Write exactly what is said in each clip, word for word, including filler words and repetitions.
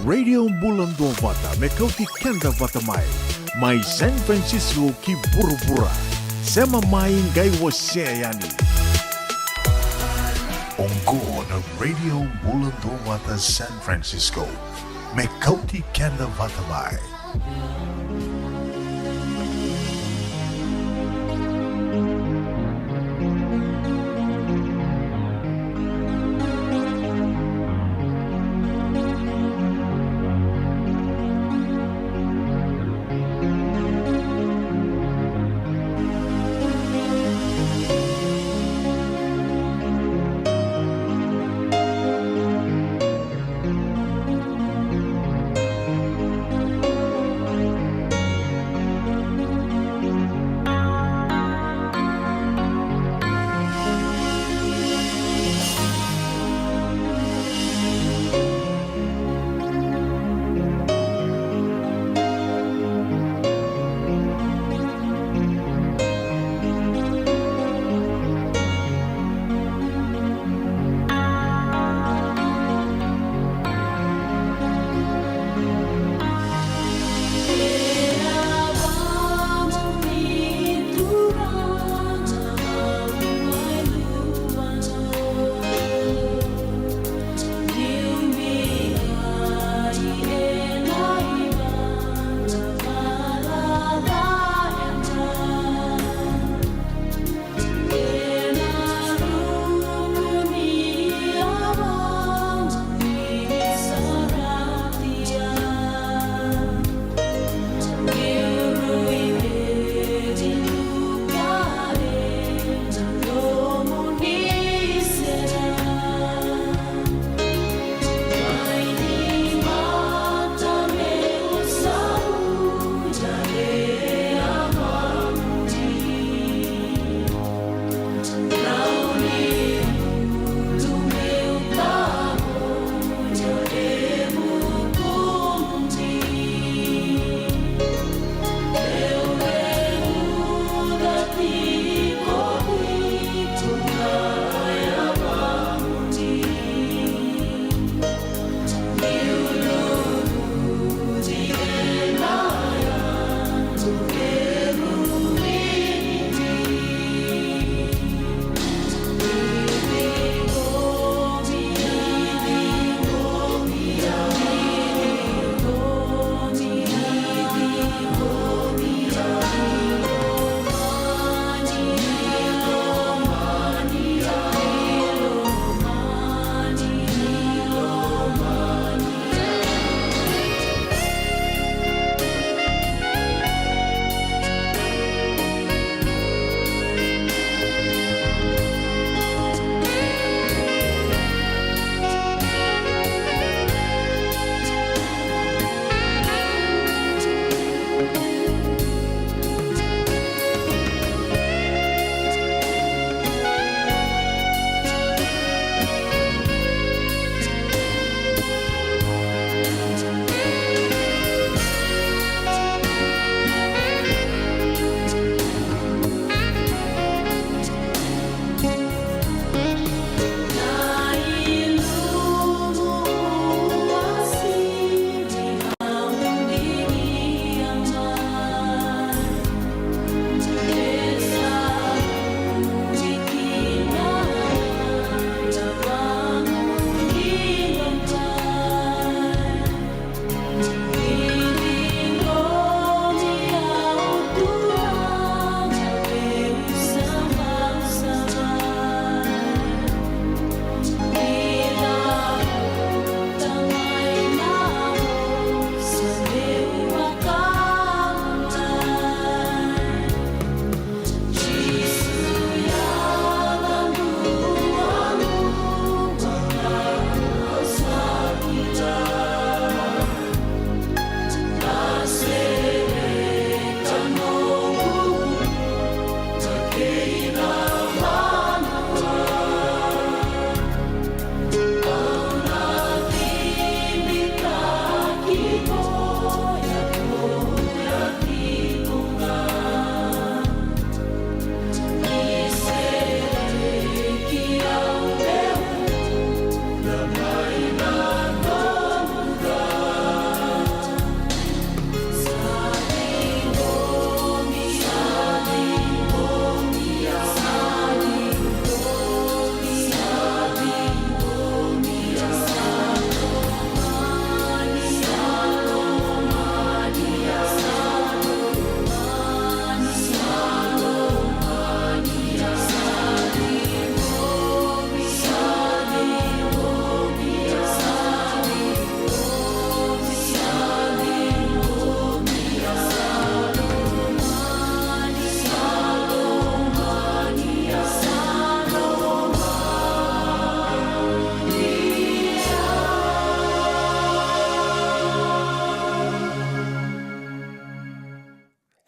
Radio Bula Duavata, me kauti keda vata mai. Mai San Francisco ki vuravura. Sema mai, qai wasea yani. Oqo na Radio Bula Duavata San Francisco, me kauti keda vata mai.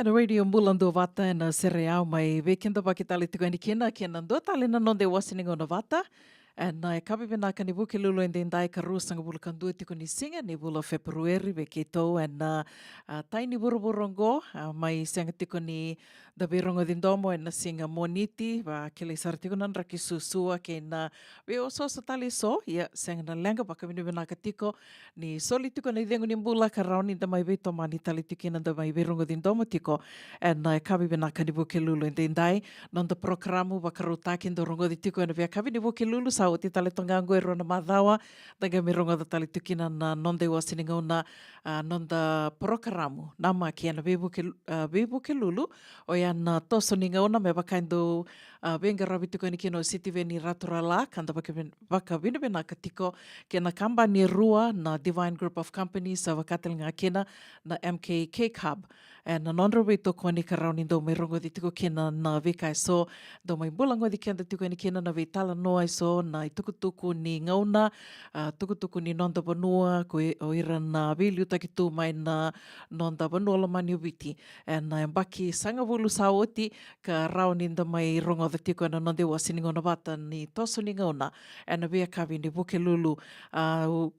Na Radio Bula Duavata ena sere au mai veikidavaki tale tiko yani kina kei na dua tale na noda iwase ni gauna vata. Ena yakavi vinaka ni Vukelulu edaidai, ka ruasagavulu ka dua tiko ni siga ni vula o Feperueri vei keitou ena, a, tai ni vuravura oqo, a, mai sega tiko ni da veirogoci domo ena siga Moniti, vakilai sara tiko na draki suasua kei na veiosooso tale eso. Ia, sega na leqa, vakavinavinaka tiko ni soli tiko na icegu ni bula ka rawa ni da mai veitomani tale tiko kina, da mai veirogoci domo tiko ena yakavi vinaka ni Vukelulu edaidai. Noda porokaramu vakarautaki dau rogoci tiko ena veiyakavi ni Vukelulu, sa oti tale toka ga oqo e rua na macawa da qai mai rogoca tale tiko kina na noda iwase ni gauna, a, noda porokaramu namaki ena veivuke-, a, veivukelulu, oya na Toso ni Gauna, me vaka e dau, a, veiqaravi tiko yani kina o Sitiveni Raturala, ka da vakavin-, vakavinavinaka tiko kei na kabani e rua na Divine Group of Companies, sa vaka tale ga kina na M K Cake Hub. Ena nodra veitokoni ka rawa ni dau mai rogoci tiko kina na veika eso, dau mai bulagoci keda tiko yani kina na veitalanoa eso, na itukutuku ni gauna, a, tukutuku ni noda vanua, ko i-, o ira na veiliutaki tu mai na noda vanua lomani o Viti. Ena yabaki sagavulu sa oti, ka rawa ni da mai rogoca tiko ena noda iwase ni gauna vata ni Toso ni Gauna ena veiyakavi ni Vukelulu. A, u-,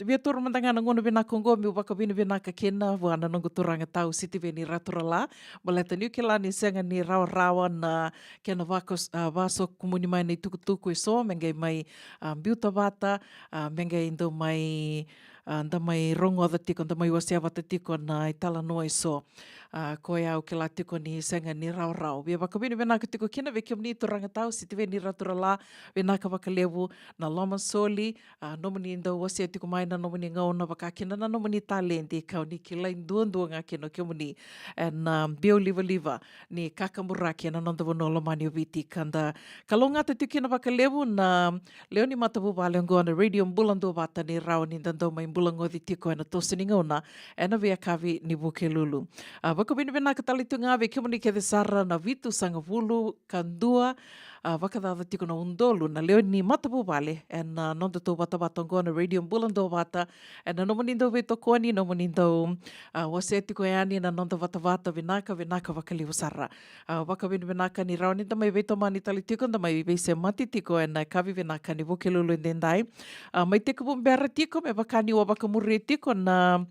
via toro mada ga na gauna vinaka oqo meu vakavinavinaka kina vua na noqu turaga tau Sitiveni Raturala, baleta niu kila ni sega ni rawarawa na kena vako-, a, vasokumuni mai na itukutuku eso me qai mai, a, biuta vata, a, me qai dau mai, a, da mai rogoca tiko, da mai wasea vata tiko na italanoa eso. A, koya au kila tiko ni sega ni rawarawa. Via vakavinavinaka tiko kina vei kemuni turaga tau Sitiveni Raturala, vinaka vakalevu na loma soli, a, nomuni dau wasea tiko mai na nomuni gauna, vaka kina na nomuni taledi, kau ni kilai duadua ga kina o kemuni ena, a, biau livaliva ni kakaburaki ena noda vanua lomani o Viti, ka da kalougata tiko kina vakalevu na lewe ni matavuvale oqo na Radio Bula Duavata ni rawa ni da dau mai bulagoci tiko ena Toso ni Gauna ena veiyakavi ni Vukelulu. A, vakavinavinaka tale tu ga vei kemuni kece sara na vitusagavulu ka dua, a, vakacaca tiko na udolu na lewe ni matavuvale ena nodatou vatavata oqo na Radio Bula Duavata, ena nomuni dau veitokoni, nomuni dau, a, wasea tiko yani na noda vatavata. Vinaka, vinaka vakalevu sara. A, vakavinavinaka ni rawa ni da mai veitomani tale tiko, da mai veisemati tiko ena yakavi vinaka ni Vukelulu edaidai. A, mai tekivu bera tiko, me vaka niu a vakamuria tiko na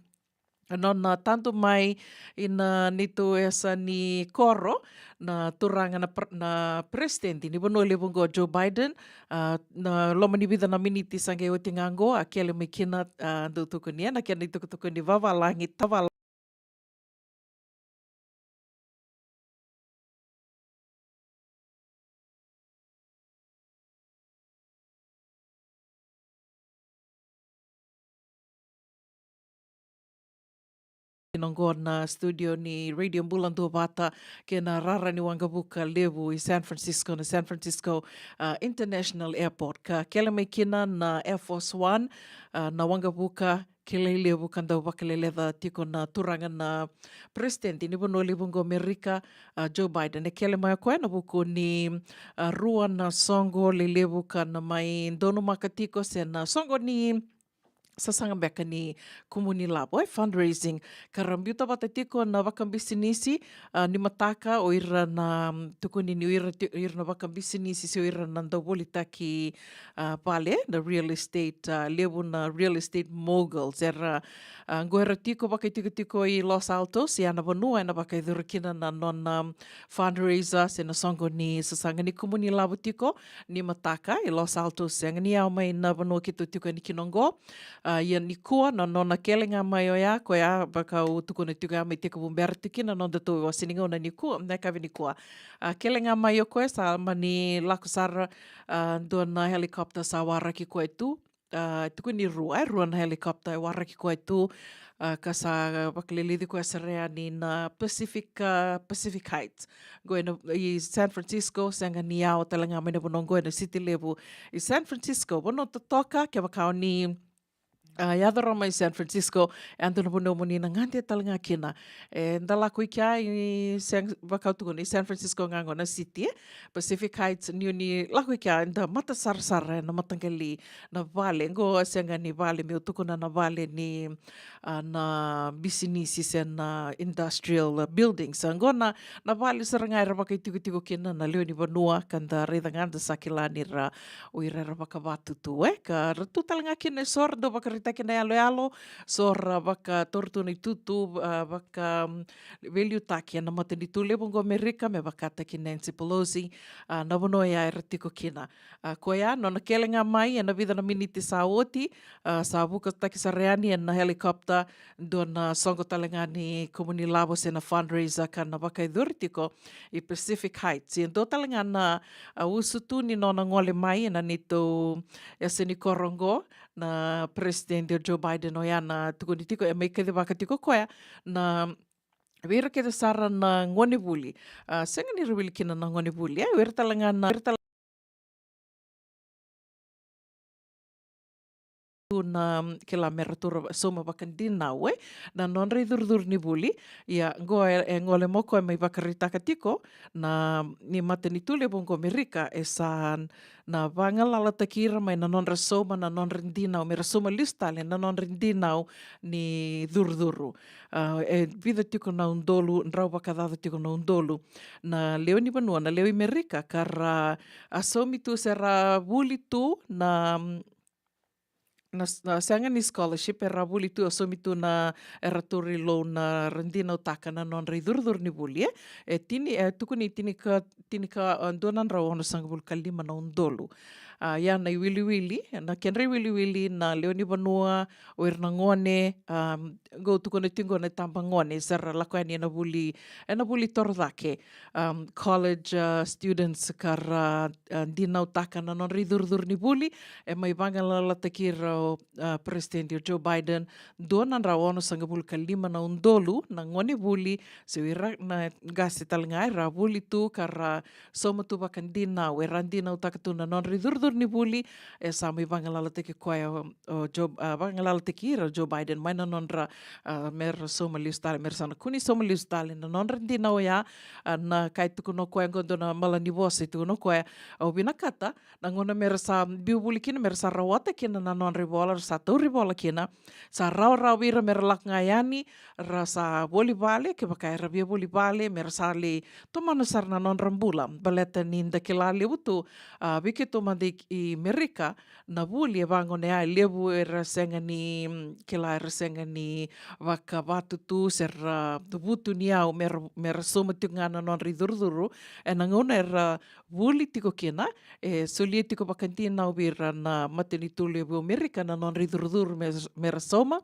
nona tadu mai ina neitou yasa ni koro na turaga na pre-, na peresitedi ni vanua levu oqo, Joe Biden. A, na loma ni vica na miniti sa qai oti ga oqo, a kele mai kina, a, dau tukuni ena kena itukutuku ni vavalagi, tavala Ina oqo na studio ni Radio Bula Duavata kei na rara ni waqavuka levu i San Francisco, na San Francisco, ah, International Airport. Ka kele mai kina na Air Force One, ah, na waqavuka kilai levu ka dau vakaleleca tiko na turaga na peresitedi ni vanua levu oqo Amerika, ah, Joe Biden. E kele mai o koya ena vuku ni, ah, rua na soqo lelevu ka na mai donumaka tiko, se na soqo ni sasaga beka ni kumuni lavo, e fundraising. Ka ra biuta vata tiko na vakabisinisi, ah, ni mataka, o ira na, mm, tukuni ni o ira ti-, o ira na vakabisinisi se o ira na dau volitaki, ah, vale, na real estate, ah, levu na real estate moguls. Era, ah, qo era tiko vakaitikotiko i Los Altos, ia na vanua ena vakayacori kina na nona, mm, fundraiser se na soqo ni sasaga ni kumuni lavo tiko ni mataka i Los Altos, sega ni yawa mai na vanua keitou tiko yani kina oqo. Ah, ia nikua na nona kele ga mai oya, koya vaka au tukuna tiko ya mai tekivu bera tiko kina na nodatou iwase ni gauna nikua, na yakavi nikua. Ah, kele ga mai o koya sa mani lako sara, ah, dua na helicopter sa waraki koya tu. Ah, tukuni rua, e rua na helicopter e waraki koya tu, ah, ka sa vakalilici koya sara yani na Pacific, ah, Pacific Heights. Qo ena, i San Francisco, sega ni yawa tale ga mai na vanua qo, ena city levu i San Francisco, vanua totoka, kevaka o ni a, yaco rawa mai San Francisco, e dua na vanua mo ni na gade tale ga kina. E da lako i kea i San, vaka au tukuna, i San Francisco ga qo na city, e. Pacific Heights, ni o ni lako i kea, e da matasarasara ena mataqali na vale. Qo e sega ni vale meu tukuna na vale ni, a, na bisinisi se na industrial, a, buildings. A, qo na, na vale sara ga era vakaitikotiko kina na lewe ni vanua, ka da raica ga da sa kila ni ra o ira era vakavatutu, e, ka ra tu tale ga kina e so ra dau vakaraitaki na yaloyalo, so ra vakatorotuna itutu, a, vaka, mm, veiliutaki ena matanitu levu qo Amerika, me vakataki Nancy Pelosi, a, na vanua ya era tiko kina. A, koya, nona kele ga mai ena vica na miniti sa oti, a, sa vukataki sara yani ena helicopter, dua na soqo tale ga ni kumuni lavo se na fundraiser ka na vakayacori tiko i Pacific Heights. Ia dua tale ga na, a, usutu ni nona gole mai ena neitou yasa ni koro oqo, na President o Joe Biden, oya na tukuni tiko, e mai kacivaka tiko koya na, vei ira kece sara na gonevuli. A, sega ni ra wili kina na gonevuli, e, vei ira tale ga na, vei ira tale tu na, kila, me ra tu ra sauma vakadinau, e, na nodra icurucuru ni vuli. Ia qo e, e gole mai o koya me vakaraitaka tiko na, ni matanitu levu qo Amerika e sa na vagalalataki ira mai na nodra sauma, na nodra dinau, me ra sauma lesu tale na nodra dinau ni curucuru. A, e vica tiko na udolu, drau vakacaca tiko na udolu na lewe ni vanua, na lewe i Amerika, ka ra, a, saumi tu se ra vuli tu na, na, na sega ni scholarship, era vuli tu, a, saumi tu na, era tauri loan, na ra dinautaka na nodra icurucuru ni vuli, e. E tini, e tukuni tinika, tinika, a, dua na drau onosagavulu ka lima na udolu. A, ia na iwiliwili, na kedra iwiliwili na lewe ni vanua, o ira na gone, a, qo tukuna tiko qo na itabagone, sa ra lako yani ena vuli, ena vuli torocake, a, college, a, students ka ra, a, dinautaka na nodra icurucuru ni vuli, e mai vagalalataki ira o, a, President o Joe Biden, dua na drau onosagavulu ka lima na udolu na gonevuli, se o ira na qase tale ga era vuli tu ka ra sauma tu vakadinau, era dinautaka tu na nodra icurucuru ni vuli, e sa mai vagalalataki koya o, o Joe, a, vagalalataki ira o Joe Biden mai na nodra, a, me ra sauma lesu tale, me ra sa na kua ni sauma lesu tale na nodra dinau oya. A, na ka e tukuna o koya qo, dua na malanivosa e tukuna o koya, au vinakata na gauna me ra sa biu vuli kina, me ra sa rawata kina na nodra ivola, ra sa tauri vola kina, sa rawarawa vei ira me ra lako ga yani, ra sa voli vale, kevaka era via voli vale, me ra sa lai tomana sara na nodra bula. Baleta ni da kila levu tu, a, vei keitou mada i, i Amerika, na vuli e vaqo na ya, e levu era sega ni, mm, kila, era sega ni vakavatutu se ra vutuniyau me ra, me ra sauma tiko ga na nodra icurucuru ena gauna era vuli tiko kina. E solia tiko vakadinau vei ira na matanitu levu o Amerika na nodra icurucuru me, me ra sauma.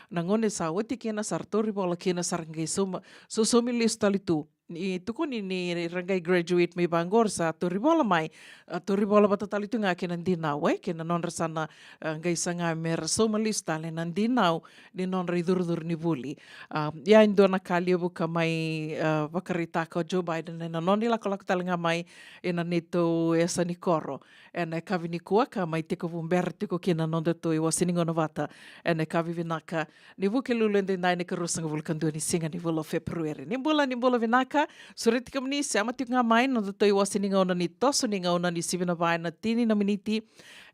Na gauna e sa oti kina, sa ra tauri vola kina, sa ra qai sauma, so, saumi lesu tale tu. Ni tukuni ni ra qai graduate mai vaqo, ra sa tauri vola mai, a, tauri vola vata tale tu ga kei na dinau, e, kei na nodra sa na, a, qai saga me ra sauma lesu tale na dinau ni nodra icurucuru ni vuli. A, ia e dua na ka levu ka mai, a, vakaraitaka o Joe Biden ena nona ilakolako tale ga mai ena neitou yasa ni koro ena yakavi nikua, ka mai tekivu bera tiko kina na nodatou iwase ni gauna vata ena yakavi vinaka ni Vukelulu edaidai, na ikaruasagavulu ka dua ni siga ni vula o Feperueri. Ni bula, ni bula vinaka. Sureti kemuni sema tiko ga mai na nodatou iwase ni gauna ni toso ni gauna ni sivi na va ena tini na miniti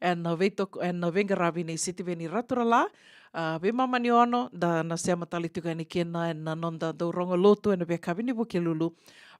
ena veitoko, ena veiqaravi nei Sitiveni Raturala. A, veimama ni ono da na sema tale tiko yani kina ena noda dau rogo lotu ena veiyakavi ni Vukelulu,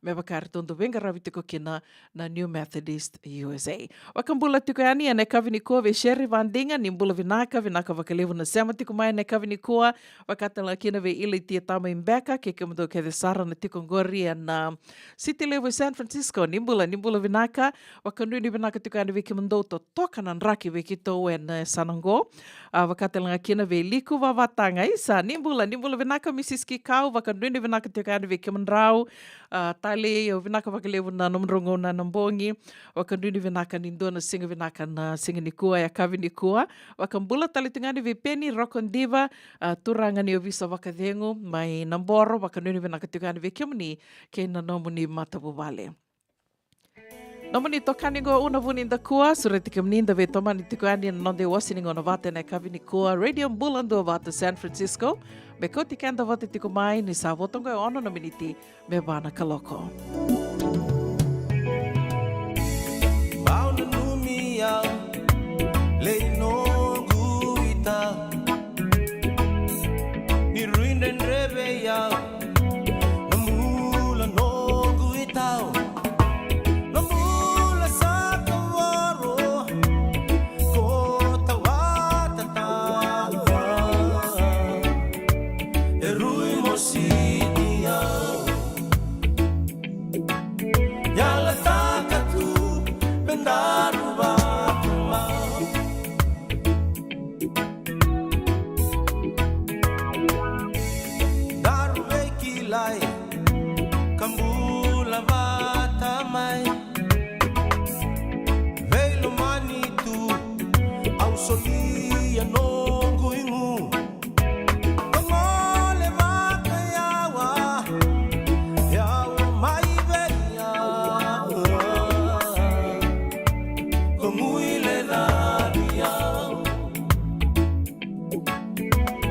me vaka eratou dau veiqaravi tiko kina na New Methodist U S A. Vakabula tiko yani ena yakavi nikua vei Sherry Vadiga, ni bula vinaka, vinaka vakalevu na sema tiko mai ena yakavi nikua. Vaka tale ga kina vei Ilaitia Tamai Beka kei kemudou kece sara na tiko qori ena, a, City levu e San Francisco, ni bula, ni bula vinaka. Vakanuinui vinaka tiko yani vei kemudou totoka na draki vei keitou ena, e, yasana oqo. A, vaka tale ga kina vei Liku Vavataga, isa, ni bula, ni bula vinaka Mrs Kikau, vakanuinui vinaka tiko yani vei kemudrau. A, talei, au vinaka vakalevu na nomudrau gauna na bogi. Vakanuinui vinaka ni dua na siga vinaka na siga nikua, yakavi nikua. Vakabula tale tiko yani vei Peni Rokodiva, a, turaga ni ovisa vakacegu mai Naboro, vakanuinui vinaka tiko yani vei kemuni kei na nomuni matavuvale. Nomuni itokani qo Una Vunidakua, sureti kemuni da veitomani tiko yani ena noda iwase ni gauna vata ena yakavi nikua, Radio Bula Duavata San Francisco. Me kauti keda vata tiko mai ni sa vo toka e ono na miniti me va na kaloko. Bau nanumi au, lei noqu itau. Ni rui dredre vei au, na bula noqu itau. Na bula sa kavoro, ko tawata tau. E rui mositi au. Yalataka tu me daru vata mai. Daru veikilai ka bula vata mai. Veilomani tu, au solia noqu igu. Ka gole vakayawa, yawa mai vei au. Ka guilecavi au.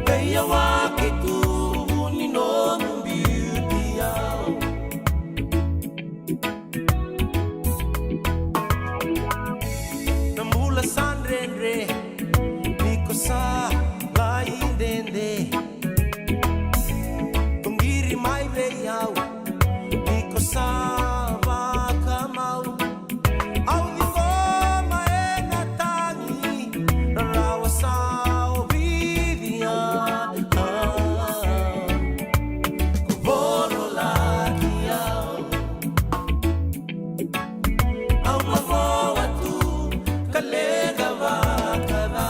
Veiyawa kei tuvu ni nomu biuti au. Na bula sa dredre, ni ko sa lai dede. Ko qiri mai vei au, ni ko sa vakamau. Au ciqoma ena tagi, rarawa sa ovici au. Ko voro laki au. Au mavoa tu ka leqa vakaca.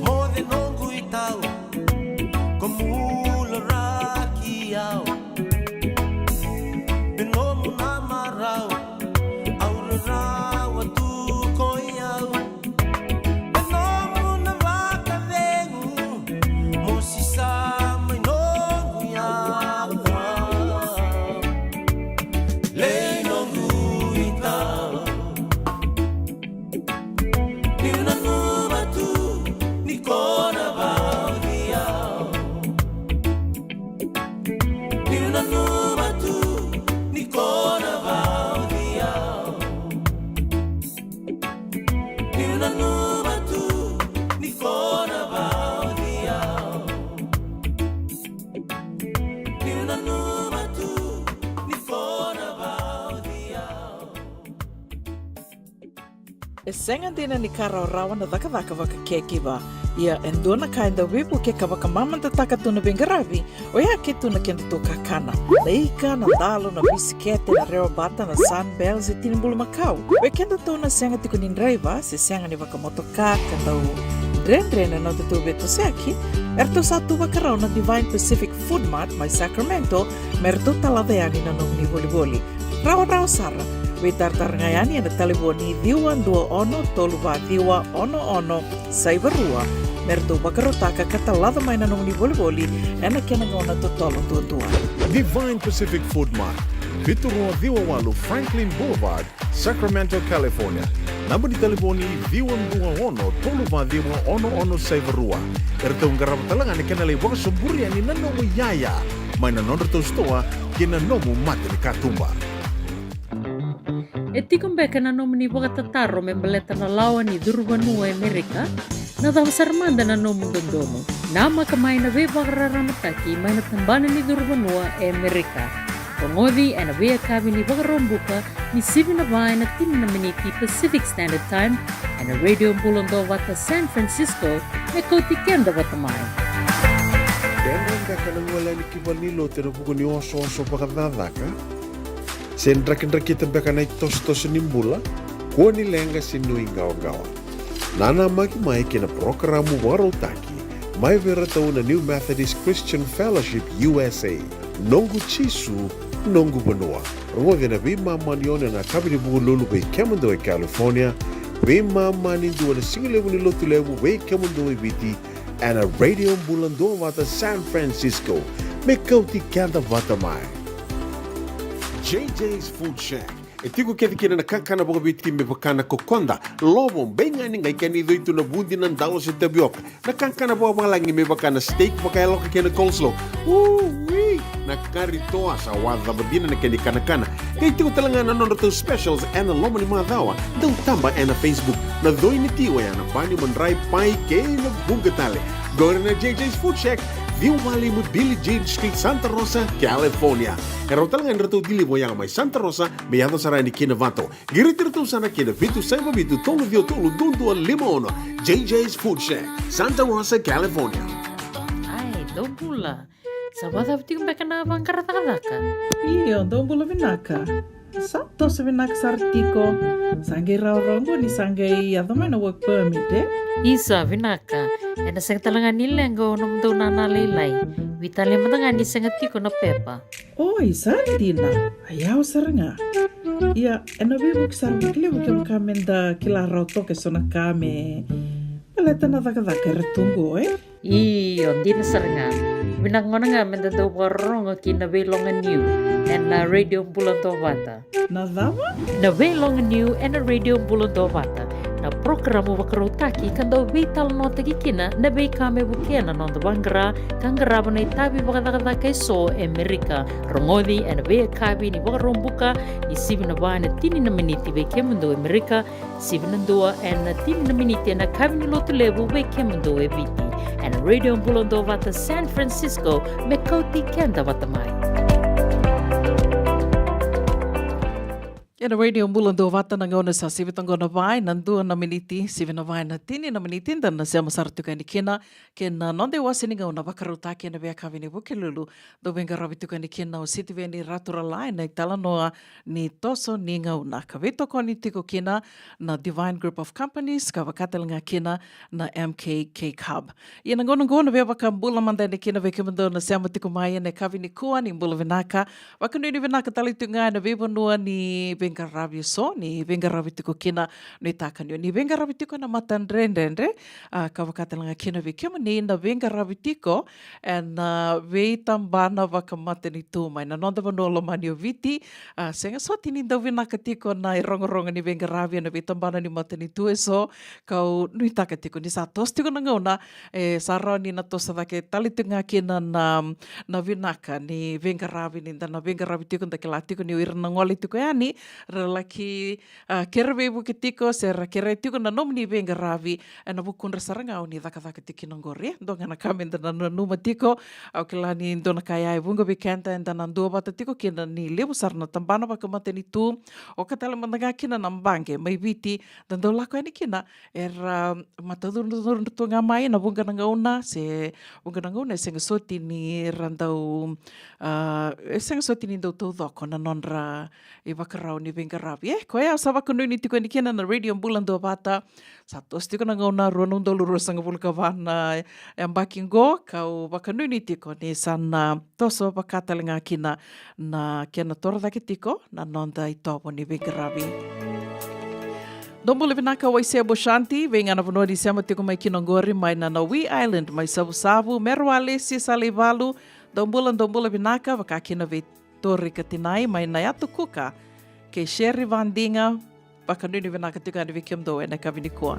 Moce noqu itau, ko bula raki au. Me nomu na marau, au rarawa tu ko i au. Me nomu na vakacegu, mosi sa mai noqu yau. Lei noqu itau. Niu nanuma tu ni ko na vauci au. Niu nanuma tu ni ko na vauci au. Niu nanuma tu ni ko na vauci au. Niu nanuma tu ni ko na vauci au. E sega dina ni ka rawarawa na cakacaka vaka caregiver. Ia e dua na ka e dau veivukei ka vakamamadataka tu na veiqaravi, oya ke tu na kedatou kakana. Na ika, na dalo, na bisikete, na rewabata, na Sunbells, e tini bulumakau. Vei kedatou na sega tiko ni draiva, se sega ni vakamotoka, ka dau dredre na nodatou veitosoyaki, eratou sa tu vakarau na Divine Pacific Food Mart mai Sacramento, me ratou talaca yani na nomuni volivoli. Rawarawa sara, veitaratara ga yani ena talevoni ciwa dua ono tolu va ciwa ono ono saiva rua, me ratou vakarautaka ka talaca mai na nomuni volivoli ena kena gauna totolo duadua. Divine Pacific Food Mart, vitu rua ciwa walu Franklin Boulevard, Sacramento, California. Naba ni talevoni ciwa dua ono tolu va ciwa ono ono saiva rua. Eratou qarava tale ga na kena lai vakasoburi yani na nomu iyaya mai na nodratou sitoa kei na nomu mata ni katuba. E tiko beka na nomuni vakatataro me baleta na lawa ni curu vanua e Merika? Na cava sara mada na nomu dodonu? Namaka mai na veivakararamataki mai na tabana ni curu vanua e Merika. Rogoci ena veiyakavi ni Vakaraubuka ni sivi na va ena tini na miniti Pacific Standard Time ena Radio Bula Duavata San Francisco, me kauti keda vata mai. Dredre beka na gole yani ki valenilotu ena vuku ni osooso vakacakacaka? Se drakidrakita beka na itosotoso ni bula? Kua ni leqa se nuiqawaqawa. Nanamaki mai kei na parokaramu vakarautaki mai vei iratou na New Methodist Christian Fellowship U S A, Noqu Jisu, Noqu Vanua. Rogoci ena veimama ni ono ena yakavi ni Vukelulu vei kemudou e California, veimama ni dua ena sigalevu ni Lotulevu vei kemudou e Viti, ena Radio Bula Duavata San Francisco, me kauti keda vata mai. J J's Food Shack. E tiko kece kina na kakana vakaviti me vaka na kokoda, lovo, beigani, qai kena icoitu na vudi, na dalo se tavioka. Na kakana vakavalagi me vaka na steak vakayaloka kei na coleslaw. Ui! Na kari toa sa waca vacina na kena ikanakana. Qai tiko tale ga na nodratou specials ena loma ni macawa. Dau taba ena Facebook. Na coi ni tiwa ya na bani, madrai, pai kei na vuqa tale. Qori na J J's Food Shack, ciwa walu lima Billie Jean Street, Santa Rosa, California. E rawa tale ga ni ratou deliver yaga mai Santa Rosa me yaco sara yani ki Novato. Qiriti iratou sara ki na vitu saiva vitu tolu ciwa tolu dua dua lima ono. J J's Food Shack, Santa Rosa, California. Ai, dou bula. Sa vakacava tiko beka na vaqara cakacaka? Io, dou bula vinaka. Sa toso vinaka sara tiko. Sa qai rawarawa qo ni sa qai yaco mai na work permit, e? Isa, vinaka. Ena sega tale ga ni leqa o nomudou nana lailai. Veitalai mada ga ni sega tiko na pepa. Oi, sa dina. A yawa sara ga. Ia, ena veivuke sara vakalevu kevaka meda kila rawa toka eso na ka me baleta na cakacaka era tu qo, e? Io, dina sara ga. Vinaka gona ga meda dau vakarorogo ki na veiloga niu ena Radio Bula Duavata. Na cava? Na veiloga niu ena Radio Bula Duavata. Na parokaramu vakarautaki ka dau veitalanoataki kina na veika me vukea na noda vaqara ka qarava na itavi vakacakacaka eso e Merika. Rogoci ena veiyakavi ni Vakaraubuka ni sivi na va ena tini na miniti vei kemudou e Merika, sivi na dua ena tini na miniti ena yakavi ni Lotulevu vei kemudou e Viti. Ena Radio Bula Duavata San Francisco, me kauti keda vata mai. Ena Radio Bula Duavata na gauna sa sivi toka na va ena dua na miniti, sivi na va ena tini na miniti, da na sema sara tiko yani kina kei na noda iwase ni gauna vakarautaki ena veiyakavi ni Vukelulu. Dau veiqaravi tiko yani kina o Sitiveni Raturala ena italanoa ni toso ni gauna, ka veitokoni tiko kina na Divine Group of Companies, ka vaka tale ga kina na M K Cake Hub. Ia na gauna qo na via vakabula mada yani kina vei kemudou na sema tiko mai ena yakavi nikua, ni bula vinaka. Vakanuinui vinaka tale tiko ga ena veivanua ni veiqaravi eso ni veiqaravi tiko kina. Nuitaka ni o ni veiqaravi tiko ena matadredredre, a, ka vaka tale ga kina vei kemuni na veiqaravi tiko ena, a, veitabana vakamatanitu mai na noda vanua lomani o Viti. A, sega soti ni dau vinaka tiko na irogorogo ni veiqaravi ena veitabana ni matanitu eso, kau nuitaka tiko ni sa toso tiko na gauna, e, sa rawa ni na toso cake tale tiko ga kina na, na vinaka ni veiqaravi, ni da na veiqaravi tiko, da kila tiko ni o ira na gole tiko yani ra laki, a, kere veivuke tiko se ra kere tiko na nomuni veiqaravi ena vukudra sara ga o ni cakacaka tiko kina qori. Dua ga na ka meda na nanuma tiko, au kila ni dua na ka ya e vuqa vei keda eda na duavata tiko kina ni levu sara na tabana vakamatanitu, oka tale mada ga kina na baqe mai Viti, da dau lako yani kina era matacudrucudru tu ga mai na vuqa na gauna, se vuqa na gauna e sega soti ni ra dau, a, e sega soti ni dau taucoko na nodra ivakarau ni veiqaravi. E, koya au sa vakanuinui tiko yani kina na Radio Bula Duavata. Sa toso tiko na gauna, rua na udolu ruasagavulu ka va na yabaki qo, kau vakanuinui tiko ni sa na toso vaka tale ga kina na kena toro cake tiko na noda itovo ni veiqaravi. Dou bula vinaka Waisea Boshanti, vei ga na vanua ni sema tiko mai kina qori, mai na, na Wee Island, mai Savusavu, Meru Alesi, Salaivalu, dou bula, dou bula vinaka, vaka kina vei Tori Katinai, mai na Yatu Kuka, kei Sherry Vadiga, vakanuinui vinaka tiko yani vei kemudou ena yakavi nikua.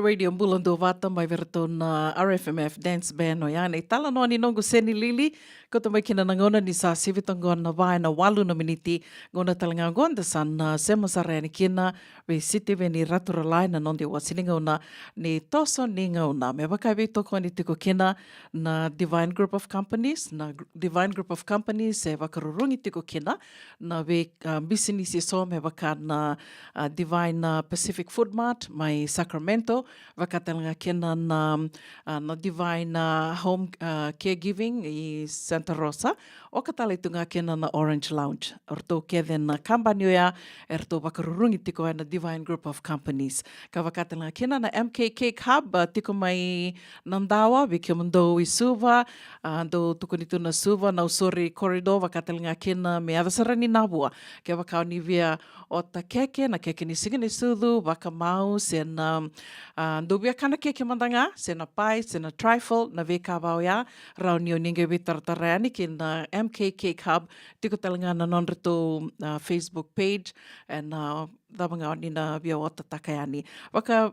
Radio Bula Duavata mai vei iratou na R F M F Dance Band. Oya na italanoa ni noqu seni lili. Kauta mai kina na gauna ni sa sivi toka qo na va ena walu na miniti. Gauna tale ga qo da sa na sema sara yani kina vei Sitiveni Raturala ena noda iwase ni gauna ni toso ni gauna. Me vaka e veitokoni tiko kina na Divine Group of Companies, na gr-, Divine Group of Companies e vakarurugi tiko kina na vei, ah, bisinisi eso me vaka na, ah, Divine, ah, Pacific Food Mart mai Sacramento, vaka tale ga kina na, ah, na Divine, ah, Home, ah, Caregiving i Santa Rosa, oka tale tu ga kina na Orange Lounge. O ratou kece na kabani oya e ratou vakarurugi tiko ena Divine Group of Companies. Ka vaka tale ga kina na M K Cake Hub, ah, tiko mai Nadawa, vei kemudou i Suva, ah, dou tukuni tu na Suva, Nausori corridor, vaka tale ga kina me yaco sara ni Navua. Kevaka o ni via ota keke, na keke ni siga ni sucu, vakamau, se na, ah, dou via kana keke mada ga, se na pie, se na trifle, na veika va oya, rawa ni o ni qai veitaratara yani ki na M K Cake Hub, tiko tale ga na nodratou, ah, Facebook page, ena, ah, cava ga o ni na via otataka yani. Vaka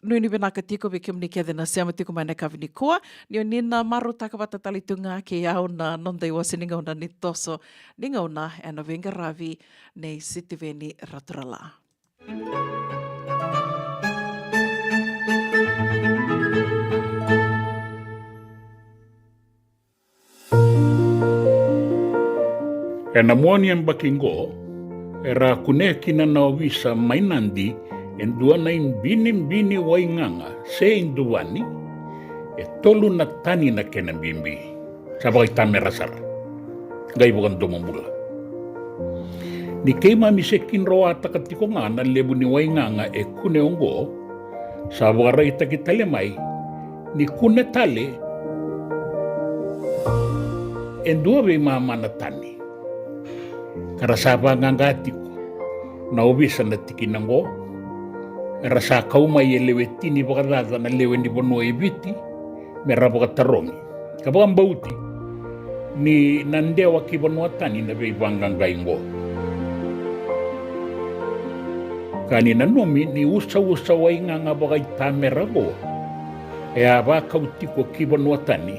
nuinui vinaka tiko vei kemuni kece na sema tiko mai na yakavi nikua, ni o ni na marautaka vata tale tu ga kei au na noda iwase ni gauna ni toso ni gauna ena veiqaravi nei Sitiveni Raturala. Ena mua ni yabaki qo, era kunea kina na ovisa mai Nadi e dua na ibinibini waigaga se iduvani, e tolu na tani na kena bibi. Sa vakaitamera sara. Qai vakadomobula. Ni keimami se kidroataka tiko ga na levu ni waigaga e kune oqo, sa vakaraitaki tale mai ni kune tale e dua veimama na tani. Ka ra sa vaqaqa tiko na ovisa na tikina oqo. Era sa kau mai e lewe tini vakacaca na lewe ni vanua e Viti me ra vakatarogi ka vakabauti ni na dewa ki vanua tani na veivaqaqai oqo. Ka ni nanumi ni usausa waigaga vakaitamera oqo e a vakau tiko ki vanua tani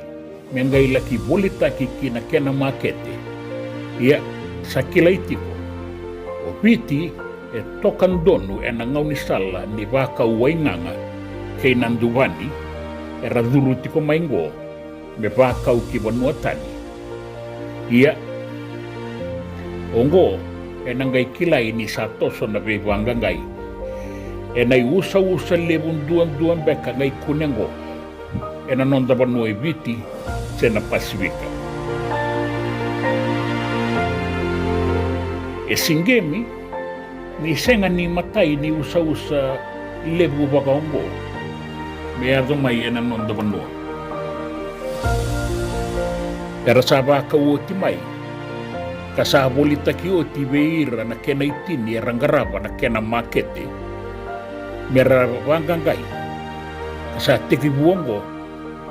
me qai laki volitaki ki na kena makete. Ia, sa kilai tiko o Viti e toka donu ena gaunisala ni vakau waigaga kei na duvani era curu tiko mai qo me vakau ki vanua tani. Ia, oqo ena qai kilai ni sa toso na veivaqaqai ena iusausa levu duadua beka qai kune oqo ena noda vanua e Viti se na Pasifika. E siqemi ni sega ni matai ni usausa levu vakaoqo me yaco mai ena noda vanua. Era sa vakau oti mai ka sa volitaki oti vei ira na kena itini era qarava na kena makete me ra vaqaqai, ka sa tekivu oqo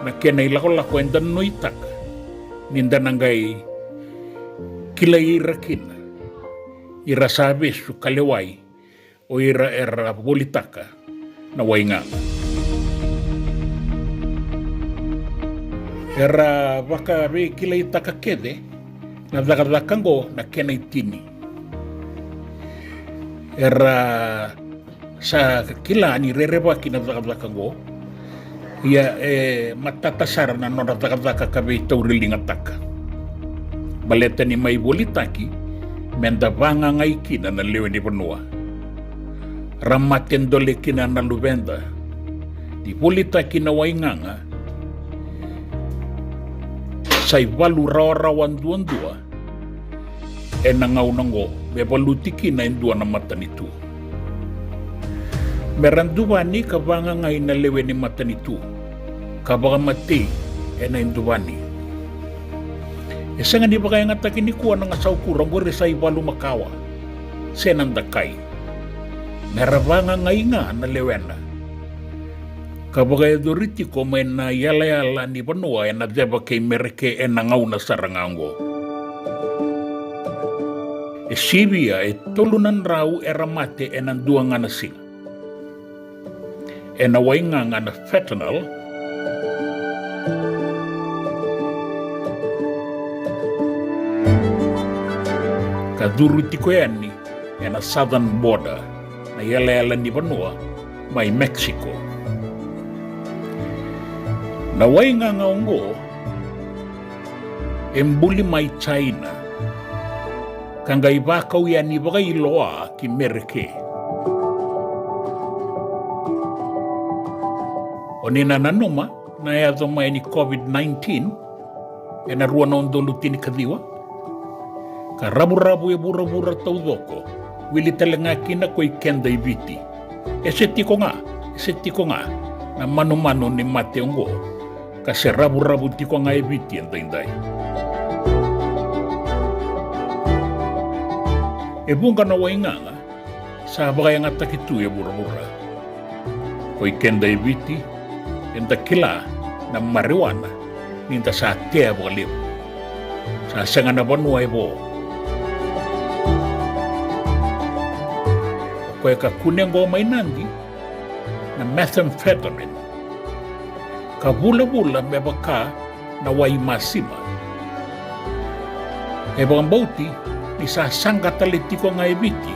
na kena ilakolako eda nuitaka ni da na qai kilai ira kina, ira sa vesu ka lewai o ira era volitaka na waigaga. Era vakaveikilaitaka kece na cakacaka oqo na kena itini. Era sa kila ni rerevaki na cakacaka oqo, ia e matata sara na nodra cakacaka ka veitauriligataka. Baleta ni mai volitaki me da vaqaqai kina na lewe ni vanua. Ra mate dole kina na luveda ni volitaki na waigaga. Sa ivalu rawarawa duadua ena gauna oqo me valuti kina e dua na matanitu. Me ra duvani ka vaqaqai na lewe ni matanitu ka vakamatei ena iduvani. E sega ni vakayagataki nikua na gasaukura oqori sa ivalu makawa se na dakai. Me ra vaqaqai ga na lewena ka vakayacori tiko mai na iyalayala ni vanua ena ceva kei Mereke ena gauna sara ga oqo. E sivia e tolu na drau era mate ena dua ga na siga. ena waigaga na fentanyl, ka curu tiko yani ena southern border, na iyalayala ni vanua mai Mexico. Na waigaga oqo e buli mai China ka qai vakau yani vakailoa ki Mereke. O ni na nanuma na yaco mai ni COVID nineteen ena rua na udolu tinikaciwa, ka ravuravu e vuravura taucoko, wili tale ga kina ko i keda i Viti. E se tiko ga, e se tiko ga na manumanu ni mate oqo, ka se ravuravu tiko ga e Viti edaidai. E vuqa na waigaga sa vakayagataki tu e vuravura. Ko i keda e Viti, eda kila na marijuana ni da sa tea vakalevu. Sa sega na vanua e vo. O koya ka kune oqo mai Nadi na methamphetamine, ka vulavula me vaka na wai masima. E vakabauti ni sa saqa tale tiko ga e Viti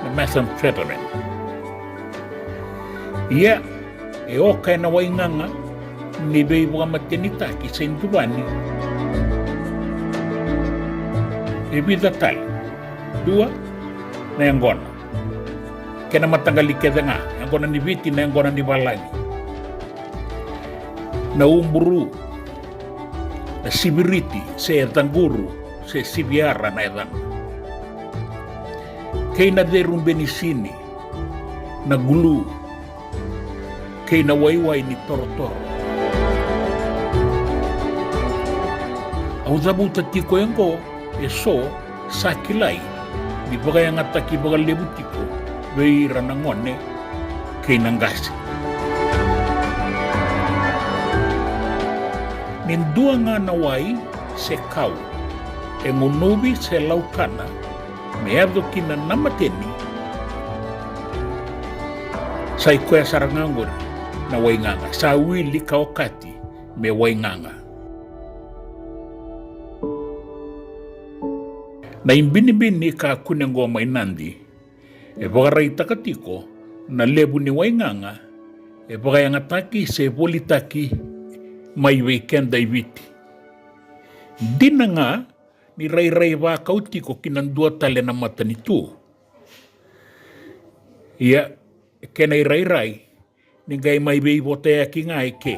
na methamphetamine. Ia, e oka ena waigaga ni veivakamatenitaki se duvani e vica tale. Dua, na yaqona. Kena mataqali kece ga, yaqona ni Viti, na yaqona ni valagi. Na uburu, na siviriti, se caquru, se siviara na yacana. Kei na ceru benisini, na gulu, kei na waiwai ni torotoro. Au cavuta tiko oqo e so sa kilai ni vakayagataki vakalevu tiko vei ira na gone kei na qase. Ni dua ga na wai se kau e gunuvi se laukana me yaco kina na mateni, sa i koya sara ga oqori na waigaga, sa wili ka okati me waigaga. Na ibinibini ka kune oqo mai Nadi e vakaraitaka tiko na levu ni waigaga e vakayagataki se volitaki mai vei keda i Viti. Dina ga ni rairai vakau tiko ki na dua tale na matanitu. Ia, e kena irairai ni qai mai veivotayaki ga eke.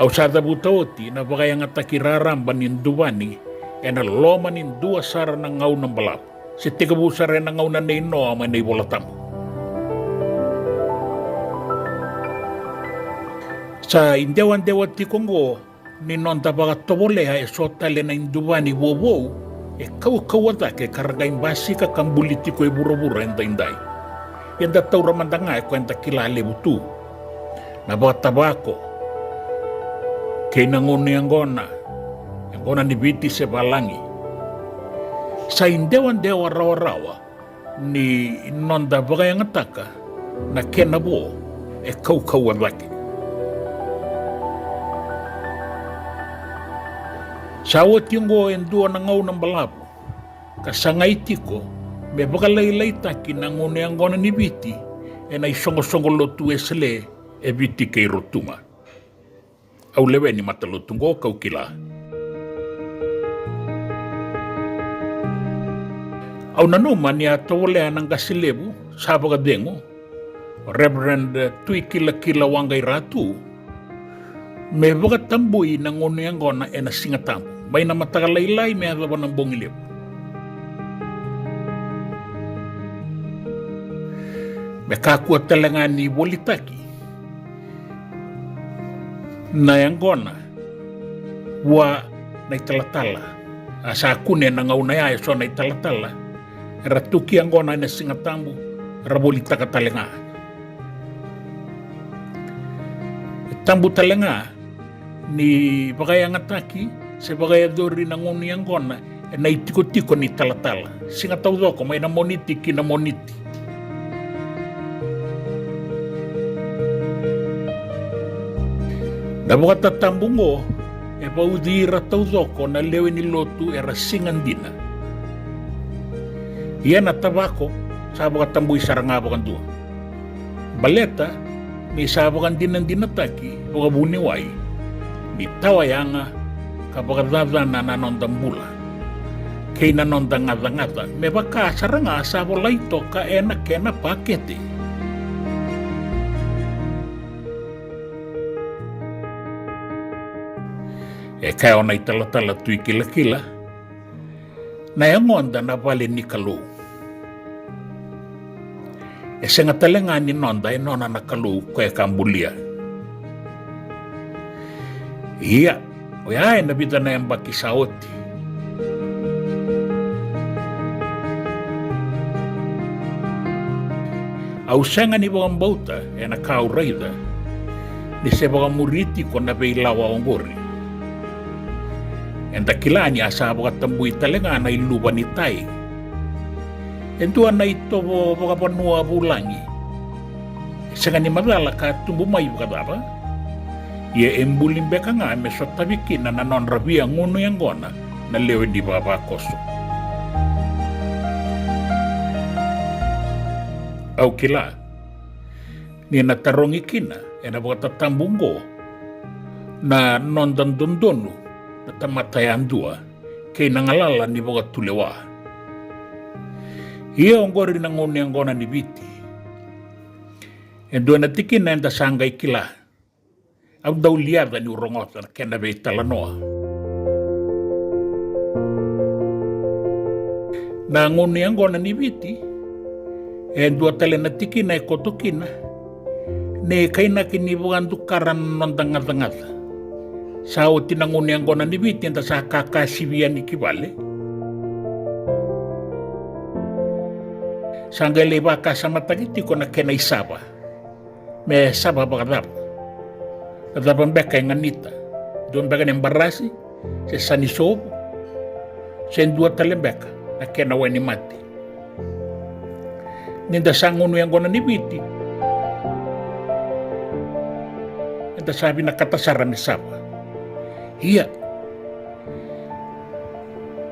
Au sa cavuta oti na vakayagataki raraba ni duvani ena loma ni dua sara na gauna balavu, se tekivu sara ena gauna nei Noa mai na iVola Tabu. Sa idewadewa tiko oqo ni noda vakatovolea e so tale na iduvani vouvou e kaukauwa cake ka ra qai basika ka buli tiko e vuravura edaidai. Eda taura mada ga e koya eda kila levu tu. Na vakatavako kei na gunu yaqona, yaqona ni Viti se valagi. Sa idewadewa rawarawa ni noda vakayagataka na kena vo e kaukauwa cake. Sa oti oqo e dua na gauna balavu ka sagai tiko me vakalailaitaki na gunu yaqona ni Viti ena isoqosoqo lotu Wesele e Viti kei Rotuma. Au lewe ni matalotu oqo kau kila. Au nanuma ni a tovolea na qase levu sa vakacegu, o Reverend Tuikilakila Waqairatu, me vakatabui na gunu yaqona ena Siga Tabu mai na mataka lailai me yacova na bogi levu. Me kakua tale ga ni volitaki na yaqona vua na italatala. A sa kune na gauna ya e so na italatala era tuki yaqona ena Siga Tabu, era volitaka tale ga. E tabu tale ga ni vakayagataki se vakayacori na gunu yaqona ena itikotiko ni talatala, siga taucoko mai na Moniti ki na Moniti. Na vakatatabu oqo e vauci ira taucoko na lewe ni lotu era siga dina. Ia na tavako sa vakatabui sara ga vakadua. Baleta ni sa vakadinadinataki vakavuniwai ni tawa yaga ka vakacacana na noda bula kei na noda gacagaca, me vaka sara ga sa volai toka ena kena pakete. E kaya o na italatala Tui Kilakila, na yagoda na vale ni Kalou. E sega tale ga ni noda, e nona na Kalou koya ka bulia. Ia, oya ena vica na yabaki sa oti. Au sega ni vakabauta ena ka au raica ni se vakamuri tiko na veilawa oqori. Eda kila ni a sa vakatabui tale ga na iluva ni tai, e dua na itovo vakavanua vulagi. E sega ni macala ka tubu mai vakacava, ia e buli beka ga me sotavi kina na nodra via gunu yaqona na lewe ni vavakoso. Au kila ni na tarogi kina ena vakatatabu oqo na noda dodonu na tamata yadua kei na galala ni vakatulewa. Ia oqori na gunu yaqona ni Viti. E dua na tikina eda sa qai kila. Au dau liaca niu rogoca na kena veitalanoa. Na gunu yaqona ni Viti, e dua tale na tikina e koto kina na ikainaki ni vakadukara na noda gacagaca. Sa oti na gunu yaqona ni Viti, eda sa kakasivi yani ki vale. Sa qai lai vakasamataki tiko na kena isava. Me sava vakacava? Na cava beka e ganita? Dua beka na barasi, se sa ni sovu, se dua tale beka na kena wainimate? Ni da sa gunu yaqona ni Viti, eda sa vinakata sara me sava. Ia,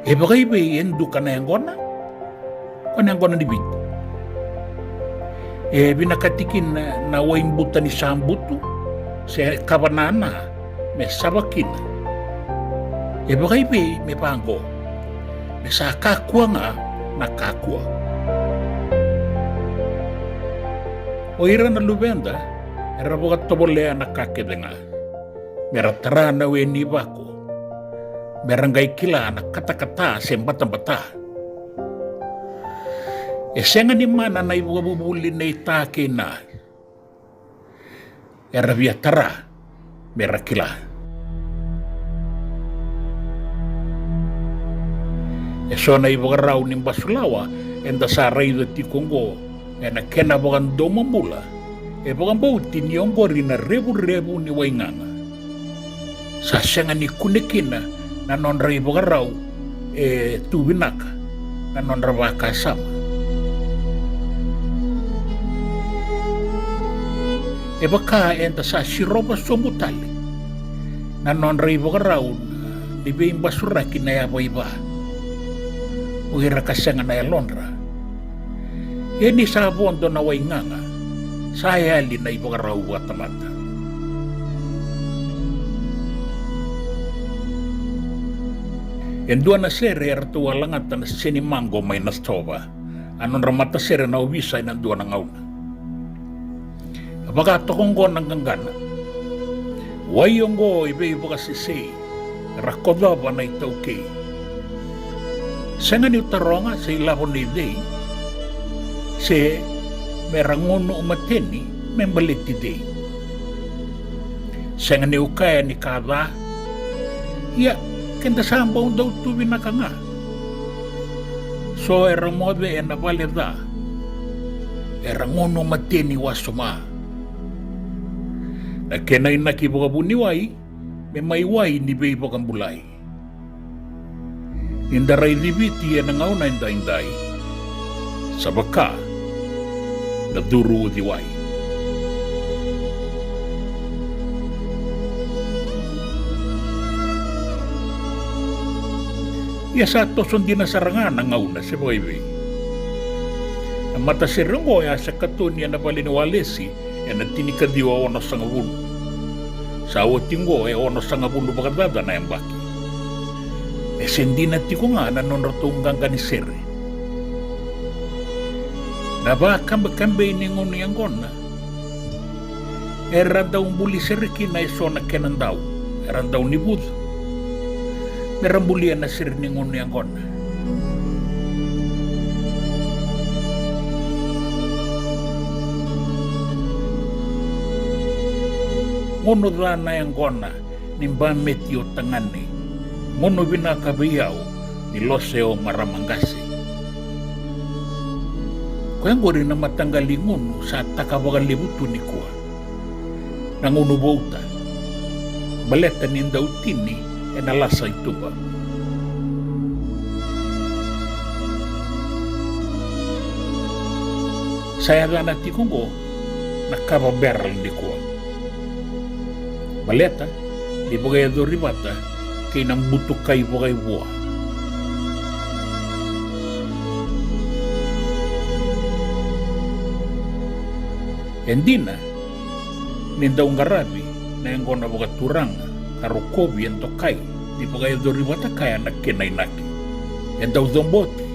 e vakaivei e duka na yaqona? Ko na yaqona ni Viti. E vinakati kina na waibuta ni sabutu se kavanana me sava kina. E vakaivei me vaqo? Me sa kakua ga na kakua. O ira na luveda era vakatovolea na ka kece ga. Mera tara na we ni vako, mera qai kila na katakata se batabata. E sega ni mana na ivakavuvuli nei ta kei na, era via tara mera kila. E so na ivakarau ni basulawa eda sa raica tiko oqo ena kena vakadomobula, e vakabauti ni oqori na revurevu ni waigaga. Sa sega ni kune kina na nodra ivakarau e tu vinaka na nodra vakasama. E vaka eda sa sirova sobu tale na nodra ivakarau ni veibasuraki na yavaiva. O ira ka sega na yalodra. Ia ni sa vodo na waigaga, sa yali na ivakarau vakatamata. E dua na sere eratou a lagata na Senimaqo mai Nasova, a nodra matasere na ovisa ena dua na gauna. Vaka toka oqo na qaqana. Wai oqo e veivakasesei, ra kocova na itaukei. Sega niu taroga se ilavo nei cei, se mera gunu mateni me baleti cei. Sega niu kaya ni ka ca, ia keda sa bau dau tu vinaka ga. So era moce ena vale ca, era gunu mateni wasoma. Na kena inaki vakavuniwai me mai wai ni veivakabulai. Ni da raici Viti ena gauna edaidai, sa vaka na curu uciwai. Ia sa toso dina sara ga na gauna se vakaivei. Na matasere oqo e a se katoni ena vale ni Walesi ena tinikaciwa onosagavulu. Sa oti oqo e onosagavulu vakacaca na yabaki. E se dina tiko ga na nodratou qaqa ni sere. Na vakabekabei ni gauna yaqona era dau buli sere kina eso na kena dau era dau ni vuca me ra bulia na sere ni gauna yaqona. Gauna ca na yaqona ni bameti o tagane, gauna vinaka vei au ni lose o marama qase. Koya oqori na mataqali gauna sa taka vakalevu tu nikua. Na gauna vouta, baleta ni dau tini ena lasa i tuba. Sa yacana tiko oqo na kava barrel nikua. Baleta ni vakayacori vata kei na butukai vakaivua. E dina ni dau qaravi na yaqona vakaturaga ka rokovi e dokai ni vakayacori vata kaya na kena inaki. E dau caboti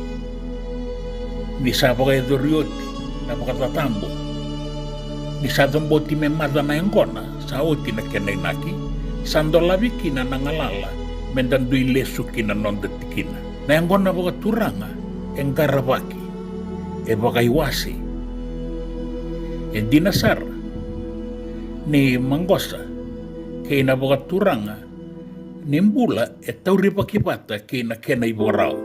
ni sa vakayacori oti na vakacacabo, ni sa caboti me maca na yaqona sa oti na kena inaki, sa dolavi kina na galala me da dui lesu ki na noda tikina. Na yaqona vakaturaga e qaravaki, e vakaiwase. E dina sara ni maqosa kei na vakaturaga ni bula e taurivaki vata kei na kena ivakarau.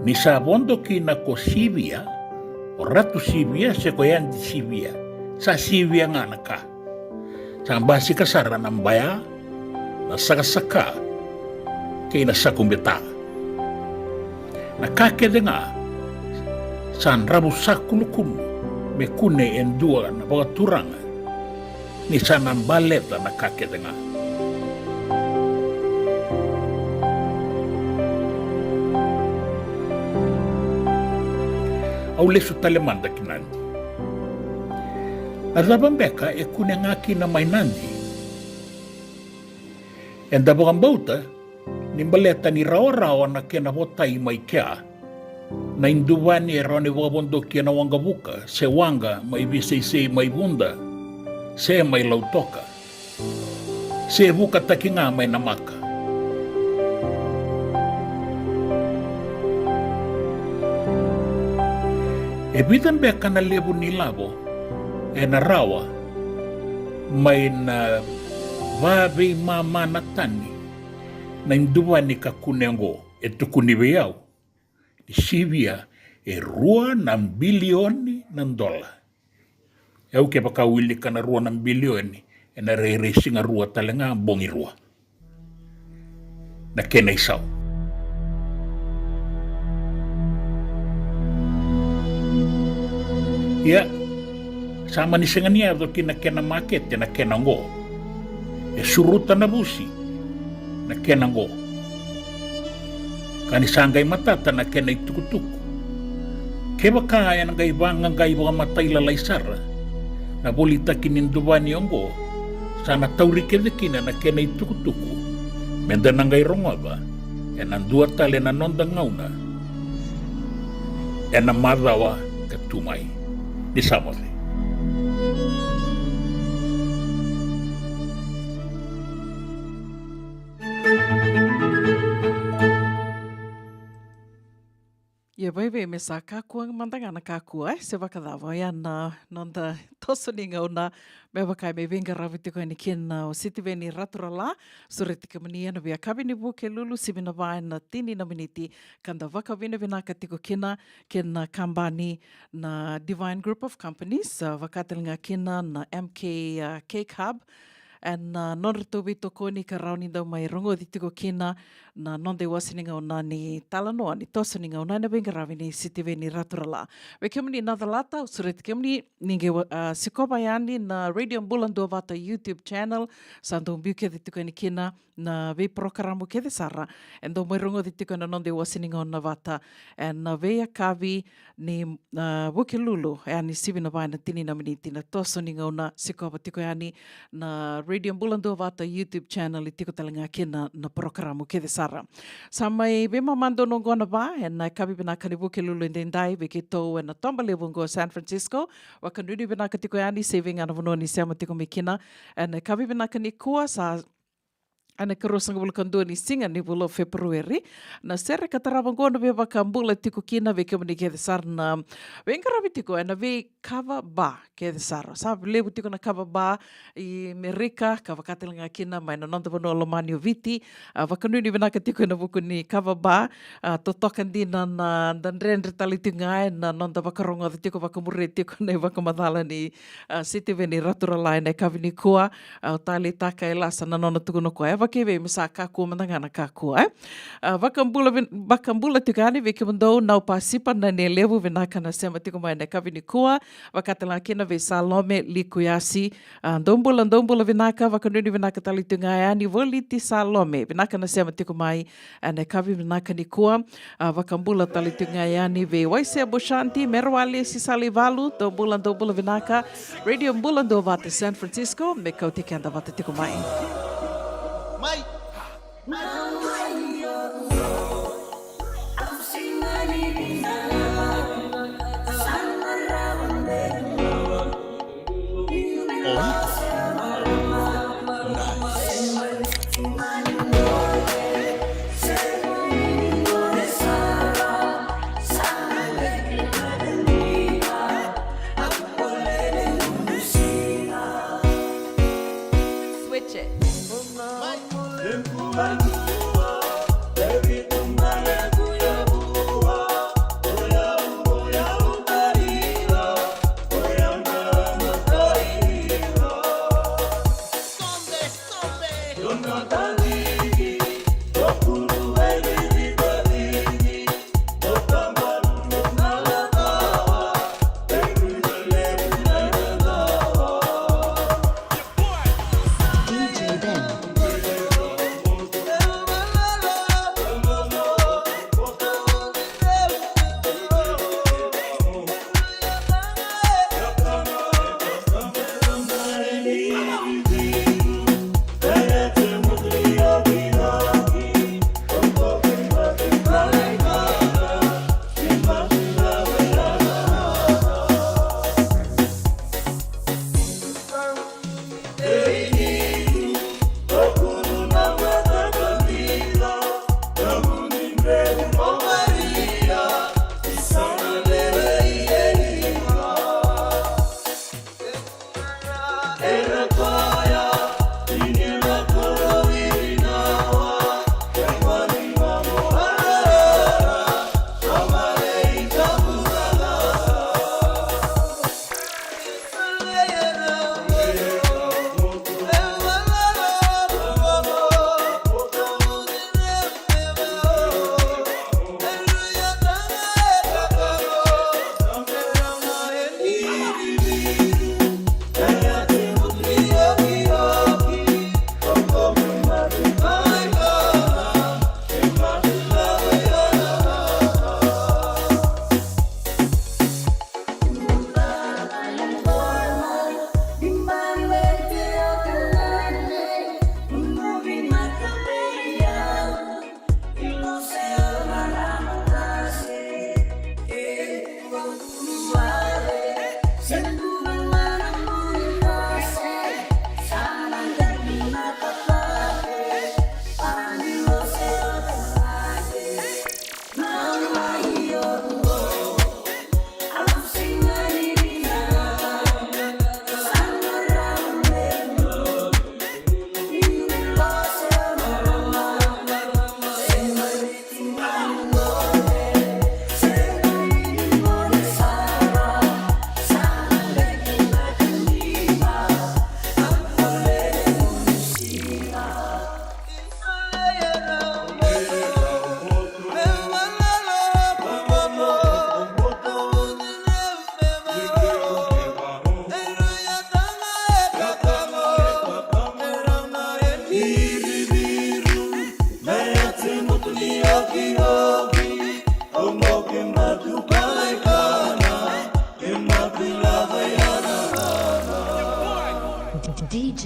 Ni sa vodo kina ko Sivia, o Ratu Sivia se ko Yadi Sivia, sa sivia ga na ka. Sa basika sara na baya, na sakasaka kei na sakubeta. Na ka kece ga sa dravu sakulukulu me kune e dua na vakaturaga ni sa na baleta na ka kece ga. Au lesu tale mada ki Nadi. Na cava beka e kune ga kina mai Nadi? Eda vakabauta ni baleta ni rawarawa na kena votai mai kea. Na iduvani e rawa ni vakavodoki ena waqavuka se waqa mai Viseisei mai Vuda se mai Lautoka se vukataki ga mai Namaka. E vica beka na levu ni lavo ena rawa mai na vaveimama na tani na iduvani ka kune oqo. E tukuni vei au ni sivia e rua na bilioni na dola. E au kevaka wilika na rua na bilioni ena rairai siga rua tale ga bogi rua na kena isau. Ia sa mani sega ni yaco ki na kena makete na kena oqo. E suruta na vusi na kena oqo. Ka ni sa qai matata na kena itukutuku. Kevaka ena qai vaqaqai vakamatailalai sara na volitaki ni duvani oqo, sa na tauri kece kina na kena itukutuku me da na qai rogoca ena dua tale na noda gauna ena macawa ka tu mai. Ni sa moce. Ia vaivei me sa kakua mada ga na kakua, e se vakacava, oya na noda toso ni gauna. Me vaka me veiqaravi tiko yani kina o Sitiveni Raturala, sureti kemuni ena veiyakavi ni Vukelulu, sivi na va ena tini na miniti, ka da vakavinavinaka tiko kina kei na kabani na Divine Group of Companies, a, vaka tale ga kina na M K, a, Cake Hub, ena, a, nodratou veitokoni ka rawa ni dau mai rogoci tiko kina na noda iwase ni gauna ni talanoa ni toso ni gauna ena veiqaravi nei Sitiveni Raturala. Vei kemuni na calata, au sureti kemuni ni qai wa-, a, sikova yani na Radio Bula Duavata YouTube channel, sa dau biu kece tiko yani kina na veiporokaramu kece sara e dau mai rogoci tiko ena noda iwase ni gauna vata ena veiyakavi ni, a, Vukelulu, e a ni sivi na va ena tini na miniti na toso ni gauna. Sikova tiko yani na Radio Bula Duavata YouTube channel, e tiko tale ga kina na porokaramu kece sara. Sa mai veimama donu oqo na va ena yakavi vinaka ni Vukelulu edaidai vei keitou ena toba levu oqo San Francisco. Vakanuinui vinaka tiko yani se vei ga na vanua ni sema tiko mai kina ena yakavi vinaka nikua, sa ena ikaruasagavulu ka dua ni siga ni vula o Feperueri. Na sere ka tarava oqo na veivakabula tiko kina vei kemuni kece sara na veiqaravi tiko ena veikava ba kece sara. Sa levu tiko na kava ba i Merika, ka vaka tale ga kina mai na noda vanua lomani o Viti. A, vakanuinui vinaka tiko ena vuku ni kava ba, a, totoka dina na da dredre tale tiko ga ena noda vakarogoca tiko vakamuria tiko na ivakamacala ni, a, Sitiveni Raturala ena yakavi nikua. Au taleitaka e lasa na nona tukuna koya, e vakaivei me sa kakua mada ga na kakua, e? A, vakabula vin-, vakabula tiko yani vei kemudou na Upasipa na Nelevu, vinaka na sema tiko mai na yakavi nikua. Vaka tale ga kina vei Salome Likuyasi. A, dou bula, dou bula vinaka, vakanuinui vinaka tale tiko ga yani Voliti Salome, vinaka na sema tiko mai ena yakavi vinaka nikua. A, vakabula tale tiko ga yani vei Waise Boshanti, Mero Alesi Salaivalu, dou bula, dou bula vinaka. Radio Bula Duavata San Francisco, me kauti keda vata tiko mai. Mai. Switch it.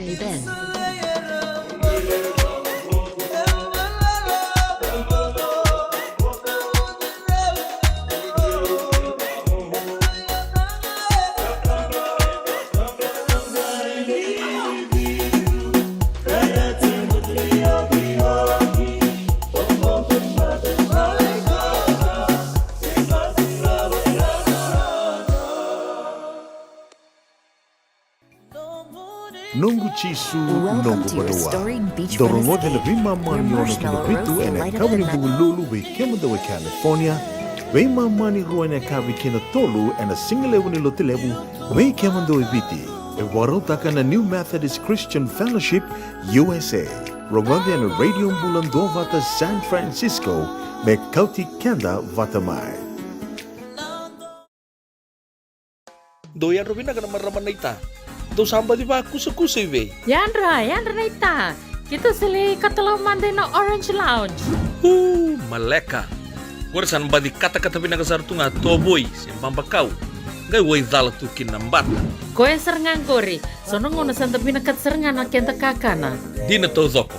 Hey, Ben. Noqu Jisu, noqu Vadua. Dou rogoca na veimama ni ono ki na vitu ena yakavi ni Vukelulu vei kemudou e California, veimama ni rua ena yakavi ki na tolu ena sigalevu ni Lotulevu vei kemudou e Viti. E vakarautaka na New Methodist Christian Fellowship U S A. Rogoca ena Radio Bula Duavata San Francisco, me kauti keda vata mai. Dou yadra vinaka na marama naita. Dou sa baci vakusakusa i vei? Yadra, yadra naita. Keitou sa lai katalau mada ina Orange Lounge. Uu, maleka. Qori sa na baci katakata vinaka sara tu ga tovoi se babakau. Qai waicala tu kina na bata. Koya sara ga qori. So na gauna sa da vinakata sara ga na keda kakana. Dina taucoko.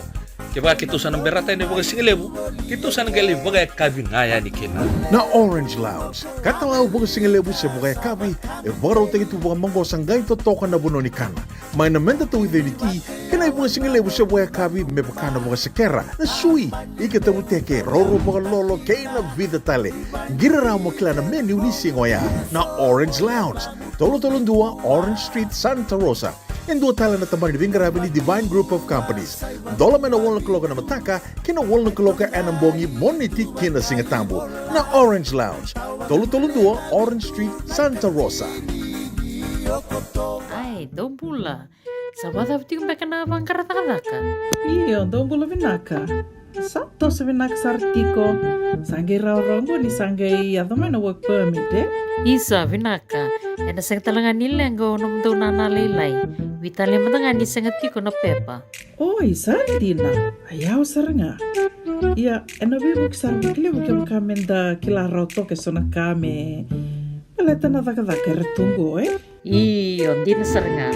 Kevaka keitou sa na berata ena ivakasigalevu, keitou sa na qai lai vakayakavi ga yani kina. Na Orange Lounge, katalau vakasigalevu se vakayakavi, e vakarautaki tu vakamaqosa qai totoka na vanua ni kana. Mai na meda tauica ni ti, kei na ivakasigalevu se vakayakavi me vaka na vakasekera, na sui, ika tavuteke, roro vakalolo, kei na vica tale. Qiri rawa mo kila na menu ni siga oya. Na Orange Lounge, tolu tolu dua Orange Street, Santa Rosa. E dua tale na tabana ni veiqaravi ni Divine Group of Companies. Dola mai na walu na kaloko ena mataka ki na walu na kaloko ena bogi, Moniti ki na Sigatabu. Na Orange Lounge, tolu tolu dua Orange Street, Santa Rosa. Ai, dou bula. Sa vakacava tiko beka na vaqara cakacaka? Io, dou bula vinaka. Sa toso vinaka sara tiko. Sa qai rawarawa qo ni sa qai yaco mai na work permit, e? Isa, vinaka. Ena sega tale ga ni leqa o nomudou nana lailai. Veitalia mada ga ni sega tiko na pepa. Oi, sa dina. A yawa sara ga. Ia, ena veivuke sara vakalevu kevaka meda kila rawa toka eso na ka me baleta na cakacaka era tu qo, e? Io, dina sara ga.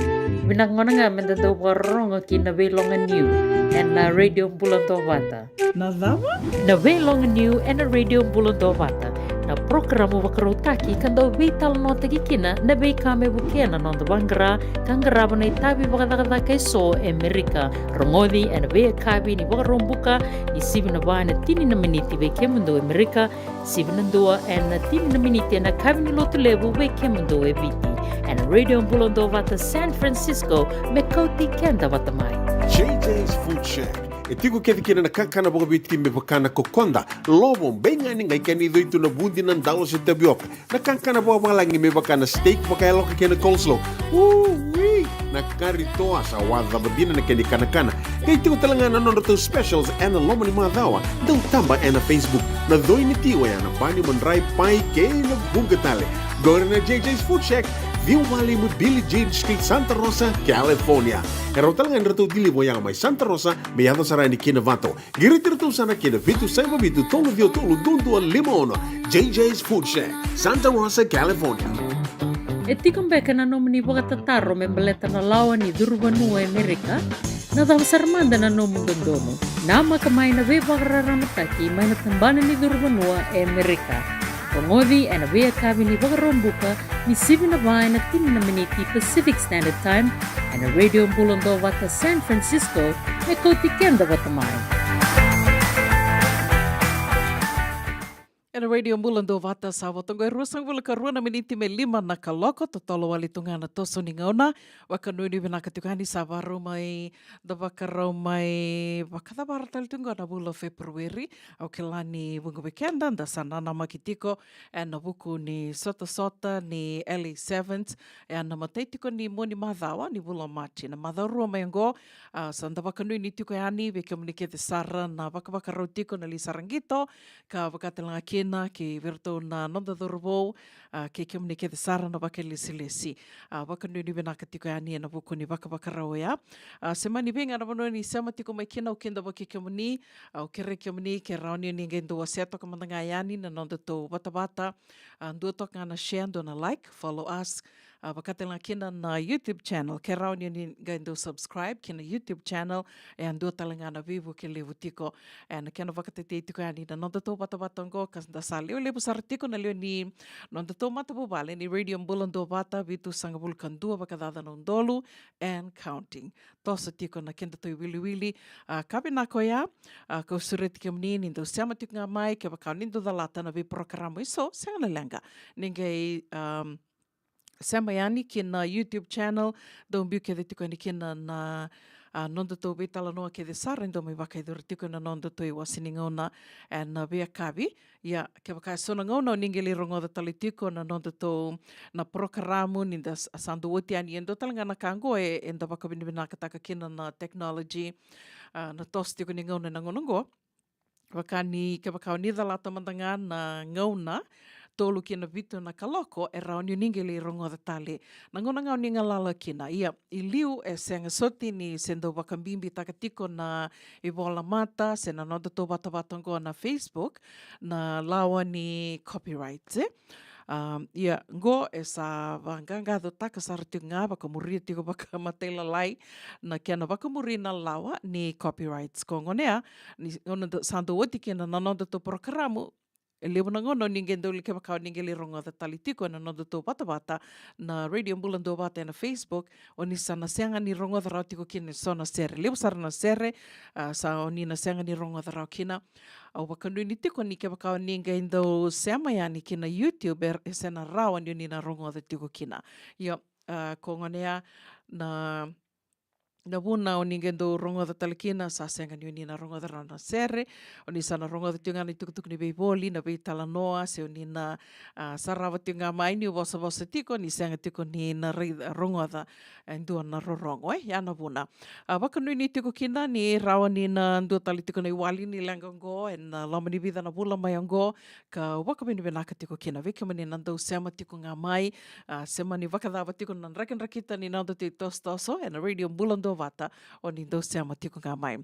Vinaka gona ga meda dau vakarorogo ki na Veiloga Niu ena Radio Bula Duavata. Na cava? Na Veiloga Niu ena Radio Bula Duavata. Na porokaramu vakarautaki ka dau veitalanoataki kina na veika me vukea na noda vaqara ka qarava na itavi vakacakacaka eso e Merika. Rogoci ena veiyakavi ni Vakaraubuka ni sivi na va ena tini na miniti vei kemudou e Merika, sivi na dua ena tini na miniti ena yakavi ni Lotulevu vei kemudou e Viti. Ena Radio Bula Duavata San Francisco, me kauti keda vata mai. J J's Food Shack. E tiko kece kina na kakana vakaviti me vaka na kokoda, lovo, beigani, qai kena icoi tu na vudi, na dalo se tavioka. Na kakana vakavalagi me vaka na steak vakayaloka kei na coleslaw. Ui! Na kari toa sa wacava dina na kena ikanakana. Qai tiko tale ga na nodratou specials ena loma ni macawa. Dau taba ena Facebook. Na coi ni ti oya na bani, madrai, pai kei na vuqa tale. Qori na J J's Food Shack, ciwa walu lima Billie Jean Street, Santa Rosa, California. E rawa tale ga ni ratou deliver oya mai Santa Rosa me yaco sara yani ki Novato. Qiriti iratou sara ki na vitu saiva vitu tolu ciwa tolu dua dua lima ono. J J's Food Shack, Santa Rosa, California. E tiko beka na nomuni vakatataro me baleta na lawa ni curu vanua e Merika? Na cava sara mada na nomu dodonu? Namaka mai na veivakararamataki mai na tabana ni curu vanua e Merika. Rogoci ena veiyakavi ni Vakaraubuka ni sivi na va ena tini na miniti Pacific Standard Time, ena Radio Bula Duavata San Francisco, me kauti keda vata mai. Ena Radio Bula Duavata sa vota oqo e ruasagavulu ka rua na miniti me lima na kaloko, totolo wale tu ga na toso ni gauna. Vakanuinui vinaka tiko yani, sa vakarau mai, da vakarau mai vakacavara tale tu ga na vula o February. Au kila ni vuqa vei keda da sa nanamaki tiko ena vuku ni sotasota ni L A Sevens, ena matai tiko ni mua ni macawa ni vula o Maji. Na macawa rua mai oqo, a, sa da vakanuinui tiko yani vei kemuni kece sara na vakavakarau tiko na lai sara qito, ka vaka tale ga kina kei vei iratou na noda cauravou, a, kei kemuni kece sara na vakailesilesi. A, vakanuinui vinaka tiko yani ena vuku ni vakavakarau oya. A, se mani vei ga na vanua ni sema tiko mai kina, au kidavaki kemuni, au kerei kemuni ke rawa ni ni qai dau wasea toka mada ga yani na nodatou vatavata. A, dua toka ga na share, dua na like, follow us. a, vakatale ga kina na YouTube channel. Ke rawa ni o ni qai dau subscribe ki na YouTube channel, e a dua tale ga na veivuke levu tiko. E na kena vakatetei tiko yani na noda tou vatavata oqo, ka da sa lewe levu sara tiko na lewe ni noda tou matavuvale ni Radio Bula Duavata, vitusagavulu ka dua vakacaca na udolu and counting. Toso tiko na keda tou iwiliwili, a, ka vinaka oya, a, kau sureti kemuni ni dau sema tiko ga mai, kevaka o ni dau calata na veiporokaramu eso, sega na leqa. Ni qai, um, sema yani ki na YouTube channel, dau biu kece tiko yani kina na, a, noda tou veitalanoa kece sara, e dau mai vakayacori tiko na noda tou iwase ni gauna, e na veiyakavi. Ia, kevaka e so na gauna o ni qai lai rogoca tale tiko na noda tou na porokaramu, ni da sa, sa dau oti yani e dua tale ga na ka oqo e, eda vakavinavinakataka kina na technology, a, na toso tiko ni gauna na gauna oqo. Vaka ni kevaka o ni calata mada ga na gauna, tolu ki na vitu na kaloko, e rawa ni o ni qai lai rogoca tale na gauna ga o ni galala kina. Ia, i liu e sega soti ni se dau vakabibitaka tiko na ivolamata se na noda tou vatavata oqo na Facebook, na lawa ni copyright, e? Um, ia, qo e sa vaqaqacotaka sara tiko ga, vakamuria tiko vakamatailalai na kena vakamuri na lawa ni copyrights. Ko gona ya, ni gauna da, sa dau oti kina na noda tou porokaramu, e levu na gauna o ni qai dau lai, kevaka o ni qai lai rogoca tale tiko na noda tou vatavata na Radio Bula Duavata e na Facebook, o ni sa na sega ni rogoca rawa tiko kina e so na sere. Levu sara na sere, a, sa o ni na sega ni rogoca rawa kina. Au vakanuinui tiko ni kevaka o ni qai dau sema yani ki na YouTube, e, e se na rawa ni o ni na rogoca tiko kina. Ia, a, ko gona ya na, na vuna o ni qai dau rogoca tale kina, sa sega ni o ni na rogoca rawa na sere, o ni sa na rogoca tiko ga na itukutuku ni veivoli, na veitalanoa, se o ni na, a, sarava tiko ga mai niu vosavosa tiko, ni sega tiko ni na rai, rogoca e dua na rorogo, e, ya na vuna. A, vakanuinui tiko kina ni rawa ni na dua tale tiko na iwali ni leqa oqo e na loma ni vica na vula mai oqo, kau vakavinavinaka tiko kina vei kemuni na dau sema tiko ga mai, a, se mani vakacava tiko na drakidrakita ni noda tou itosotoso e na Radio Bula Duavata, o ni dau sema tiko ga mai.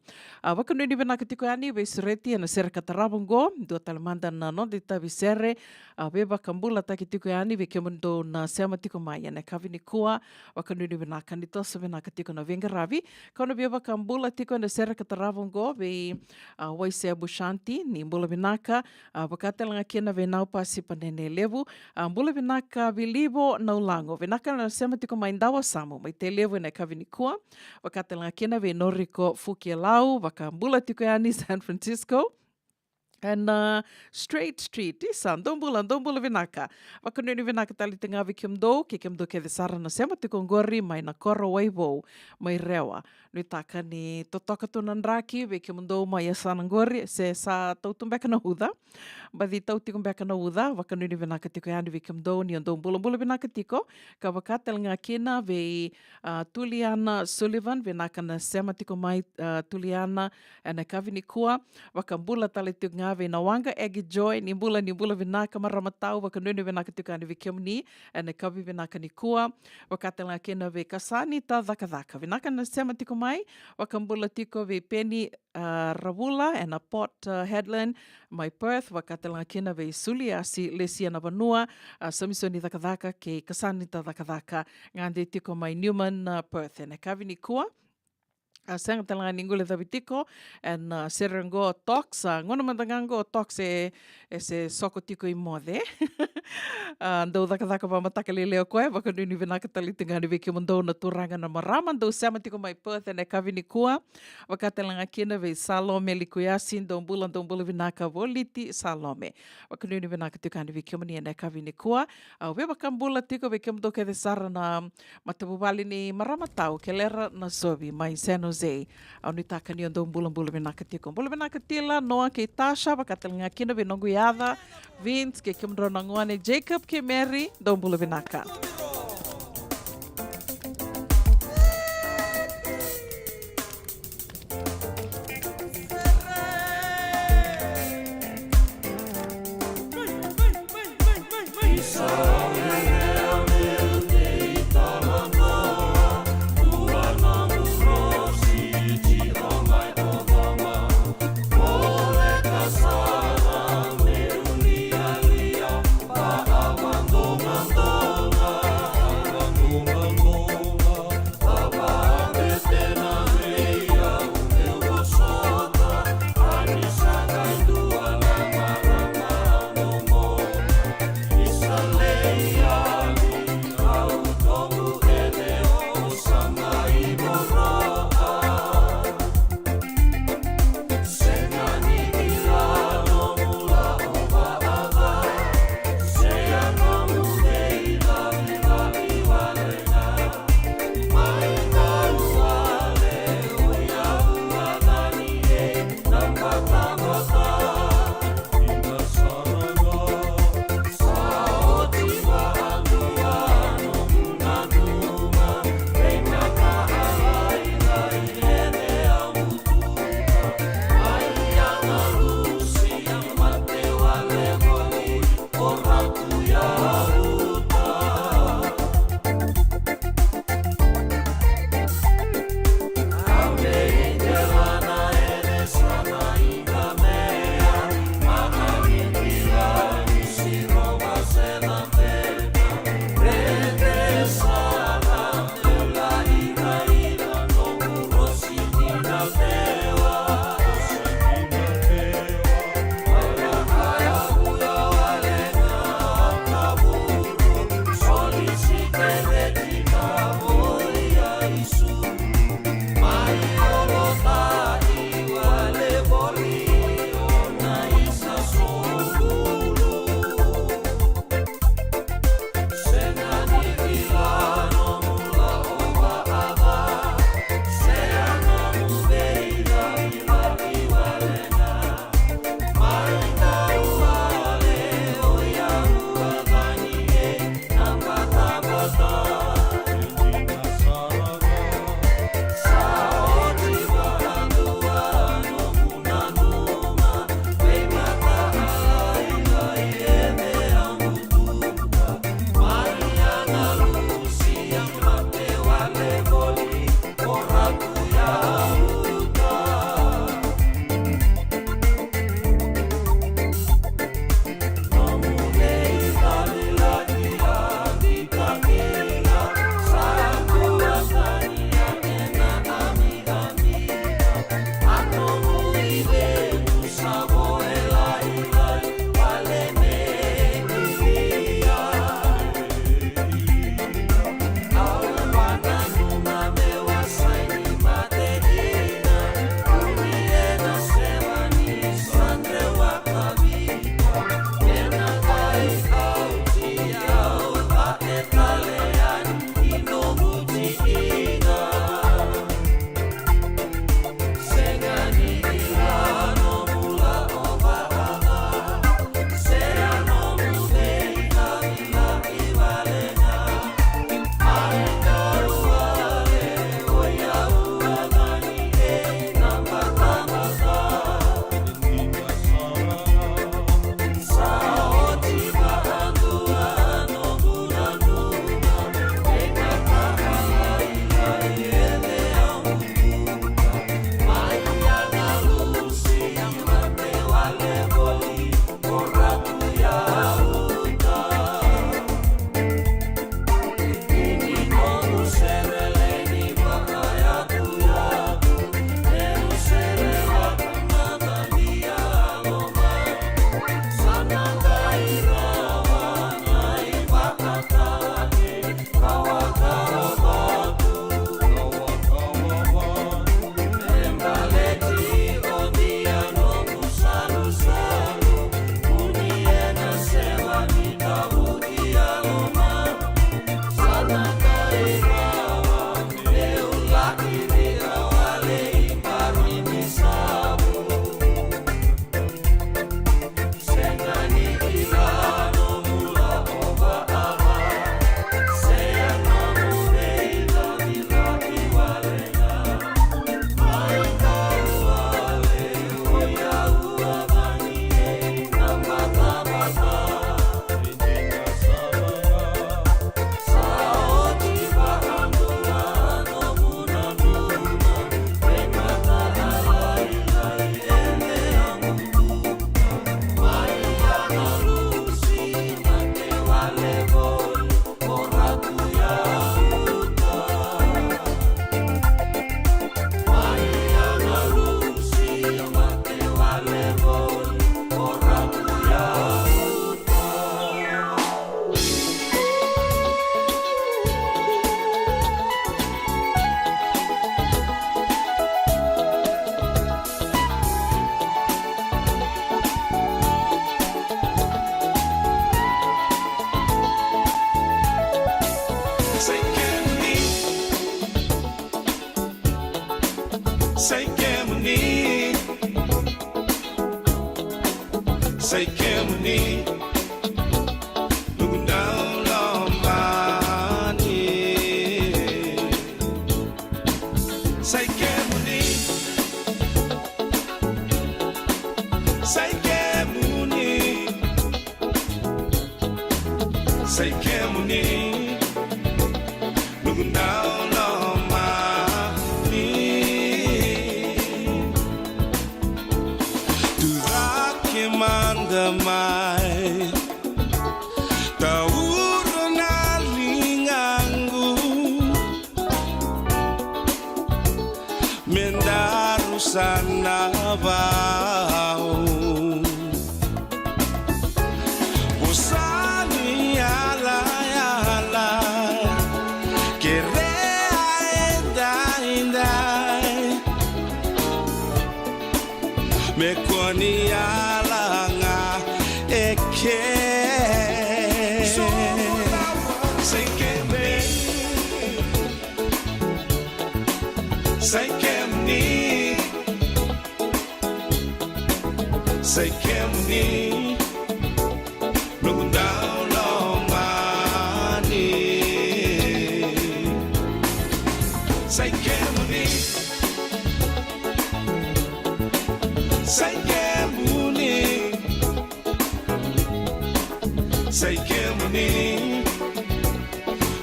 A, vakanuinui vinaka tiko yani veisureti e na sere ka tarava oqo, dua tale mada na noda itavi sere, a, veivakabulataki tiko yani vei kemudou na sema tiko mai e na yakavi nikua, vakanuinui vinaka ni toso vinaka tiko na veiqaravi. Kau na via vakabula tiko e na sere ka tarava oqo vei, a, Waisea Bushanti, ni bula vinaka, a, vaka tale ga kina vei Naupasi Panene Levu, a, bula vinaka Vilivo Naulago, vinaka na sema tiko mai Dawasamu mai Tailevu e na yakavi nikua, vaka tale ga kina vei Noriko Fukialau, vakabula tiko yani San Francisco. E na, a, Straight Street, isa, dou bula, dou bula vinaka. Vakanuinui vinaka tale tiko ga vei kemudou, kei kemudou kece sara na sema tiko oqori mai na koro Waivou, mai Rewa. Nuitaka ni totoka tu na draki vei kemudou mai yasana oqori, se sa tau tu beka na uca. Baci tau tiko beka na uca, vakanuinui vinaka tiko yani vei kemudou ni o dou bulabula vinaka tiko, ka vaka tale ga kina vei, a, Tuliana Sullivan, vinaka na sema tiko mai, a, Tuliana, e na yakavi nikua, vakabula tale tiko ga vei Nawaqa Egi Joy, ni bula, ni bula vinaka marama tau, vakanuinui vinaka tiko yani vei kemuni, e na yakavi vinaka nikua, vaka tale ga kina vei Kasanita Cakacaka, vinaka na sema tiko mai, vakabula tiko vei Peni, a, Ravula, e na Port, a, Hedland, mai Perth, vaka tale ga kina vei Suliasi Lesia Navanua, a, Samisoni Cakacaka, kei Kasanita Cakacaka, gade tiko mai Newman, a, Perth, e na yakavi nikua. A, sega tale ga ni guilecavi tiko, e na, a, sere oqo Tox, a, gauna mada ga oqo Tox e, e se soko tiko i moce. A, dau cakacaka vakamataka lailai o koya, vakanuinui vinaka tale tiko ga yani vei kemudou na turaga na marama, dau sema tiko mai Perth e na yakavi nikua, vaka tale ga kina vei Salome Likuyasi, dou bula, dou bula vinaka Voliti Salome. Vakanuinui vinaka tiko yani vei kemuni e na yakavi nikua, au via vakabula tiko vei kemudou kece sara na matavuvale ni marama tau, Kelera Nasovi, mai San Jose. Au nuitaka ni o dou bulabula vinaka tiko. Bula vinaka Tila, Noa kei Tasha, vaka tale ga kina vei noqu yaca, Vince, kei kemudrau na gone, Jacob kei Mary, dou bula vinaka. Sa i kemuni, noqu dau lomani. Sa i kemuni, sa i kemuni, sa i kemuni, noqu dau lomani. Tu cake mada mai, taura na ligaqu, me daru sa na vau. Vosa ni yalayala, kerea edaidai, me kua ni yala ga eke. Sa i kemuni, sa i kemuni, sa i kemuni, noqu dau lomani. Sa i kemuni, sa i kemuni, sa i kemuni,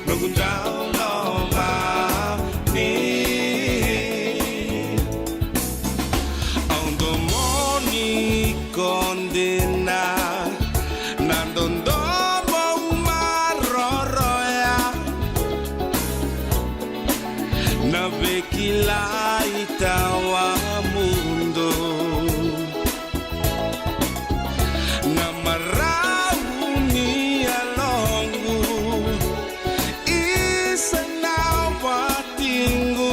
noqu dau lomani. Au domoni iko dina, na dodomo maroroya, na veikilai tawamudu. Na marau ni yaloqu, isa na watiqu,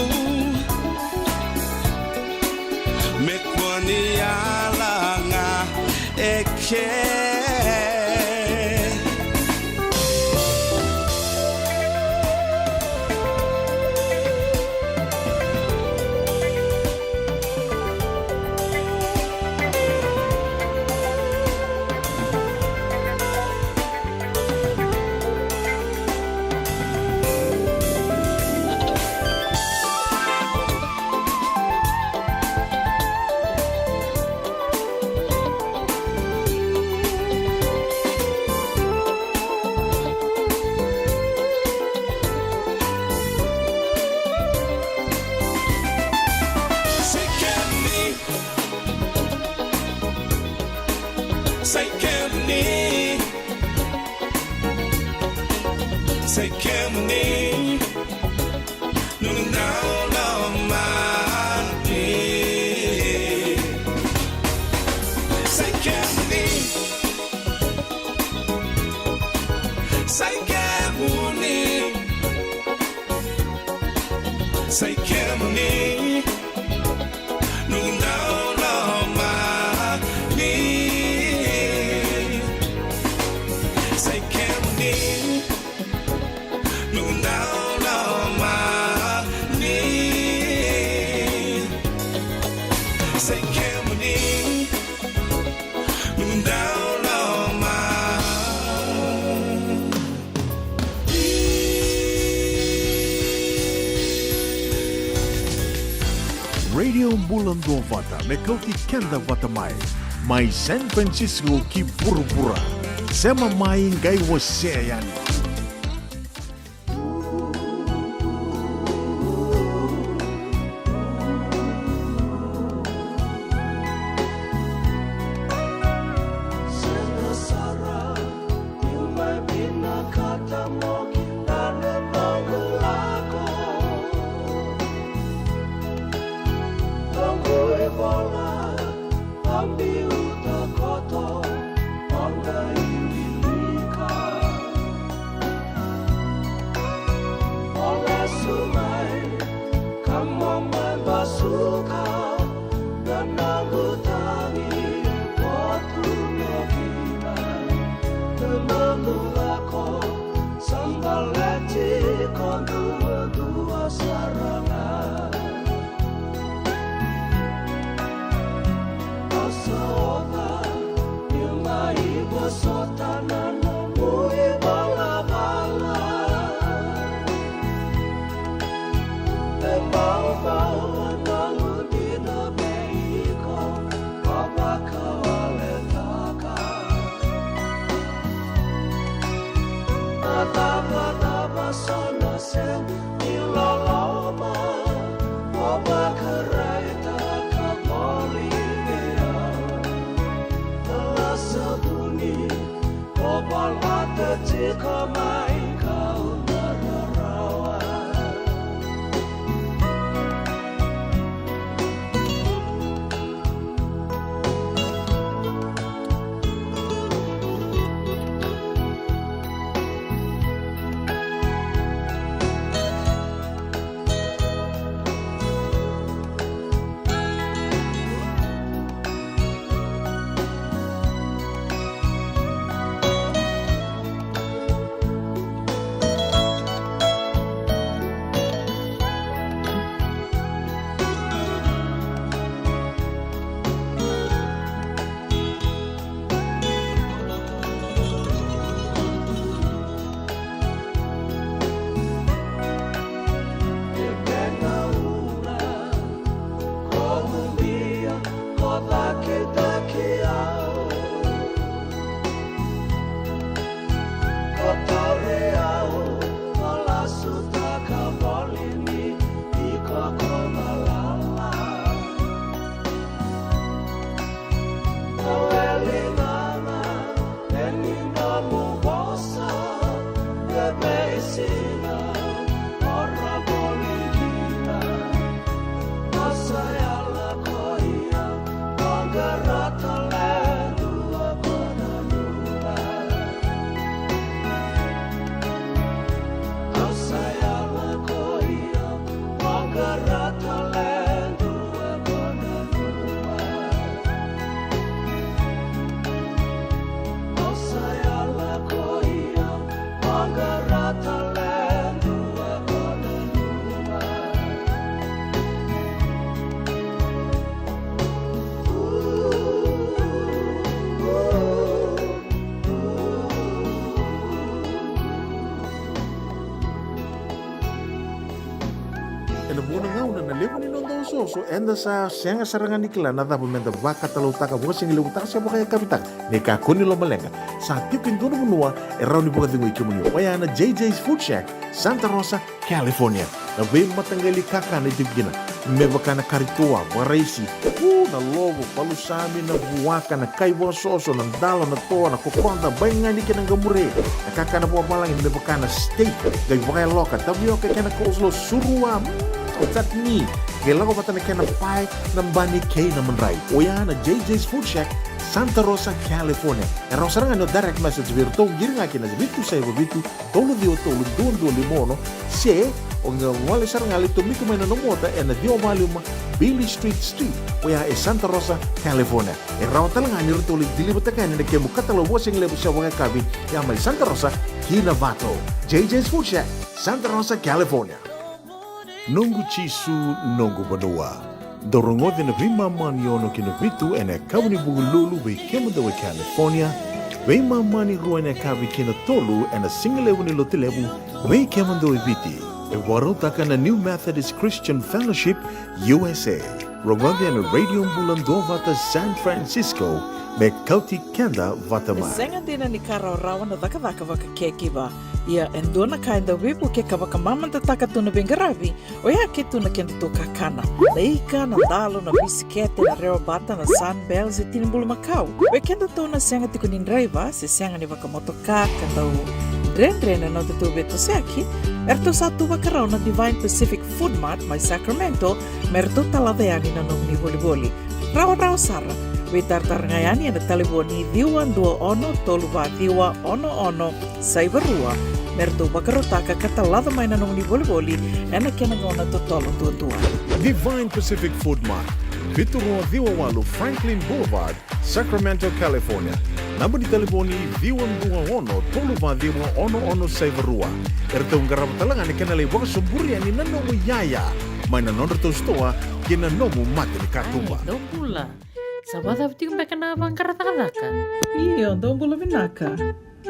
me kua ni yala ga eke. Sa i kemuni, sa i kemuni, sa i kemuni, noqu dau lomani. Sa i kemuni, sa i kemuni, sa i kemuni, noqu dau lomani. Sa i kemuni, noqu dau lomani. Sa i kemuni, noqu dau lomani. Radio Bula Duavata, me kauti keda vata mai. Mai San Francisco ki vuravura. Sema mai qai wasea yani. Sa na sega ni loloma, o vakaraitaka voli vei au. Lasa vuni, o volata tiko mai kau na rarawa. Ena vuna gauna na levu ni noda osooso, eda sa sega sara ga ni kila na cava meda vakatalautaka, vakasigalevu taka se vakayakavi taka. Ni kakua ni lomaleqa, sa tiko e dua na vanua e rawa ni vakacegui kemuni, oya na J J's Food Shack, Santa Rosa, California. Na veimataqali kakana e tiko kina, me vaka na kari toa, vakaraisi, u, na lovo, palusami, na vuaka, na kai vakasoso, na dalo, na toa, na kokoda, baigani kei na qamure, na kakana vakavalagi, me vaka na steak, qai vakayaloka, tavioka kei na coleslaw, surua, mm, chutney, qai lako vata na kena pae, na bani kei na madrai. Oya na J J's Food Shack, Santa Rosa, California. E rawa sara ga ni o direct message vei iratou, qiri ga kina vitu saiva vitu, tolu ciwa tolu, dua dua lima ono, se o qai gole sara ga, lai tomika mai na nomu ota ena ciwa va lima Beale Street Suite, oya e Santa Rosa, California. E rawa tale ga ni ratou lai deliver-taka yani na kemu katalau vakasigalevu se vakayakavi, ya mai Santa Rosa ki Novato. J J's Food Shack, Santa Rosa, California. Noqu Jisu, noqu vanua. Dou rogoca na veimama ni ono ki na vitu ena yakavi ni Vukelulu vei kemudou e California, veimama ni rua ena yakavi ki na tolu ena sigalevu ni Lotulevu vei kemudou e Viti. E vakarautaka na New Methodist Christian Fellowship U S A. Rogoca ena Radio Bula Duavata San Francisco me kauti keda vata mai. E sega dina ni ka rawarawa na cakacaka vakacaregiver. Ia e dua na ka e dau veivuke ka vakamamadataka tu na veiqaravi, oya ke tu na kedatou kakana. Na ika, na dalo, na bisikete, na rewabata, na Sunbell se tini bulumakau. Vei kedatou na sega tiko ni draiva se sega ni vakamotoka ka dau dredre na nodatou veitosoyaki, eratou sa tu vakarau na Divine Pacific Food Mart mai Sacramento me ratou talaca yani na nomuni volivoli. Rawarawa sara. Veitaratara ga yani ena talevoni ciwa dua ono tolu va ciwa ono ono saiva rua me ratou vakarautaka ka talaca mai na nomuni volivoli ena kena gauna totolo duadua. Divine Pacific Food Mart, vitu rua ciwa walu Franklin Boulevard, Sacramento, California. Naba ni talevoni ciwa dua ono tolu va ciwa ono ono saiva rua. Eratou qarava tale ga na kena lai vakasoburi yani na nomu iyaya mai na nodratou sitoa kei na nomu mata ni katuba. Ai, dou bula. Sa vakacava tiko beka na vaqara cakacaka? Io, dou bula vinaka.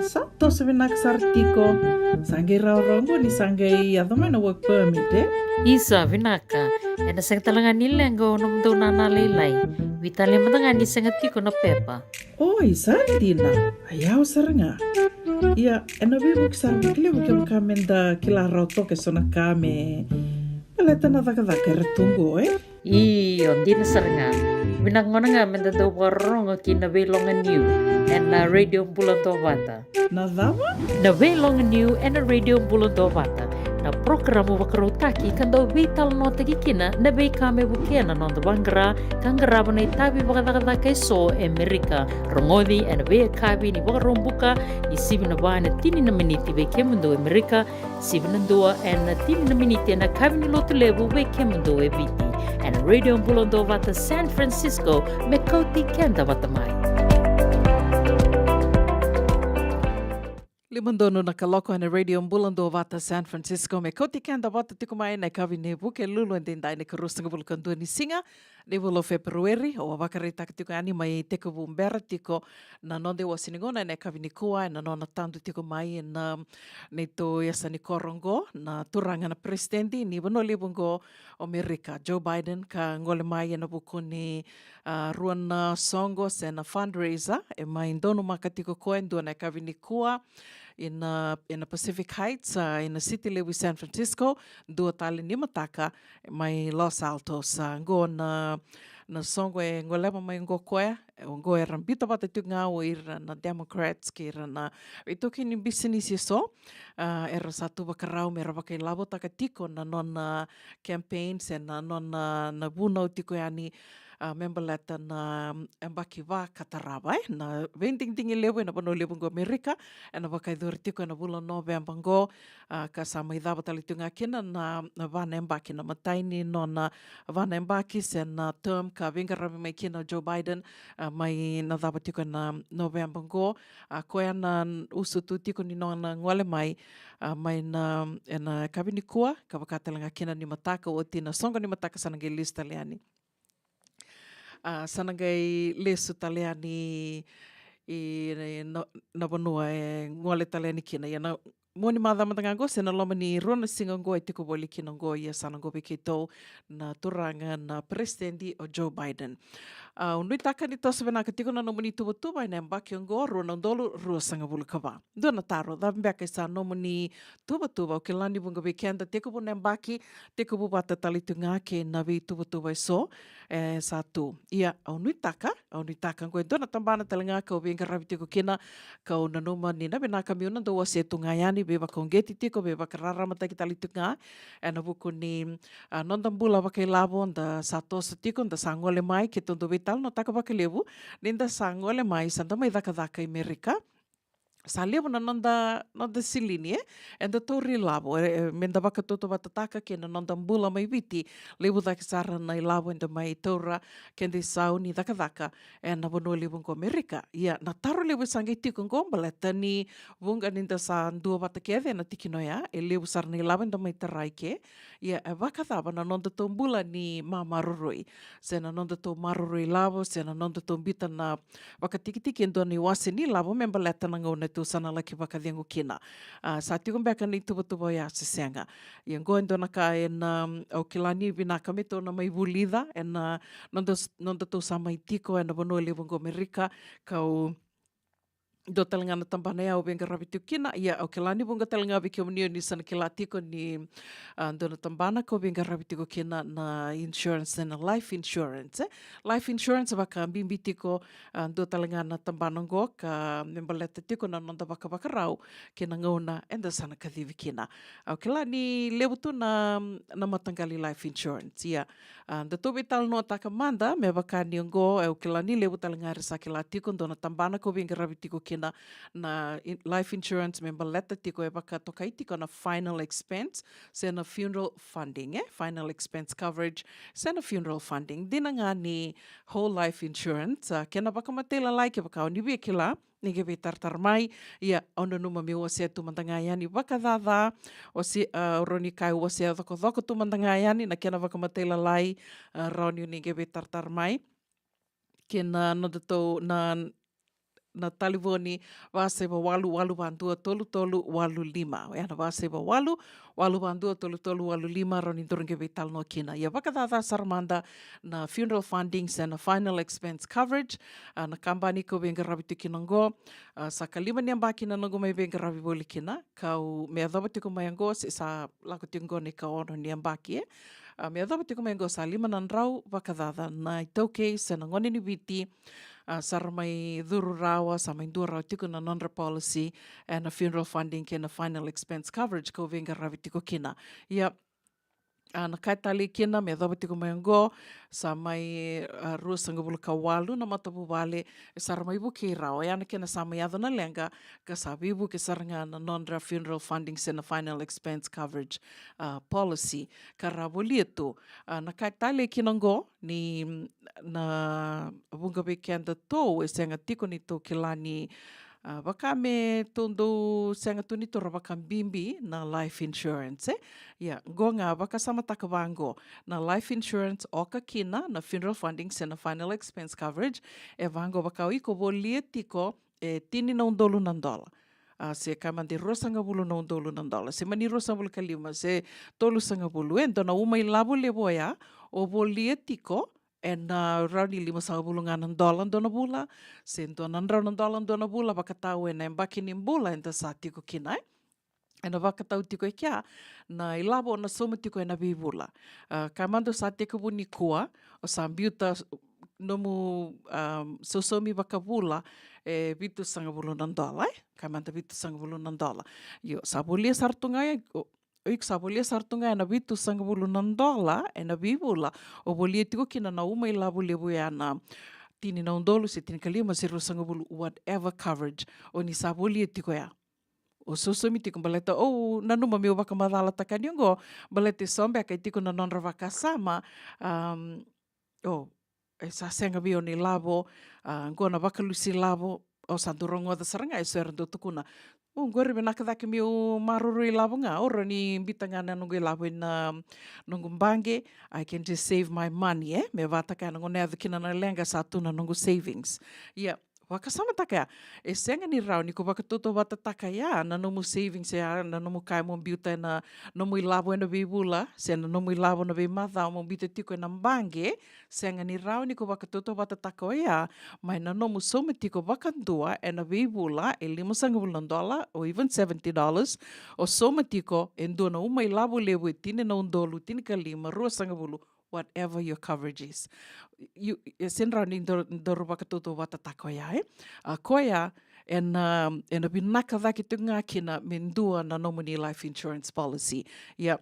Sa toso vinaka sara tiko. Sa qai rawarawa qo ni sa qai yaco mai na work permit, e? Isa, vinaka. Ena sega tale ga ni leqa o nomudou nana lailai. Veitalai mada ga ni sega tiko na pepa. Oi, sa dina. A yawa sara ga. Ia, ena veivuke sara vakalevu kevaka meda kila rawa toka eso na ka me baleta na cakacaka era tu qo, e? Io, dina sara ga. Vinaka gona ga meda dau vakarorogo ki na Veiloga Niu ena Radio Bula Duavata. Na cava? Na Veiloga Niu ena Radio Bula Duavata. Na porokaramu vakarautaki ka dau veitalanoataki kina na veika me vukea na noda vaqara ka qarava na itavi vakacakacaka eso e Merika. Rogoci ena veiyakavi ni Vakaraubuka, ni sivi na va ena tini na miniti vei kemudou e Merika, sivi na dua ena tini na miniti ena yakavi ni Lotulevu vei kemudou e Viti. Ena Radio Bula Duavata San Francisco, me kauti keda vata mai. Lima donu na kaloko ena Radio Bula Duavata San Francisco, me kauti keda vata tiko mai ena yakavi ni Vukelulu edaidai, na ikaruasagavulu ka dua ni siga ni vula o Feperueri. Au a vakaraitaka tiko yani mai tekivu bera tiko na noda iwase ni gauna ena yakavi nikua, ena nona tadu tiko mai ena neitou yasa ni koro oqo na turaga na peresitedi ni vanua levu oqo o Merika, Joe Biden, ka gole mai ena vuku ni, a, rua na soqo se na fundraiser e mai donumaka tiko koya, dua na yakavi nikua ina, ina Pacific Heights, a, ina siti levu i San Francisco, dua tale ni mataka mai Los Altos. A, qo na, na soqo e goleva mai qo koya, e, qo era biuta vata tiko ga o ira na Democrats kei ira na veitaukei ni bisinisi eso, a, era sa tu vakarau me ra vakailavotaka tiko na nona campaign se na nona, na vunau tiko yani, a, me baleta na, mm, yabaki va ka tarava, e, na veidigidigi levu ena vanua levu qo Amerika, ena vakayacori tiko ena vula o Noveba qo, a, ka sa mai cava tale tiko ga kina na, na va na yabaki, na imatai ni nona va na yabaki se na term ka veiqaravi mai kina o Joe Biden, a, mai na cava tiko ena Noveba qo, a, koya na usutu tiko ni nona gole mai, a, mai na, ena yakavi nikua, ka vaka tale ga kina ni mataka, oti na soqo ni mataka sa na qai lesu tale yani. A, sa na qai lesu tale yani i, i na, na vanua e gole tale yani kina. Ia na mua ni macawa mada ga qo, se na loma ni rua na siga qo e tiko voli kina qo, ia sa na qo vei keitou na turaga na peresitedi o Joe Biden. A, au nuitaka ni toso vinaka tiko na nomuni tuvatuva ena yabaki oqo, rua na udolu ruasagavulu ka va. Dua na taro, cava beka e sa nomuni tuvatuva? Au kila ni vuqa vei keda tekivu na yabaki, tekivu vata tale tu ga kei na veituvatuva eso e sa tu. Ia, au nuitaka, au nuitaka qo e dua na tabana tale ga kau veiqaravi tiko kina, kau nanuma ni na vinaka meu na dau wasea tu ga yani, veivakauqeti tiko, veivakararamataki tale tu ga ena vuku ni, a, noda bula vakailavo, da sa toso tiko, da sa gole mai, keitou dau veitalanoataka vakalevu ni da sa gole mai, sa da mai cakacaka i Merika. Sa levu na noda, noda silini, e? Eda tauri ilavo, e, e, meda vakatautauvatataka kei na noda bula mai Viti. Levu cake sara na ilavo eda mai taura, keda isau ni cakacaka ena vanua levu qo Amerika. Ia, na taro levu e sa qai tiko qo, baleta ni vuqa ni da sa dua vata kece ena tikina oya, e levu sara na ilavo eda mai tarai ke. Ia, e vakacava na nodatou bula ni mamaroroi, se na nodatou maroroi lavo, se na nodatou biuta na vakatikitiki e dua na iwase ni lavo me baleta na gauna tou sa na laki vakacegu kina. A, sa tiko beka na ituvatuva oya se sega? Ia, qo e dua na ka ena, au kila ni vinaka me tou na mai vulica ena noda, nodatou sa mai tiko ena vanua levu qo Amerika, kau dua tale ga na tabana ya au veiqaravi tiko kina. Ia, au kila ni vuqa tale ga vei kemuni o ni sa na kila tiko ni, a, dua na tabana kau veiqaravi tiko kina na insurance, na life insurance, e? Life insurance vakabibi tiko, a, dua tale ga na tabana qo ka me baleta tiko na noda vakavakarau kei na gauna eda sa na kacivi kina. Au kila ni levu tu na, na mataqali life insurance. Ia, a, datou veitalanoataka mada, me vaka ni oqo, au kila ni levu tale ga era sa kila tiko, dua na tabana kau veiqaravi tiko kina na in-, life insurance me baleta tiko, e vakatokai tiko na final expense, se na funeral funding, e? Final expense coverage, se na funeral funding. Dina ga ni whole life insurance, a, kena vakamatailalai, kevaka o ni via kila, ni qai veitaratara mai. Ia, au nanuma meu wasea tu mada ga yani vakacaca, o si, a, au rawa ni kaya wasea cokocoko tu mada ga yani na kena vakamatailalai, a, rawa ni o ni qai veitaratara mai kei na nodatou, na, na talevoni, vasaiva walu walu va dua tolu tolu walu lima. Oya na vasaiva walu walu va dua tolu tolu walu lima, rawa ni dou qai veitalanoa kina. Ia vakacaca sara mada na funeral funding se na final expense coverage, a, na kabani kau veiqaravi tiko kina oqo. A, sa ka lima ni yabaki na noqu mai veiqaravi voli kina, kau me yacova tiko mai oqo, se sa lako tiko oqo na ikaono ni yabaki, e. A, me yacova tiko mai oqo sa lima na drau vakacaca na iTaukei se na gone ni Viti, a, sa ra mai curu rawa, sa mai dua rawa tiko na nodra policy, e, na funeral funding kei na final expense coverage kau veiqaravi tiko kina. Ia, a, na ka e talei kina me yacova tiko mai oqo, sa mai, a, ruasagavulu ka walu na matavuvale e sa ra mai vukei rawa. Oya na kena sa mai yaco na leqa, ka sa veivuke sara ga na nodra funeral funding se na final expense coverage, a, policy ka ra volia tu. A, na ka e talei kina oqo, ni, mm, na vuqa vei kedatou e sega tiko ni tou kila ni, a, vaka me tou dau sega tu ni tou ra vakabibi na life insurance, e. Ia, oqo ga vakasamataka vaqo, na life insurance oka kina na funeral funding se na final expense coverage, e vaqo, vaka o iko volia tiko e tini na udolu na dola, a, se ka mada e ruasagavulu na udolu na dola, se mani ruasagavulu ka lima, se tolusagavulu, e dua na uma ilavo levu oya o volia tiko, ena rawa ni limasagavulu ga na dola dua na vula, se dua na drau na dola dua na vula, vakatau ena yabaki ni bula eda sa tiko kina, e. Ena vakatau tiko e kea na ilavo o na sauma tiko ena veivula. A, ka mada o sa tekivu nikua, o sa biuta s-, nomu, a, sausaumi vakavula e vitusagavulu na dola, e? Ka mada vitusagavulu na dola. Io, sa volia sara tu ga, e, o, o iko sa volia sara tu ga ena vitusagavulu na dola ena veivula, o volia tiko kina na uma ilavo levu ya na tini na udolu se tinikalima se ruasagavulu, whatever coverage o ni sa volia tiko ya. O sausaumi tiko, baleta au nanuma meu vakamacalataka yani oqo, baleta e so beka e tiko na nodra vakasama, um, o, e sa sega vei au na ilavo, a, oqo na vakalusi ilavo, au sa dau rogoca sara ga e so era dau tukuna. O, oqori vinaka cake meu maroroi ilavo ga, au rawa ni biuta ga na noqu ilavo ena noqu baqe, I can just save my money, e? Me vaka ya na gauna e yaco kina na leqa sa tu na noqu savings. Ia, vakasamataka ya, e sega ni rawa ni ko vakatautauvatataka ya na nomu savings, ya na nomu ka mo biuta ena nomu ilavo ena veivula, se na nomu ilavo na veimacawa mo biuta tiko ena baqe, sega ni rawa ni ko vakatautauvatataka oya mai na nomu sauma tiko vakadua ena veivula e limasagavulu na dola, or even seventy dollars, o sauma tiko e dua na uma ilavo levu e tini na udolu, tinikalima, ruasagavulu, whatever your coverage is. You, e sega ni rawa ni dau, daru vakatautauvatataka oya, e? A, koya ena, ena vinaka cake tiko ga kina me dua na nomuni life insurance policy. Ia,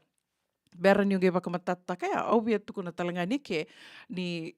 bera niu qai vakamatatataka ya, au via tukuna tale ga ni ke, ni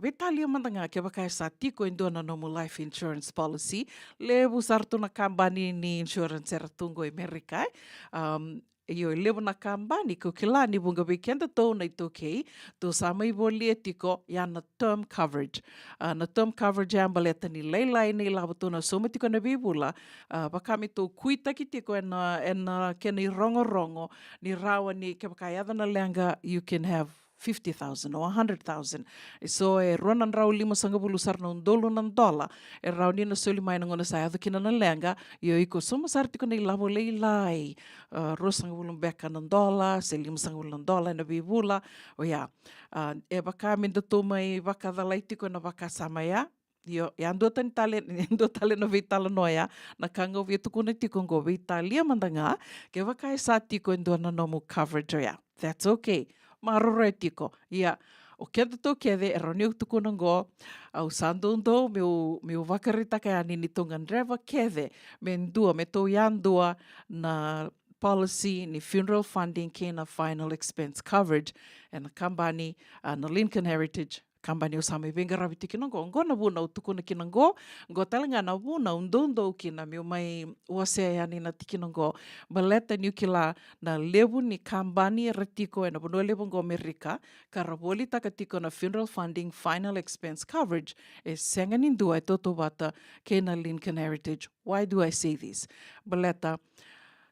veitalia mada ga kevaka e sa tiko e dua na nomu life insurance policy. Levu sara tu na kabani ni insurance era tu qo e Amerika, e. Um, io, e levu na kabani, kau kila ni vuqa vei kedatou na iTaukei, tou sa mai volia tiko ya na term coverage. A, na term coverage ya baleta ni lailai na ilavo tou na sauma tiko ena veivula, a, vaka me tou kuitaki tiko ena, ena kena irogorogo, ni rawa ni kevaka e yaco na leqa, you can have fifty thousand or a hundred thousand. E so e rua na drau limasagavulu sara na udolu na dola e rawa ni na soli mai na gauna sa yaco kina na leqa, ia o iko sauma sara tiko na ilavo lailai, a, ruasagavulu beka na dola se limasagavulu na dola ena veivula. Oya, a, e vaka me datou mai vakacalai tiko ena vakasama ya. Io, e a dua tani tale, e dua tale na veitalanoa ya, na ka ga au via tukuna tiko qo, veitalia mada ga kevaka e sa tiko e dua na nomu coverage oya. That's okay. Maroroya tiko. Ia, o kedatou kece, e rawa niu tukuna qo, au sa doudou meu, meu vakaraitaka yani ni tou gadreva kece me dua, me tou yadua na policy ni funeral funding kei na final expense coverage ena kabani, a, na Lincoln Heritage, kabani au sa mai veiqaravi tiko kina qo. Qo na vuna au tukuna kina qo, qo tale ga na vuna au doudou kina meu mai wasea yani na tikina qo. Baleta niu kila na levu ni kabani era tiko ena vanua levu qo Amerika, ka ra volitaka tiko na funeral funding, final expense coverage, e sega ni dua e tautauvata kei na Lincoln Heritage. Why do I say this? Baleta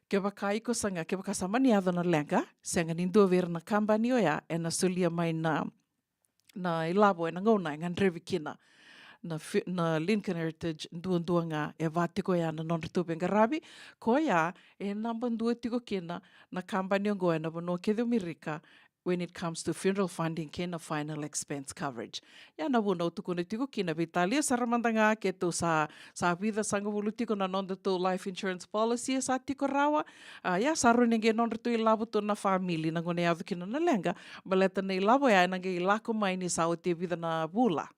kevaka iko sa ga, kevaka sa mani yaco na leqa, sega ni dua vei ira na kabani oya ena solia mai na na ilavo ena gauna e gadrevi kina. na, fi- na Lincoln Heritage duadua ga e va tiko ya na nodratou veiqaravi. Koya e naba dua tiko kina na kabani oqo ena vanua kece o Merika when it comes to funeral funding kei na final expense coverage. Ia na vuna au tukuna tiko kina, veitalia sara mada ga keitou sa, sa vica sagavulu tiko na nodatou life insurance policy e sa tiko rawa. A, ia sa rawa ni qai nodratou ilavo tu na family na gauna e yaco kina na leqa, baleta na ilavo ya ena qai lako mai ni sa oti e vica na vula.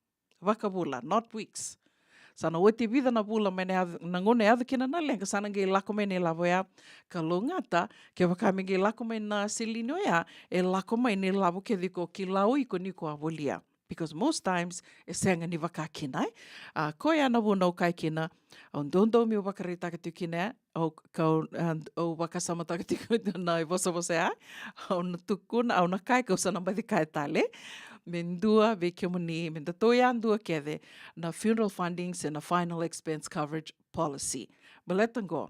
Vakavula, not weeks. Sa na oti e vica na vula mai na yaco, na gauna e yaco kina na leqa, sa na qai lako mai na ilavo ya. Kalougata, kevaka me qai lako mai na seleni oya, e lako mai na ilavo kece iko kila o iko ni ko a volia. Because most times, e sega ni vaka kina, e? A, koya na vuna au kaya kina, au dodonu meu vakaraitaka tiko kina, e? Au, kau, a, au vakasamataka tiko na ivosavosa ya, au na tukuna, au na kaya, kau sa na baci kaya tale, me dua vei kemuni, me datou yadua kece na funeral funding se na final expense coverage policy. Baleta qo,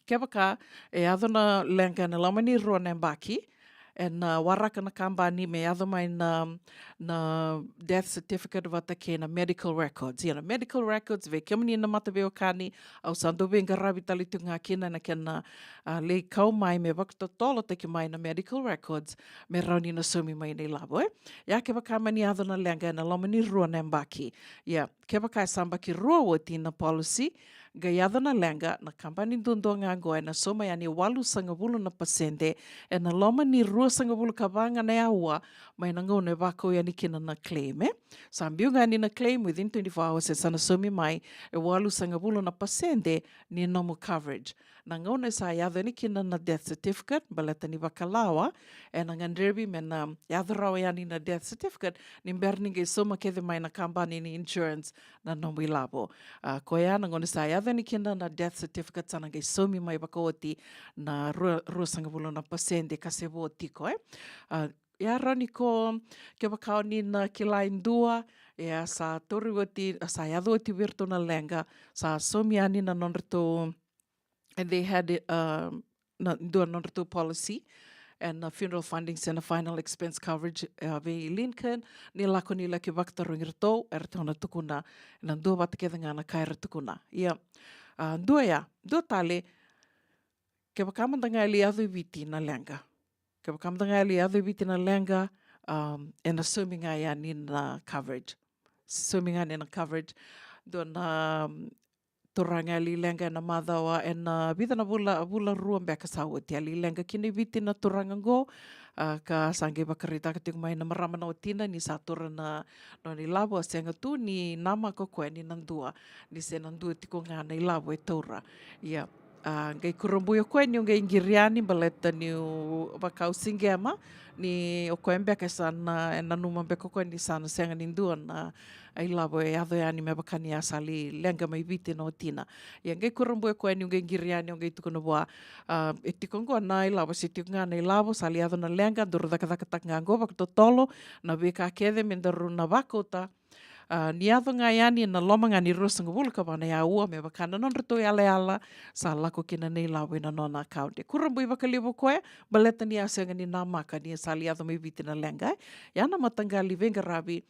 kevaka e yaco na leqa ena loma ni rua na yabaki, ena waraka na kabani me yaco mai na, na death certificate vata kei na medical records. Ia na medical records, vei kemuni na mataveiwekani, au sa dau veiqaravi tale tiko ga kina ena kena, a, lai kau mai me vakatotolotaki mai na medical records, me rawa ni na saumi mai na ilavo, e? Ia kevaka mani yaco na leqa ena loma ni rua na yabaki. Ia, kevaka e sa yabaki rua oti na policy, qai yaco na leqa, na kabani duadua ga qo ena sauma yani e walusagavulu na pasede, ena loma ni ruasagavulu ka va ga na aua, mai na gauna e vakau yani kina na claim, e? Sa biu ga yani na claim, within twenty-four hours, e sa na saumi mai e walusagavulu na pasede ni nomu coverage. Na gauna e sa yaco yani kina na death certificate, baleta ni vakalawa, ena gadrevi me na yaco rawa yani na death certificate, ni bera ni qai sauma kece mai na kabani ni insurance na nomu ilavo. A, koya na gauna sa yaco yani kina na death certificate, sa na qai saumi mai vakaoti na rua, ruasagavulu na pasede ka se vo tiko, e? A, ia rawa ni ko, kevaka o ni na kila e dua, e a sa tauri oti, a sa yaco oti vei iratou na leqa, sa saumi yani na nodratou, and they had it, um, na dua nodratou policy, ena funeral funding se na final expense coverage, e, vei Lincoln, ni lako ni laki vakatarogi iratou, eratou na tukuna, na dua vata kece ga na ka era tukuna. Ia, a, dua ya, dua tale, kevaka mada ga e lai yaco e Viti na leqa. Kevaka mada ga e lai yaco e Viti na leqa, um, ena saumi ga yani na coverage. Saumi ga yani na coverage. Dua na, um, turaga e lai leqa ena macawa, ena vica na vula, vula rua beka sa oti. A lai leqa kina e Viti na turaga qo, a, ka sa qai vakaraitaka tiko mai na marama na watina ni sa taura na nona ilavo, a sega tu ni namaka o koya ni na dua, ni se na dua tiko ga na ilavo e taura. Ia, a, qai kurabui o koya niu qai qiri yani baleta niu vaka au siqema, ni o koya beka e sa na, e nanuma beka o koya ni sa na sega ni dua na ilavo e yaco yani me vaka ni a sa lai leqa mai Viti na watina. Ia qai kurabui o koya niu qai qiri yani, au qai tukuna vua, a, e tiko qo na ilavo, se tiko ga na ilavo, sa lai yaco na leqa, daru cakacakataka ga qo vakatotolo na veika kece me daru na vakauta. A, ni yaco ga yani ena loma ga ni ruasagavulu ka va na aua me vaka na nodratou yalayala, sa lako kina na ilavo ena nona account. E kurabui vakalevu o koya, baleta ni a sega ni namaka ni sa lai yaco mai Viti na leqa, e? Ia na mataqali veiqaravi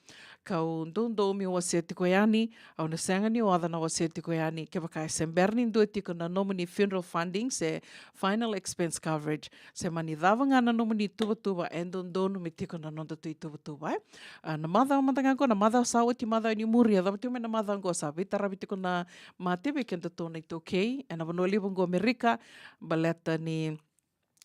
kau doudou meu wasea tiko yani, au na sega ni oca na wasea tiko yani, kevaka e se bera ni dua tiko na nomuni funeral funding se final expense coverage, se mani cava ga na nomuni tuvatuva, e dodonu me tiko na nodatou ituvatuva, e? A, na macawa mada ga qo, na macawa sa oti, macawa ni muri, e cava tiko mai na macawa qo, sa veitaravi tiko na mate vei kedatou na iTaukei ena vanua levu qo Amerika, baleta ni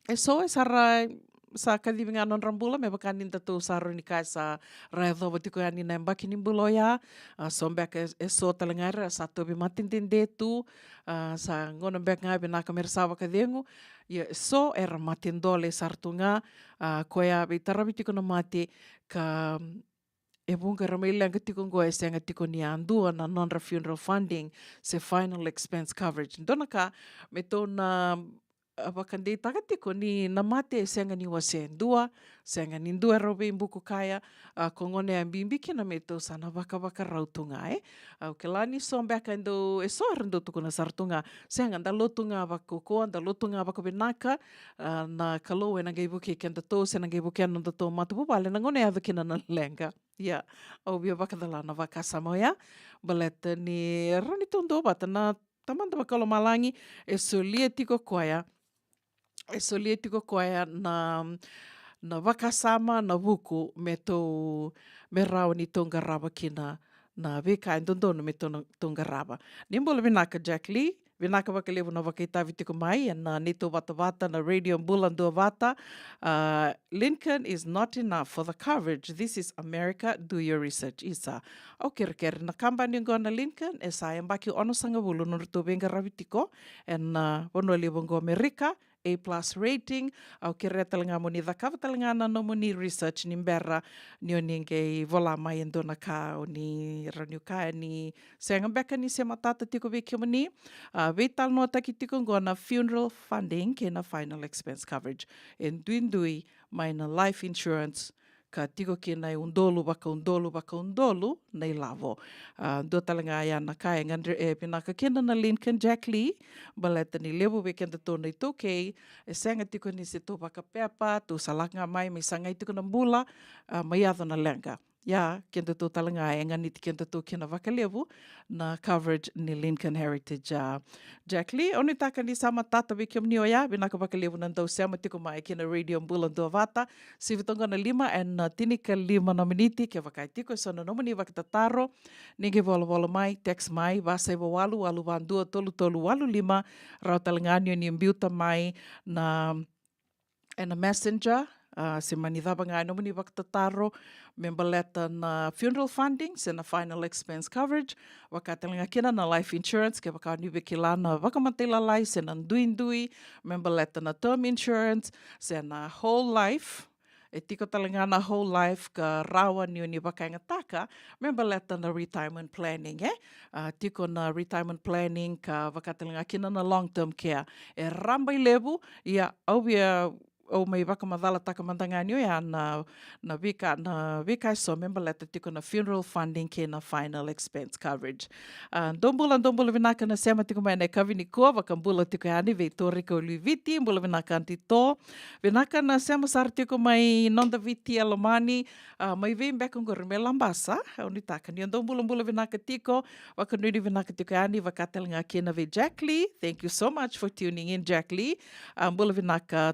e so e sa ra, sa kacivi ga nodra bula, me vaka ni datou sa rawa ni kaya sa ra yacova tiko yani na yabaki ni bula oya. A, so beka e, e so tale ga era sa tauvi mate dede tu, a, sa gauna beka ga vinaka me ra sa vakacegu. Ia e so era mate dole sara tu ga, a, koya veitaravi tiko na mate ka, e vuqa era mai leqa tiko qo e sega tiko ni a dua na nodra funeral funding se final expense coverage. Dua na ka me tou na a, vakadeitaka tiko ni na mate e sega ni wase dua, sega ni dua e rau veibuku kaya, a, ko gone a bibi kina me tou sa na vakavakarau tu ga, e. Au kila ni so beka e dau, e so era dau tukuna sara tu ga, sega, da lotu ga vakaukauwa, da lotu ga vakavinaka, a, na Kalou ena qai vukei kedatou, se na qai vukei na nodatou matavuvale, na gauna e yaco kina na leqa. Ia, au via vakacala na vakasama oya, baleta ni rawa ni tou duavata, na Tamada Vakalomalagi e solia tiko koya, e solia tiko koya na, na vakasama, na vuku me tou, me rawa ni tou qarava kina na veika e dodonu me tou, tou qarava. Ni bula vinaka Jack Lee, vinaka vakalevu na vakaitavi tiko mai ena neitou vatavata na Radio Bula Duavata. A, Lincoln is not enough for the coverage. This is America. Do your research. Isa. Au kerekere na kabani oqo na Lincoln, e sa yabaki onosagavulu nodratou veiqaravi tiko ena, a, vanua levu oqo Amerika, A plus rating. Au kerea tale ga mo ni cakava tale ga na nomuni research ni bera ni o ni qai vola mai e dua na ka o ni rawa ni kaya ni sega beka ni se matata tiko vei kemuni. A, veitalanoataki tiko oqo na funeral funding kei na final expense coverage. E duidui mai na life insurance, ka tiko kina e udolu vakaudolu vakaudolu na ilavo. A, dua tale ga ya na ka e gadre-, e vinaka kina na Lincoln, Jack Lee, baleta ni levu vei kedatou na iTaukei e sega tiko ni se tou vakapepa, tou sa lako ga mai, me sagai tiko na bula, a, mai yaco na leqa. Ia, kedatou tale ga e ganiti kedatou kina vakalevu na coverage ni Lincoln Heritage. A, Jack Lee, au nuitaka ni sa matata vei kemuni oya, vinaka vakalevu na dau sema tiko mai kina Radio Bula Duavata. Sivi toka na lima ena tinikalima na miniti, kevaka e tiko e so na nomuni vakatataro, ni qai volavola mai, text mai, va saiva walu, walu va dua, tolu tolu walu lima, rawa tale ga ni o ni biuta mai na ena Messenger, a, se mani cava ga e nomuni vakatataro me baleta na funeral funding se na final expense coverage, vaka tale ga kina na life insurance, kevaka ni via kila na vakamatailalai se na duidui me baleta na term insurance se na whole life. E tiko tale ga na whole life ka rawa ni o ni vakayagataka me baleta na retirement planning, e? A, tiko na retirement planning ka vaka tale ga kina na long term care. E raba i levu, ia au via, au mai vakamacalataka mada ga ni oya na, na veika, na veika e so me baleta tiko na funeral funding kei na final expense coverage. A, dou bula, dou bula vinaka na sema tiko mai na yakavi nikua, vakabula tiko yani vei Torika o Luiviti, bula vinaka Aunty To. Vinaka na sema sara tiko mai Noda Viti e Lomani, a, mai vei beka oqori, mai Labasa, au nuitaka ni o dou bulabula vinaka tiko, vakanuinui vinaka tiko yani, vaka tale ga kina vei Jack Lee. Thank you so much for tuning in, Jack Lee. A, bula vinaka,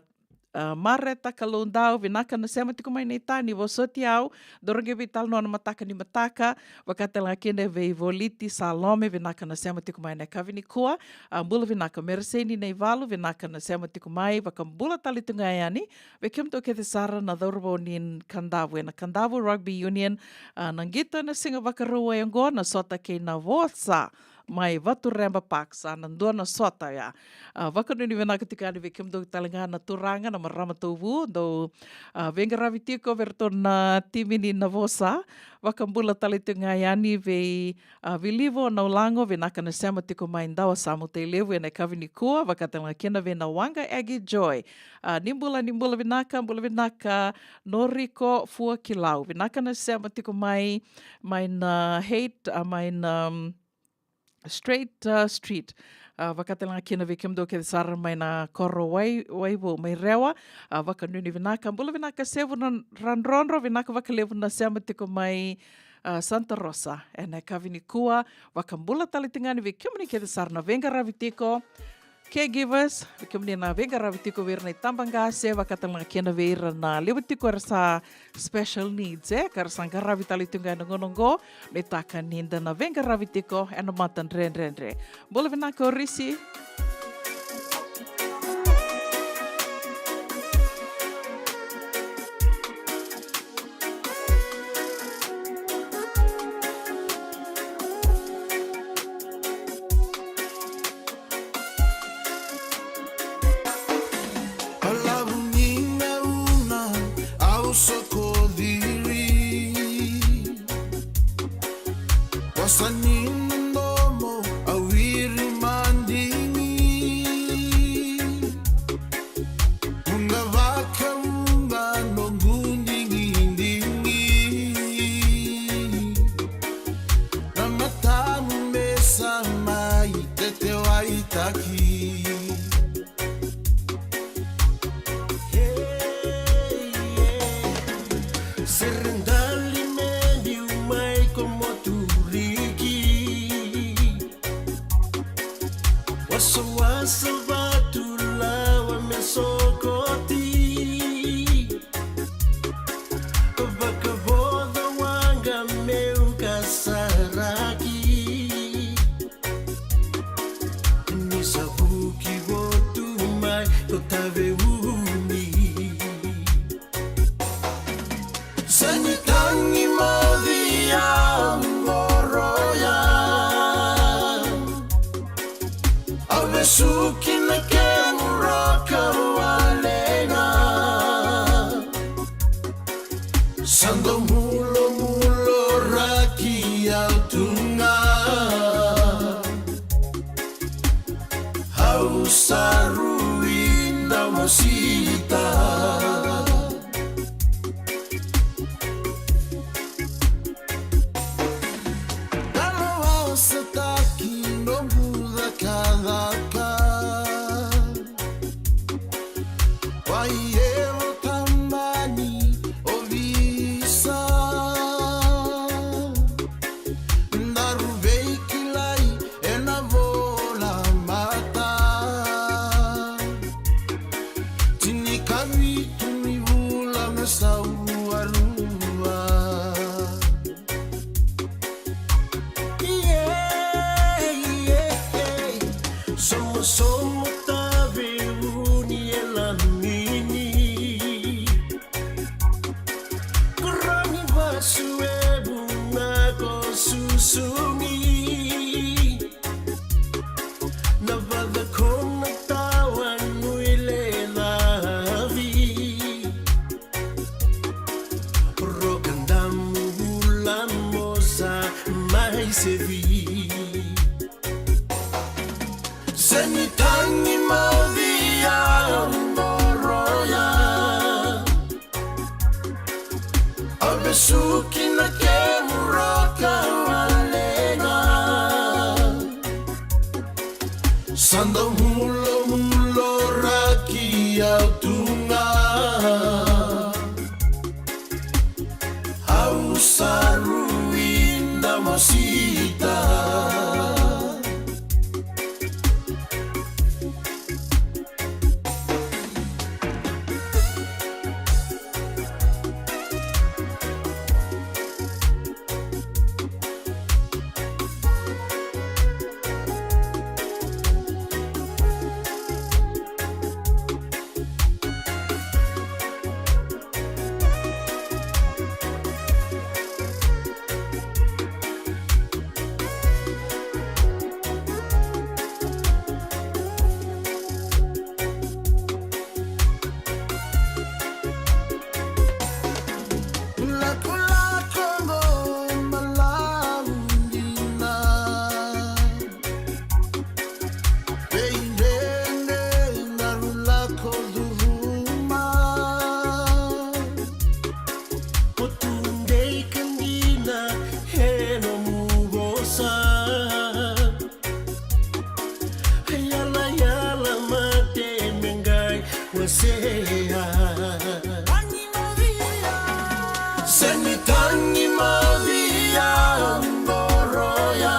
a, Mareta Kaloudau, vinaka na sema tiko mai na itani, vosoti au, dou qai veitalanoa na mataka ni mataka, vaka tale ga kina vei Voliti Salome, vinaka na sema tiko mai na yakavi nikua. A, bula vinaka Mereseni Naivalu, vinaka na sema tiko mai, vakabula tale tu ga yani vei kemudou kece sara na cauravou ni Kadavu, ena Kadavu Rugby Union, a, na qito ena siga Vakarauwai oqo, na sota kei Navosa mai Vatureba Park, sa na dua na sota ya. A, vakanuinui vinaka tiko yani vei kemudou tale ga na turaga, na marama tauvu, dou, a, veiqaravi tiko vei iratou na timi ni Navosa, vakabula tale tu ga yani vei, a, Vilivo Naulago, vinaka na sema tiko mai Dawasamu, Tailevu, ena yakavi nikua, vaka tale ga kina vei Nawaqa Agi Joy. A, ni bula, ni bula vinaka, bula vinaka Noriko Fuakilau, vinaka na sema tiko mai, mai na Haight, a, mai na, um, Straight, uh, Street. A, vaka tale ga kina vei kemudou kece sara mai na koro Wai, Waivou mai Rewa. A, vakanuinui vinaka, bula vinaka Sevu na Radrodro, vinaka vakalevu na sema tiko mai, a, Santa Rosa ena yakavi nikua, vakabula tale tu ga yani vei kemuni kece sara na veiqaravi tiko, caregivers, vei kemuni na veiqaravi tiko vei ira na itabaqase, vaka tale ga kina vei ira na levu tiko era sa special needs, e, ka ra sa qaravi tale tu ga ena gauna oqo, nuitaka ni da na veiqaravi tiko ena matadredredre. Bula vinaka o Risi. Balavu ni gauna au sokociri, vosa ni domo au wiri madigi. Seredali me biu mai ko Moturiki. Wasawasa vatulawa me sokoti. Vakavoca waqa meu kasaraki. Ni sa vuki votu mai ko Taveuni. Seni tagi moci au qoroya. Au vesuki na kemu roka walega. Sa dau mulomulo raki au tu ga. Au sa rui da mosita. Dalo au sa taki noqu cakacaka. Wai evo tabani ovisa. Daru veikilai ena vola mata. Tinikavitu ni vula me sau arua. Somosomo Taveuni e lamini. Koroni vasu e vuna ko susugi. Na vacakona tawa nui le lavi. Roka damu vula mosa mai sevi. Seni tagi moci au qoroya. Au vesuki na kemu roka walega. Sa dau mulomulo raki au tu ga. Au sa rui da mosita. Lakolako qo e malau dina. Veidredre daru lako curuma. Ko tu dei ka dina e nomu vosa. Yalayala mate me qai wasea. Seni tagi moci au qoroya.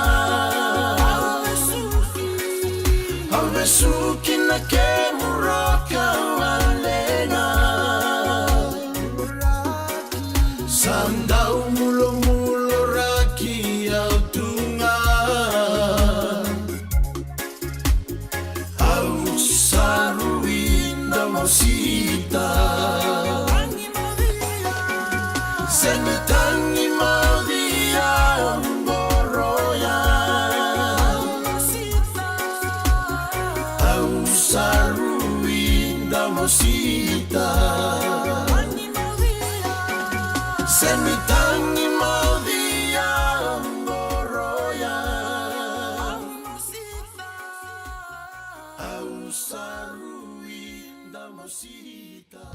Au vesuki na kemu roka walega. Sa dau mulomulo raki au tu ga. Au sa rui da mosita. Seni tagi moci au qoroya. Au sa rui da mosita. Seni tagi moci au qoroya. Au sa rui da mosita.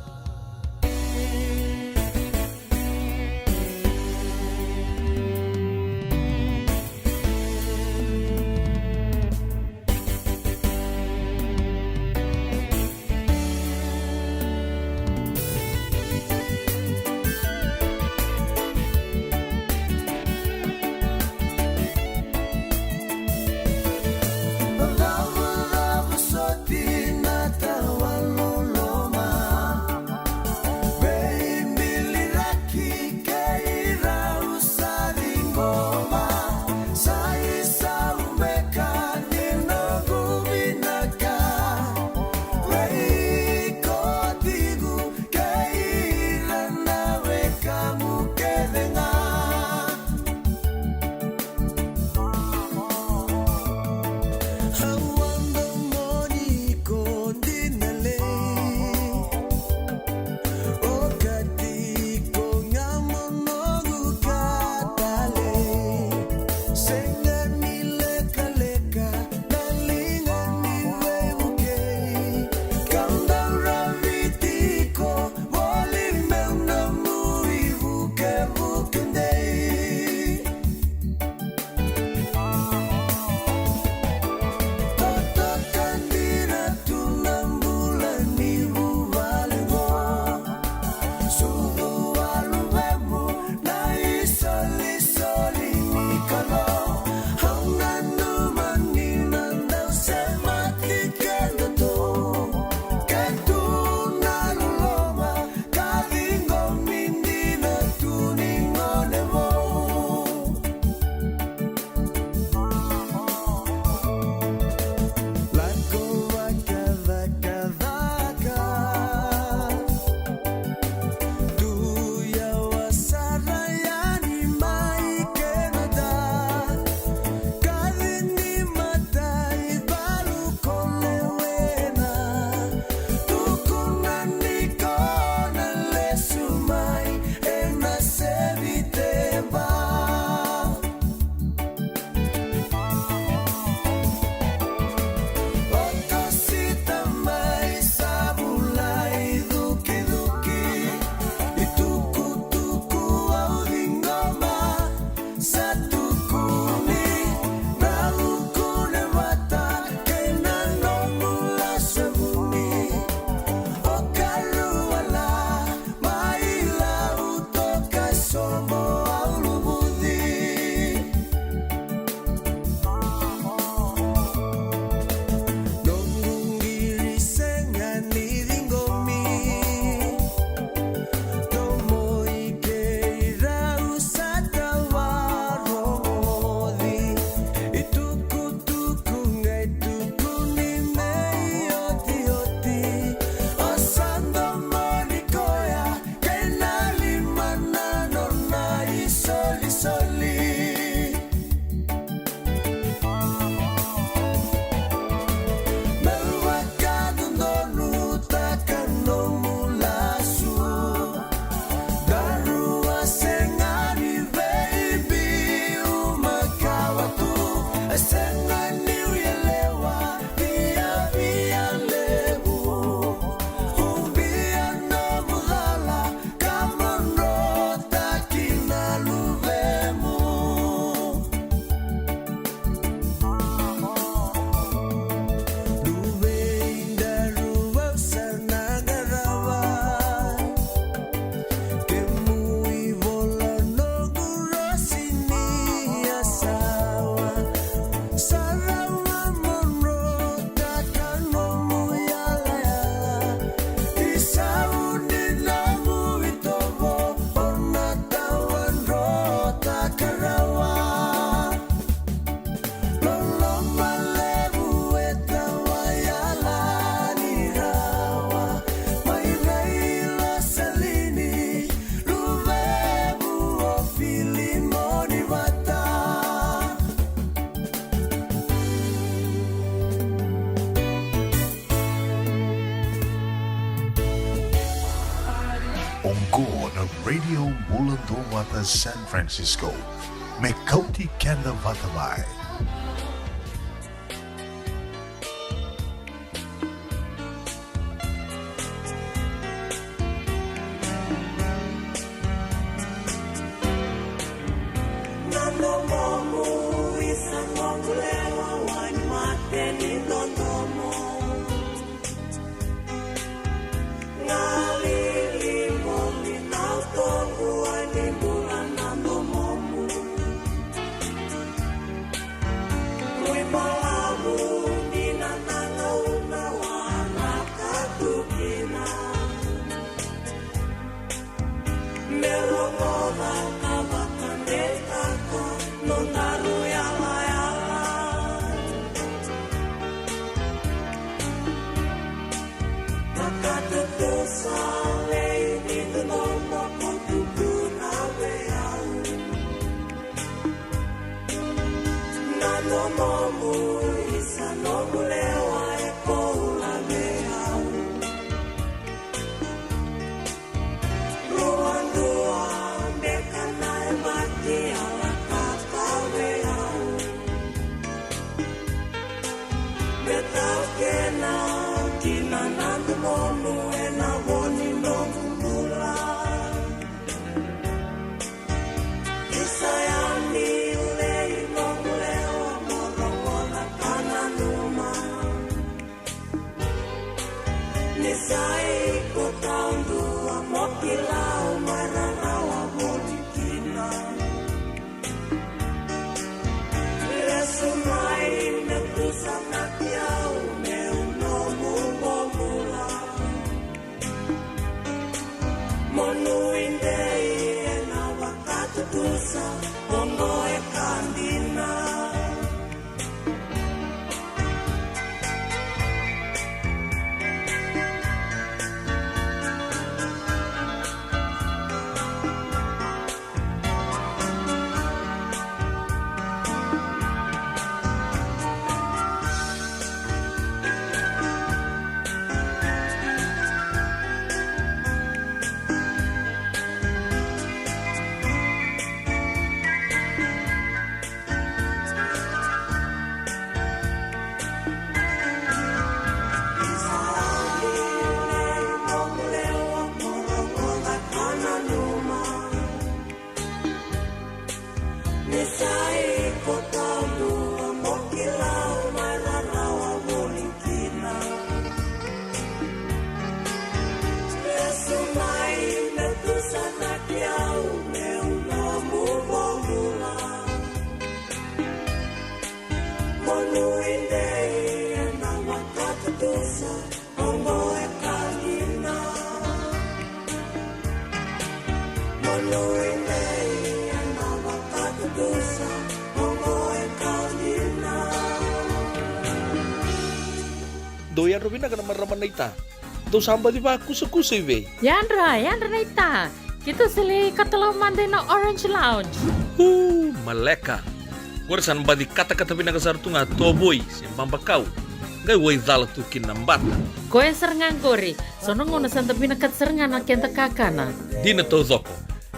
Qo na Radio Bula Duavata San Francisco. Me kauti keda vata mai. Na domomu isa noqu lewa, wai ni mate ni dodomo. Galili moli na utoqu, wai ni bula na domomu. Mui balavu ni na gauna waraka tu kina. Me rogoca ka vakadeitaka nodaru yalayala. Vakatutusa lei ni dodomo ko tukuna vei au. Na domomu isa noqu lewa e koula vei au. Rua dua beka na yabaki a lataka vei au. Me taukena kina na domomu ena vo ni noqu bula. Isa yani lei noqu lewa, mo rogoca ka nanuma. Ni sa iko taudua mo kila au mai rarawa voli kina. Lesu mai me tusanaki au meu nomu bobula. Mo nuidei ena vakatutusa, oqo e ka dina. Ni sa iko taudua mo kila au mai rarawa voli kina. Lesu mai me tusanaki au meu nomu bobula. Mo nuidei ena vakatutusa, oqo e ka dina. Mo nuidei ena vakatutusa, oqo e ka dina. Dou yadra vinaka na marama naita. Dou sa baci vakusakusa i vei? Yadra, yadra naita. Keitou sa lai katalau mada ina Orange Lounge. Uu, maleka. Qori sa na baci katakata vinaka sara tu ga tovoi se babakau. Qai waicala tu kina na bata. Koya sara ga qori. So na gauna sa da vinakata sara ga na keda kakana. Dina taucoko.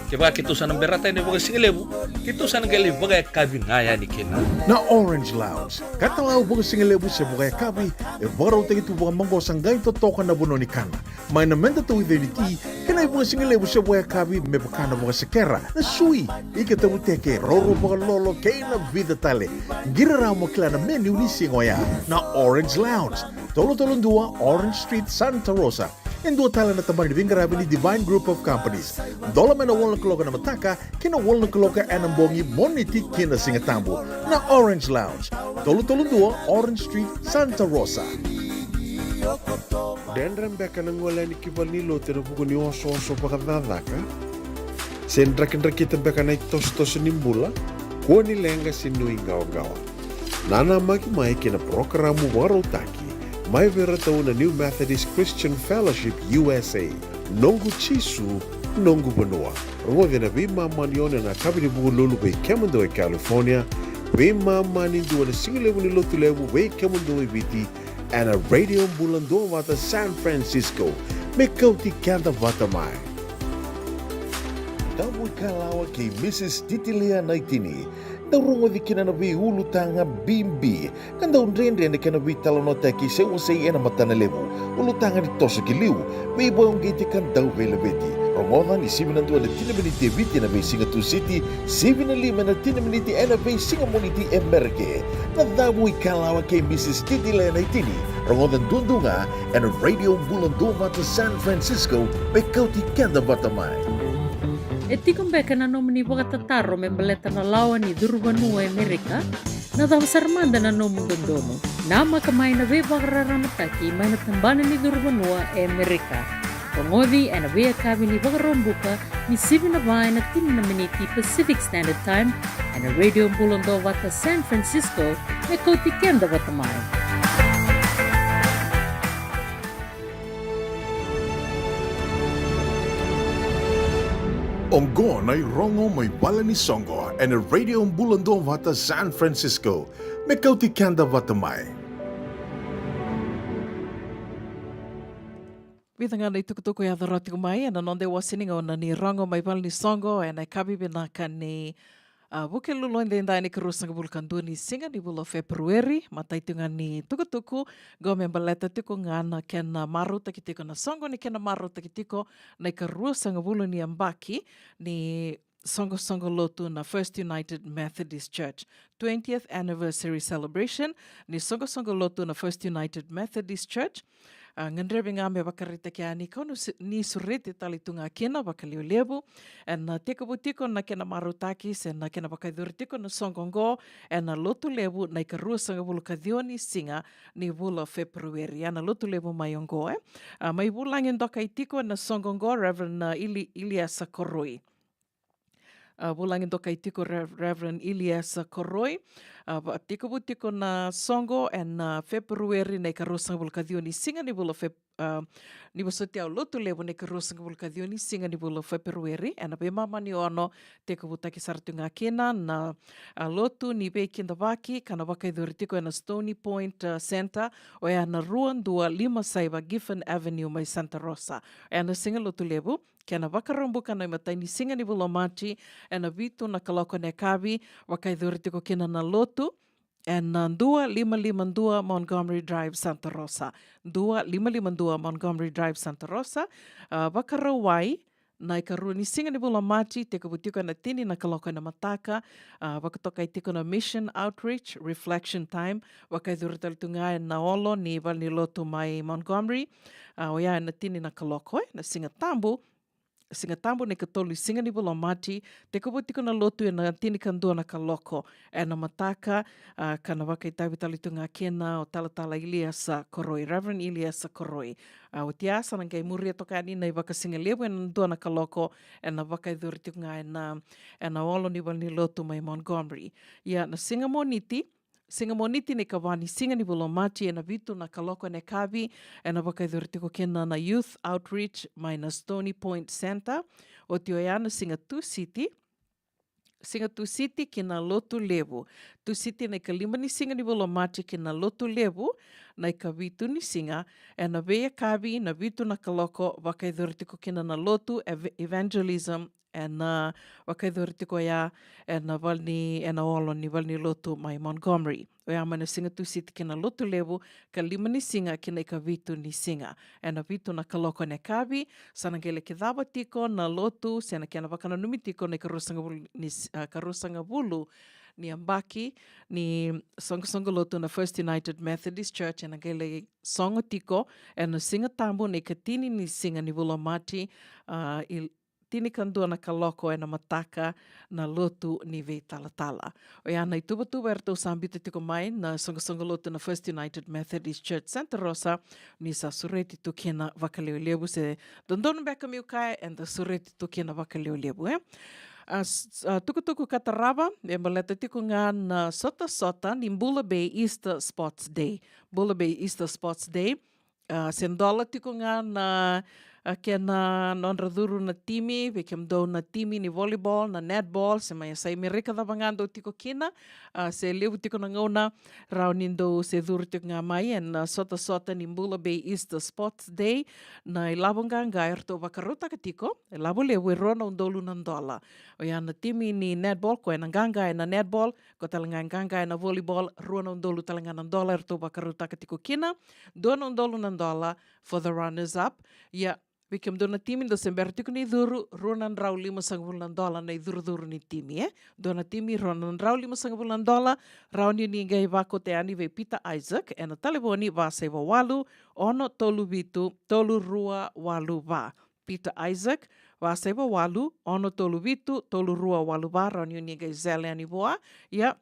Kevaka keitou sa na berata yani vakasigalevu, keitou sa na qai lai vakayakavi ga yani kina. Na Orange Lounge, katalau vakasigalevu se vakayakavi, e vakarautaki tu vakamaqosa qai totoka na vanua ni kana. Mai na meda tauica ni ti, kei na ivakasigalevu se vakayakavi me vaka na vakasekera, na sui, ika tavuteke, roro vakalolo, kei na vica tale. Qiri rawa mo kila na menu ni siga oya. Na Orange Lounge, tolu tolu dua Orange Street, Santa Rosa. E dua tale na tabana ni veiqaravi ni Divine Group of Companies. Dola mai na walu na kaloko ena mataka ki na walu na kaloko ena bogi, Moniti ki na Sigatabu. Na Orange Lounge, tolu tolu dua Orange Street, Santa Rosa. Dredre beka na gole yani ki valenilotu ena vuku ni osooso vakacakacaka? Se drakidrakita beka na itosotoso ni bula? Kua ni leqa se nuiqawaqawa. Nanamaki mai ki na parokaramu vakarautaki mai vei iratou na New Methodist Christian Fellowship U S A. Noqu Jisu, noqu vanua. Rogoci ena veimama ni ono ena yakavi ni Vukelulu vei kemudou e California, veimama ni dua na sigalevu ni Lotulevu vei kemudou e Viti, ena Radio Bula Duavata San Francisco. Me kauti keda vata mai. Tabu ikalawa kei Mrs Titilea Naitini. Dau rogoci kina na veiulutaga bibi ka dau dredre na kena veitalanoataki se wasei ena matana levu. Ulutaga ni toso ki liu, veivauqeti ka dau veilaveti. Rogoca ni sivi na dua ena tini na miniti e Viti ena veisiga Tusiti, sivi na lima ena tini na miniti ena veisiga Moniti e Merika. Na Tabu ikalawa kei Mrs Titilea Naitini. Rogoca duadua ga ena Radio Bula Duavata San Francisco, me kauti keda vata mai. E tiko beka na nomuni vakatataro me baleta na lawa ni curuvanua e Merika? Na cava sara mada na nomu dodonu? Namaka mai na veivakararamataki mai na tabana ni curuvanua e Merika. Rogoci ena veiyakavi ni Vakaraubuka ni sivi na va ena tini na miniti Pacific Standard Time ena Radio Bula Duavata San Francisco, me kauti keda vata mai. Oqo na irogo mai vale ni soqo ena Radio Bula Duavata San Francisco, me kauti keda vata mai. Vica ga na itukutuku e yaco rawa tiko mai ena noda iwase ni gauna ni rogo mai vale ni soqo ena yakavi vinaka ni, a, Vukelulu edaidai, na ikaruasagavulu ka dua ni siga ni vula o Feperueri. Matai tiko ga ni tukutuku qo me baleta tiko ga na kena marautaki tiko na soqo ni kena marautaki tiko na ikaruasagavulu ni yabaki ni soqosoqo lotu na First United Methodist Church, twentieth anniversary celebration ni soqosoqo lotu na First United Methodist Church. A, gadrevi ga me vakaraitaki yani kau ni su-, ni sureti tale tu ga kina vakalevulevu ena tekivu tiko na kena marautaki se na kena vakayacori tiko na soqo oqo ena Lotulevu na ikaruasagavulu ka ciwa ni siga ni vula o Feperueri, ena Lotulevu mai oqo, e. A, mai vulagi dokai tiko ena soqo oqo Reverend, a, Ili-, Iliesa Koroi. A, vulagi dokai tiko Rev-, Reverend Iliesa Koroi. A, va-, tekivu tiko na soqo ena, a, Feperueri na ikaruasagavulu ka ciwa ni siga ni vula o Fep-, a, ni vosoti au, Lotulevu na ikaruasagavulu ka ciwa ni siga ni vula o Feperueri, ena veimama ni ono. Tekivutaki sara tu ga kina na, a, lotu ni veikidavaki ka na vakayacori tiko ena Stony Point, a, Centre, oya na rua dua lima saiva Giffen Avenue mai Santa Rosa. Ena siga Lotulevu, kena Vakaraubuka na imatai ni siga ni vula o Maji, ena vitu na kaloko ena yakavi, vakayacori tiko kina na lotu ena, a, dua lima lima dua Montgomery Drive, Santa Rosa. Dua lima lima dua Montgomery Drive, Santa Rosa. A, Vakarauwai, na ikarua ni siga ni vula o Maji, tekivu tiko ena tini na kaloko ena mataka. A, vakatokai tiko na Mission Outreach Reflection Time, vakayacori tale tu ga ena olo ni valenilotu mai Montgomery. A, oya ena tini na kaloko, e, na Siga Tabu. Siga Tabu na ikatolu ni siga ni vula o Maji, tekivu tiko na lotu ena tinikadua na kaloko ena mataka. A, ka na vakaitavi tale tu ga kina o Talatala Iliesa Koroi, Reverend Iliesa Koroi. A, oti ya sa na qai muria toka yani na ivakasigalevu ena dua na kaloko, ena vakayacori tiko ga ena, ena olo ni valenilotu mai Montgomery. Ia na siga Moniti, siga Moniti na ikava ni siga ni vula o Maji, ena vitu na kaloko ena yakavi, ena vakayacori tiko kina na Youth Outreach mai na Stony Point Centre. Oti oya na siga Tusiti, siga Tusiti ki na Lotulevu. Tusiti na ikalima ni siga ni vula o Maji ki na Lotulevu na ikavitu ni siga, ena veiyakavi na vitu na kaloko, vakayacori tiko kina na lotu eve-, evangelism, ena, a, vakayacori tiko oya ena valeni, ena olo ni valenilotu mai Montgomery. Oya mai na siga Tusiti ki na Lotulevu, ikalima ni siga ki na ikavitu ni siga, ena vitu na kaloko ena yakavi. Sa na qai lai kidava tiko na lotu se na kena vakananumi tiko na ikaruasagavulu ni s-, a, ikaruasagavulu ni yabaki ni soqosoqo lotu na First United Methodist Church, ena qai lai sogo tiko ena Siga Tabu na ikatini ni siga ni vula o Maji, a, i tinikadua na kaloko ena mataka, na lotu ni veitalatala. Oya na ituvatuva eratou sa biuta tiko mai na soqosoqo lotu na First United Methodist Church Santa Rosa, ni sa sureti tu kina vakalevulevu, se dodonu beka meu kaya eda sureti tu kina vakalevulevu, e. A, s-, a, tukutuku ka tarava e baleta tiko ga na sotasota ni Bula Bay Easter Sports Day. Bula Bay Easter Sports Day, a, se dola tiko ga na, a, kei na nodra curu na timi, vei kemudou na timi ni volleyball, na netball, se mai sa Amerika cava ga dou tiko kina, a, se levu tiko na gauna, rawa ni dou se curu tiko ga mai ena, a, sotasota ni Bula Bay Easter Sports Day, na ilavo qaqa eratou vakarautaka tiko, ilavo levu e rua na udolu na dola. Oya na timi ni netball, koya na qaqa ena netball, koya tale ga e qaqa ena volleyball, rua na udolu tale ga na dola eratou vakarautaka tiko kina, dua na udolu na dola for the runners up. Ia, vei kemudou na timi dou se bera tiko ni curu, rua na drau limasagavulu na dola na icurucuru ni timi, e? Dua na timi, rua na drau limasagavulu na dola, rawa ni ni qai vakauta yani vei Peter Isaac, ena talevoni va saiva walu, ono tolu vitu, tolu rua walu va. Peter Isaac, va saiva walu, ono tolu vitu, tolu rua walu va, rawa ni ni qai zele yani vua. Ia,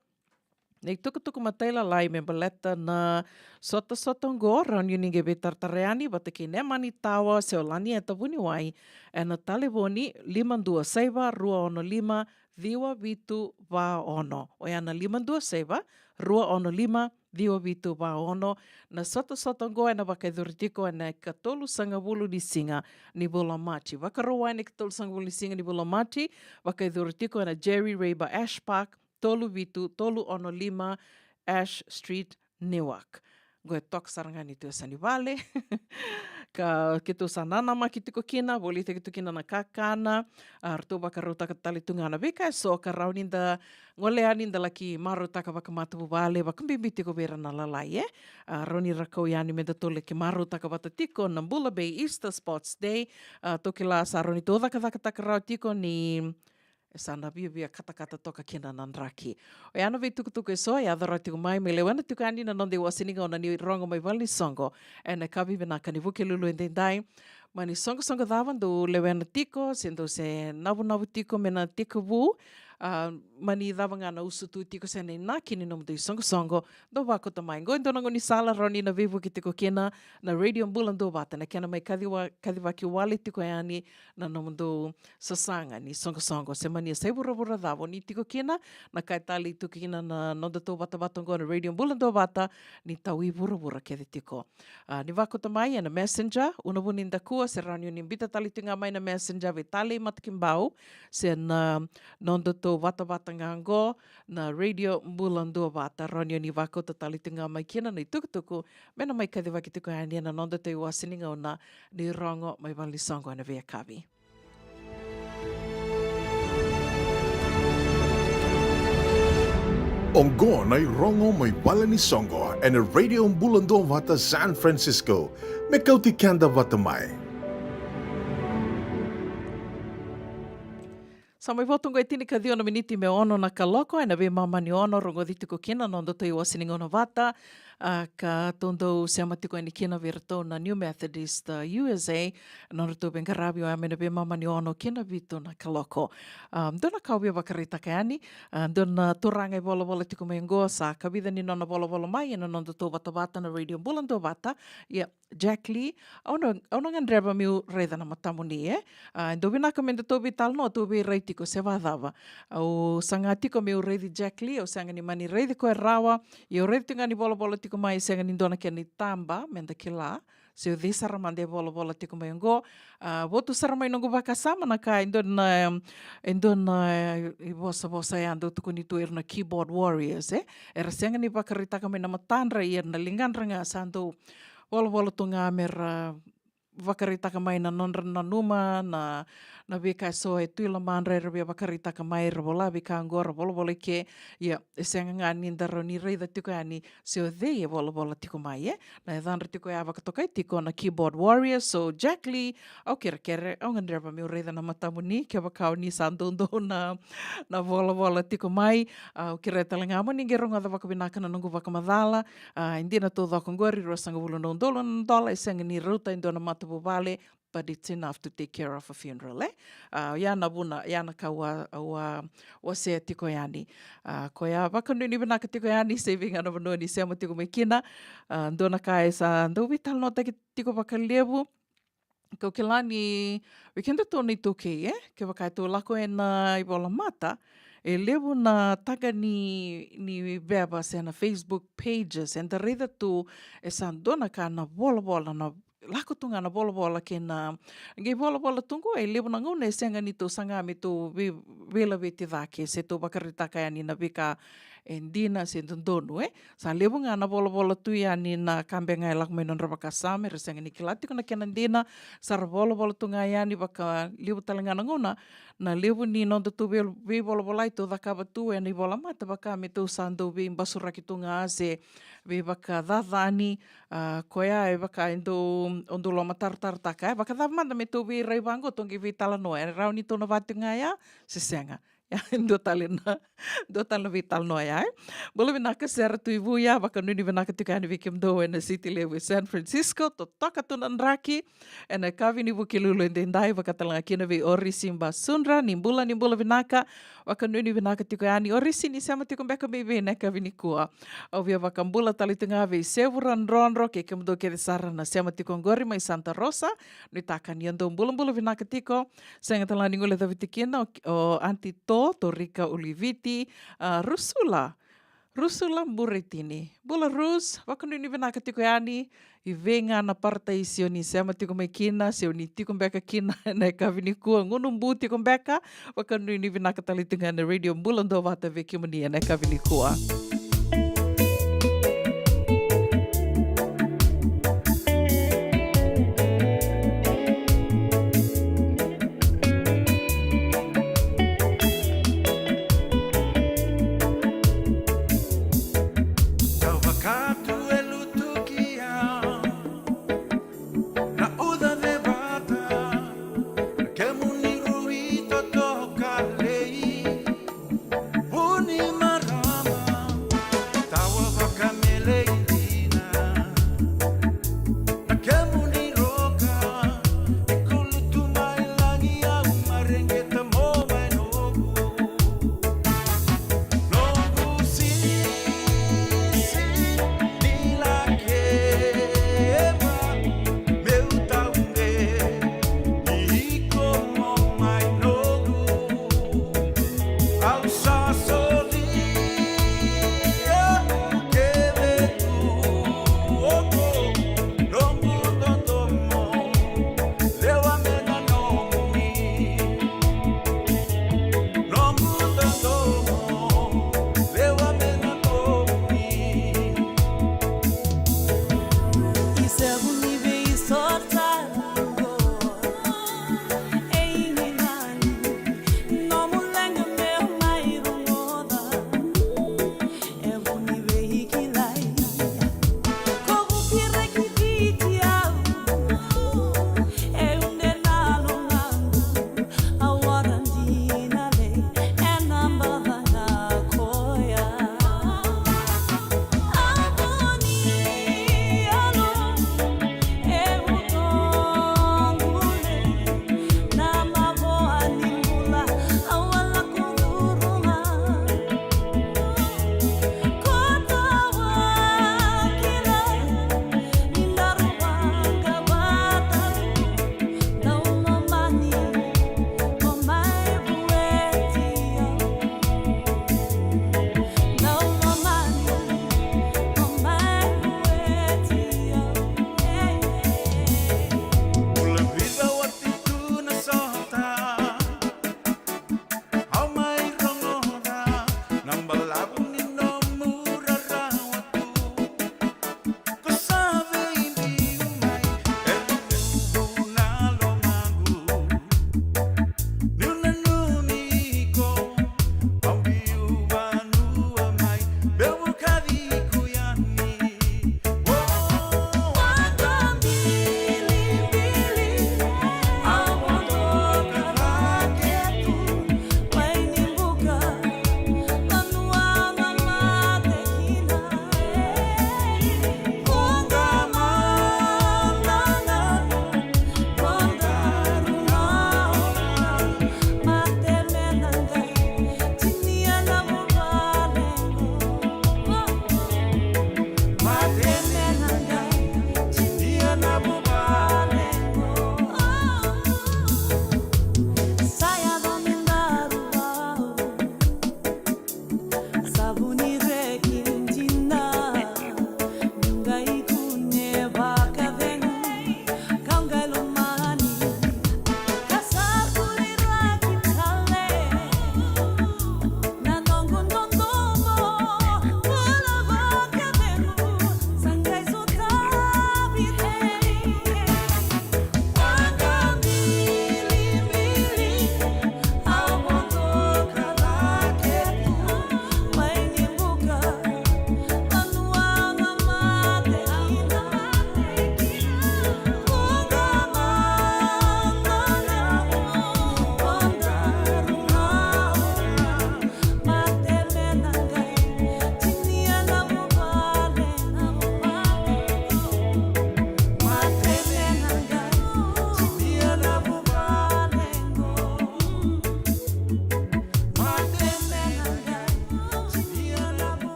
na itukutuku matailalai me baleta na sotasota oqo, rawa ni ni qai veitaratara yani vata kei Nemani Tawa se o Lanieta Vuniwai, ena talevoni lima dua saiva, rua ono lima, ciwa vitu va ono. Oya na lima dua saiva, rua ono lima, ciwa vitu va ono. Na sotasota oqo ena vakayacori tiko ena ikatolusagavulu ni siga ni vula o Maji. Vakarauwai na ikatolusagavulu ni siga ni vula o Maji, vakayacori tiko ena Jerry Rayburn Ash Park, tolu vitu tolu ono lima Ash Street, Newark. Qo e toka sara ga ni tu e sa ni vale. Ka keitou sa nanamaki tiko kina, volitaki tu kina na kakana, a, ratou vakarautaka tale tu ga na veika eso ka rawa ni da gole yani da laki marautaka vakamatavuvale, vakabibi tiko vei ira na lalai, e? A, rawa ni ra kau yani me datou laki marautaka vata tiko na Bula Bay Easter Sports Day. A, tou kila sa rawa ni tou cakacakataka rawa tiko ni e sa na viavia katakata toka kina na draki. Oya na veitukutuku eso e yaco rawa tiko mai me lewena tiko yani na noda iwase ni gauna ni rogo mai vale ni soqo ena yakavi vinaka ni Vukelulu edaidai. Mani soqosoqo cava dou lewena tiko, se dou se navunavu tiko me na tekivu, a, mani cava ga na usutu tiko se na inaki ni nomudou isoqosoqo, dou vakauta mai. Qo e dua na gaunisala rawa ni na veivuke tiko kina na Radio Bula Duavata, na kena mai kaciva-, kacivaki wale tiko yani na nomudou sasaga ni soqosoqo, se mani yasai vuravura cava o ni tiko kina, na ka e talei tu kina na nodatou vatavata oqo na Radio Bula Duavata, ni tau i vuravura kece tiko. A, ni vakauta mai ena Messenger, Unavuni Dakua, se rawa ni o ni biuta tale tu ga mai na Messenger vei Talei Matakibau, se na nodatou vatavata ga oqo, na Radio Bula Duavata, rawa ni o ni vakauta tale tu ga mai kina na itukutuku me na mai kacivaki tiko yani ena nodatou iwase ni gauna ni rogo mai vale ni soqo ena veiyakavi. Oqo na irogo mai vale ni soqo ena Radio Bula Duavata San Francisco, me kauti keda vata mai. Sa mai voto oqo e tinikaciwa na miniti me ono na kaloko, ena veimama ni ono rogoci tiko kina na nodatou iwase ni gauna vata. A, ka tou dau sema tiko yani kina vei iratou na New Methodist, a, U S A, na nodratou veiqaravi, oya mai na veimama ni ono ki na vitu na kaloko. A, dua na ka au via vakaraitaka yani, a, dua na turaga e volavola tiko mai oqo, sa kavica ni nona volavola mai ena nodatou vatavata na Radio Bula Duavata. Ia, Jack Lee, au na, au na gadreva meu raica na matamuni, e? A, e dau vinaka me datou veitalanoa, tou veirai tiko se vakacava. Au saga tiko meu raici Jack Lee, au sega ni mani raici koya rawa, ia au raici tiko ga ni volavola tiko mai, sega ni dua na kena itaba me da kila se o cei sara mada e volavola tiko mai oqo. A, votu sara mai noqu vakasama na ka e dua na, e dua na, e, ivosavosa ya dau tukuni tu ira na keyboard warriors, e? Era sega ni vakaraitaka mai na matadra, ia na ligadra ga sa dau volavola tu ga me ra vakaraitaka mai na nodra nanuma, na, na veika eso e tu i lomadra, era via vakaraitaka mai, ra vola veika oqo, ra volavola i ke. Ia, e sega ga ni da rawa ni raica tiko yani se o cei e volavola tiko mai, e? Na yacadra tiko ya vakatokai tiko na keyboard warrior. So, Jack Lee, au kerekere, au gadreva meu raica na matamuni, kevaka o ni sa doudou na, na volavola tiko mai. A, au kerea tale ga mo ni qai rogoca vakavinaka na noqu vakamacala. A, e dina taucoko oqori, ruasagavulu na udolu na dola, e sega ni rauta e dua na matavuvale, but it's enough to take care of a funeral, e? A, ia na vuna, ia na ka au a, au a wasea tiko yani. A, koya vakanuinui vinaka tiko yani, se vei ga na vanua ni sema tiko mai kina. A, dua na ka e sa dau veitalanoataki tiko vakalevu, kau kila ni vei kedatou na iTaukei, e? Kevaka e tou lako ena ivolamata, e levu na taga ni, ni veva se na Facebook pages, eda raica tu e sa dua na ka na volavola na lako tu ga na volavola kei na qai volavola tu qo, e levu na gauna e sega ni tou saga me tou vei-, veilaveti cake se tou vakaraitaka yani na veika e dina se dodonu, e. Sa levu ga na volavola tu yani na ka beka ga e lako mai nodra vakasama, era sega ni kila tiko na kena dina, sa ra volavola tu ga yani. Vakalevu tale ga na gauna, na levu ni noda tou vei-, veivolavolai tou cakava tu ena ivolamata vaka me tou sa dau veibasuraki tu ga se veivakacacani, a, koya e vaka e dau, o dau lomatarotarotaka, e vakacava mada me tou veirai vaqo, tou qai veitalanoa, e rawa ni tou na vati ga ya se sega. Ia, dua tale na, dua tale na veitalanoa ya, e. Bula vinaka Sera Tuivu ya, vakanuinui vinaka tiko yani vei kemudou ena siti levu e San Francisco, totoka tu na draki ena yakavi ni Vukelulu edaidai, vaka tale ga kina vei Orisi Basudra, ni bula, ni bula vinaka, vakanuinui vinaka tiko yani. Orisi, ni sema tiko beka mai vei ena yakavi nikua? Au via vakabula tale tu ga vei Sevura Drodro kei kemudou kece sara na sema tiko oqori mai Santa Rosa, nuitaka ni o dou bulabula vinaka tiko. Sega tale ga ni guilecavi tiko kina o, o Aunty To, Torika Uliviti, a, Rusula. Rusula Buretini. Bula Rus, vakanuinui vinaka tiko yani. I vei ga na parataisi o ni sema tiko mai kina, se o ni tiko beka kina ena yakavi nikua, gunu bu tiko beka, vakanuinui vinaka tale tiko ga na Radio Bula Duavata vei kemuni ena yakavi nikua. Dau vakatu e lutu ki au, na uca cevata, na kemuni rui totoka lei, vu ni marama.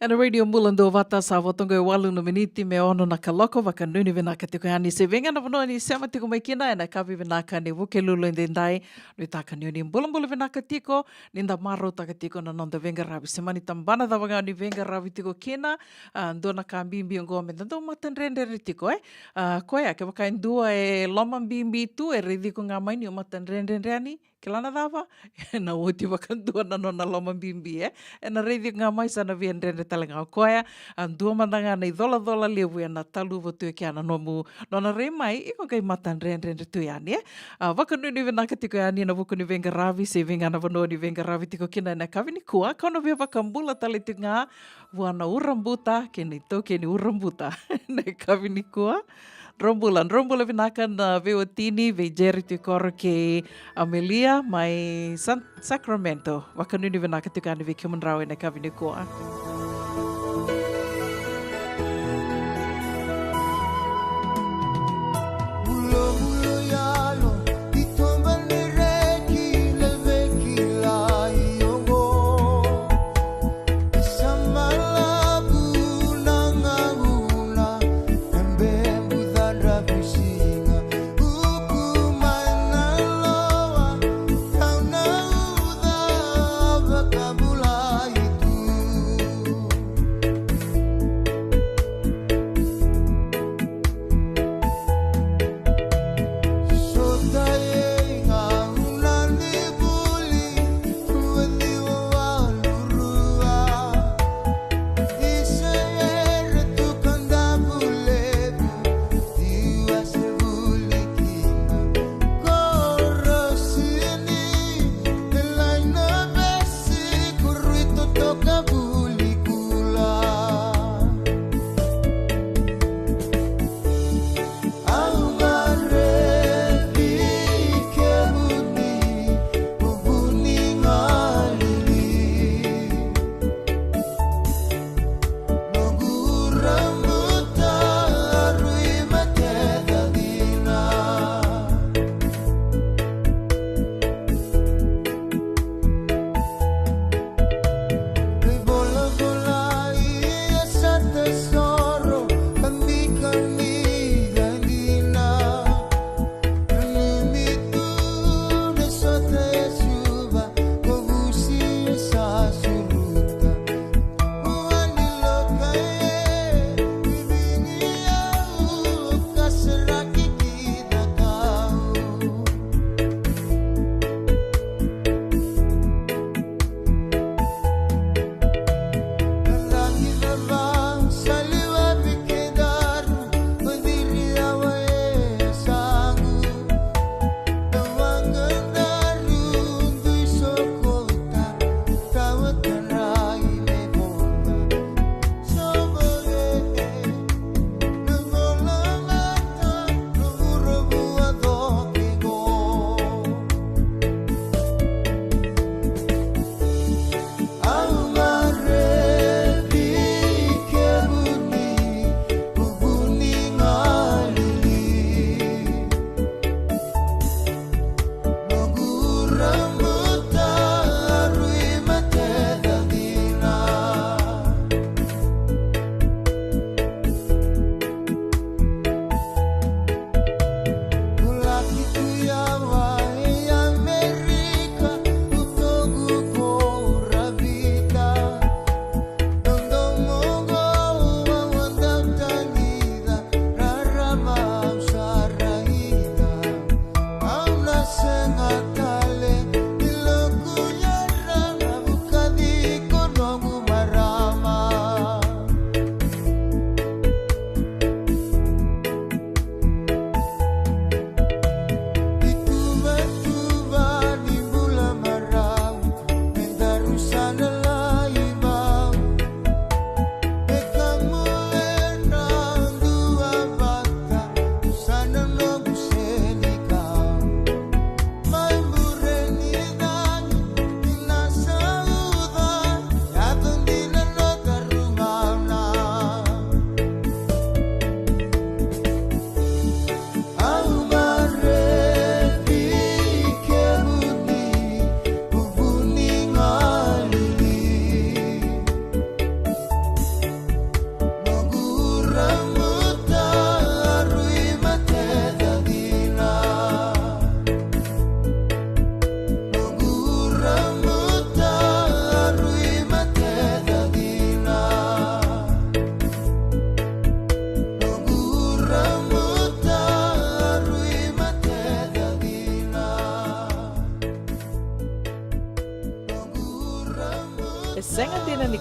Ena Radio Bula Duavata, sa vo toka e walu na miniti me ono na kaloko. Vakanuinui vinaka tiko yani se vei ga na vanua ni sema tiko mai kina ena yakavi vinaka ni Vukelulu edaidai. Nuitaka ni o ni bulabula vinaka tiko, ni da marautaka tiko na noda veiqaravi. Se mani tabana cava ga ni veiqaravi tiko kina, a, dua na ka bibi oqo me da dau matadredre tiko, e. A, koya, kevaka e dua e lomabibi tu, e raici iko ga mai ni o matadredre yani, kila na cava? Ena oti vakadua na nona lomabibi, e. Ena raici iko ga mai sa na via dredre tale ga o koya. A, dua mada ga na icolacola levu ena taluva tu e kea na nomu, nona rai mai, iko qai matadredre tu yani, e. A, vakanuinui vinaka tiko yani ena vuku ni veiqaravi, se vei ga na vanua ni veiqaravi tiko kina ena yakavi nikua, kau na via vakabula tale tiko ga vua na urabuta kei na itaukei ni urabuta ena yakavi nikua. Dro bula, dro bula vinaka na veiwatini, vei Jerry tu i koro kei Amelia mai San-, Sacramento. Vakanuinui vinaka tiko yani vei kemudrau ena yakavi nikua.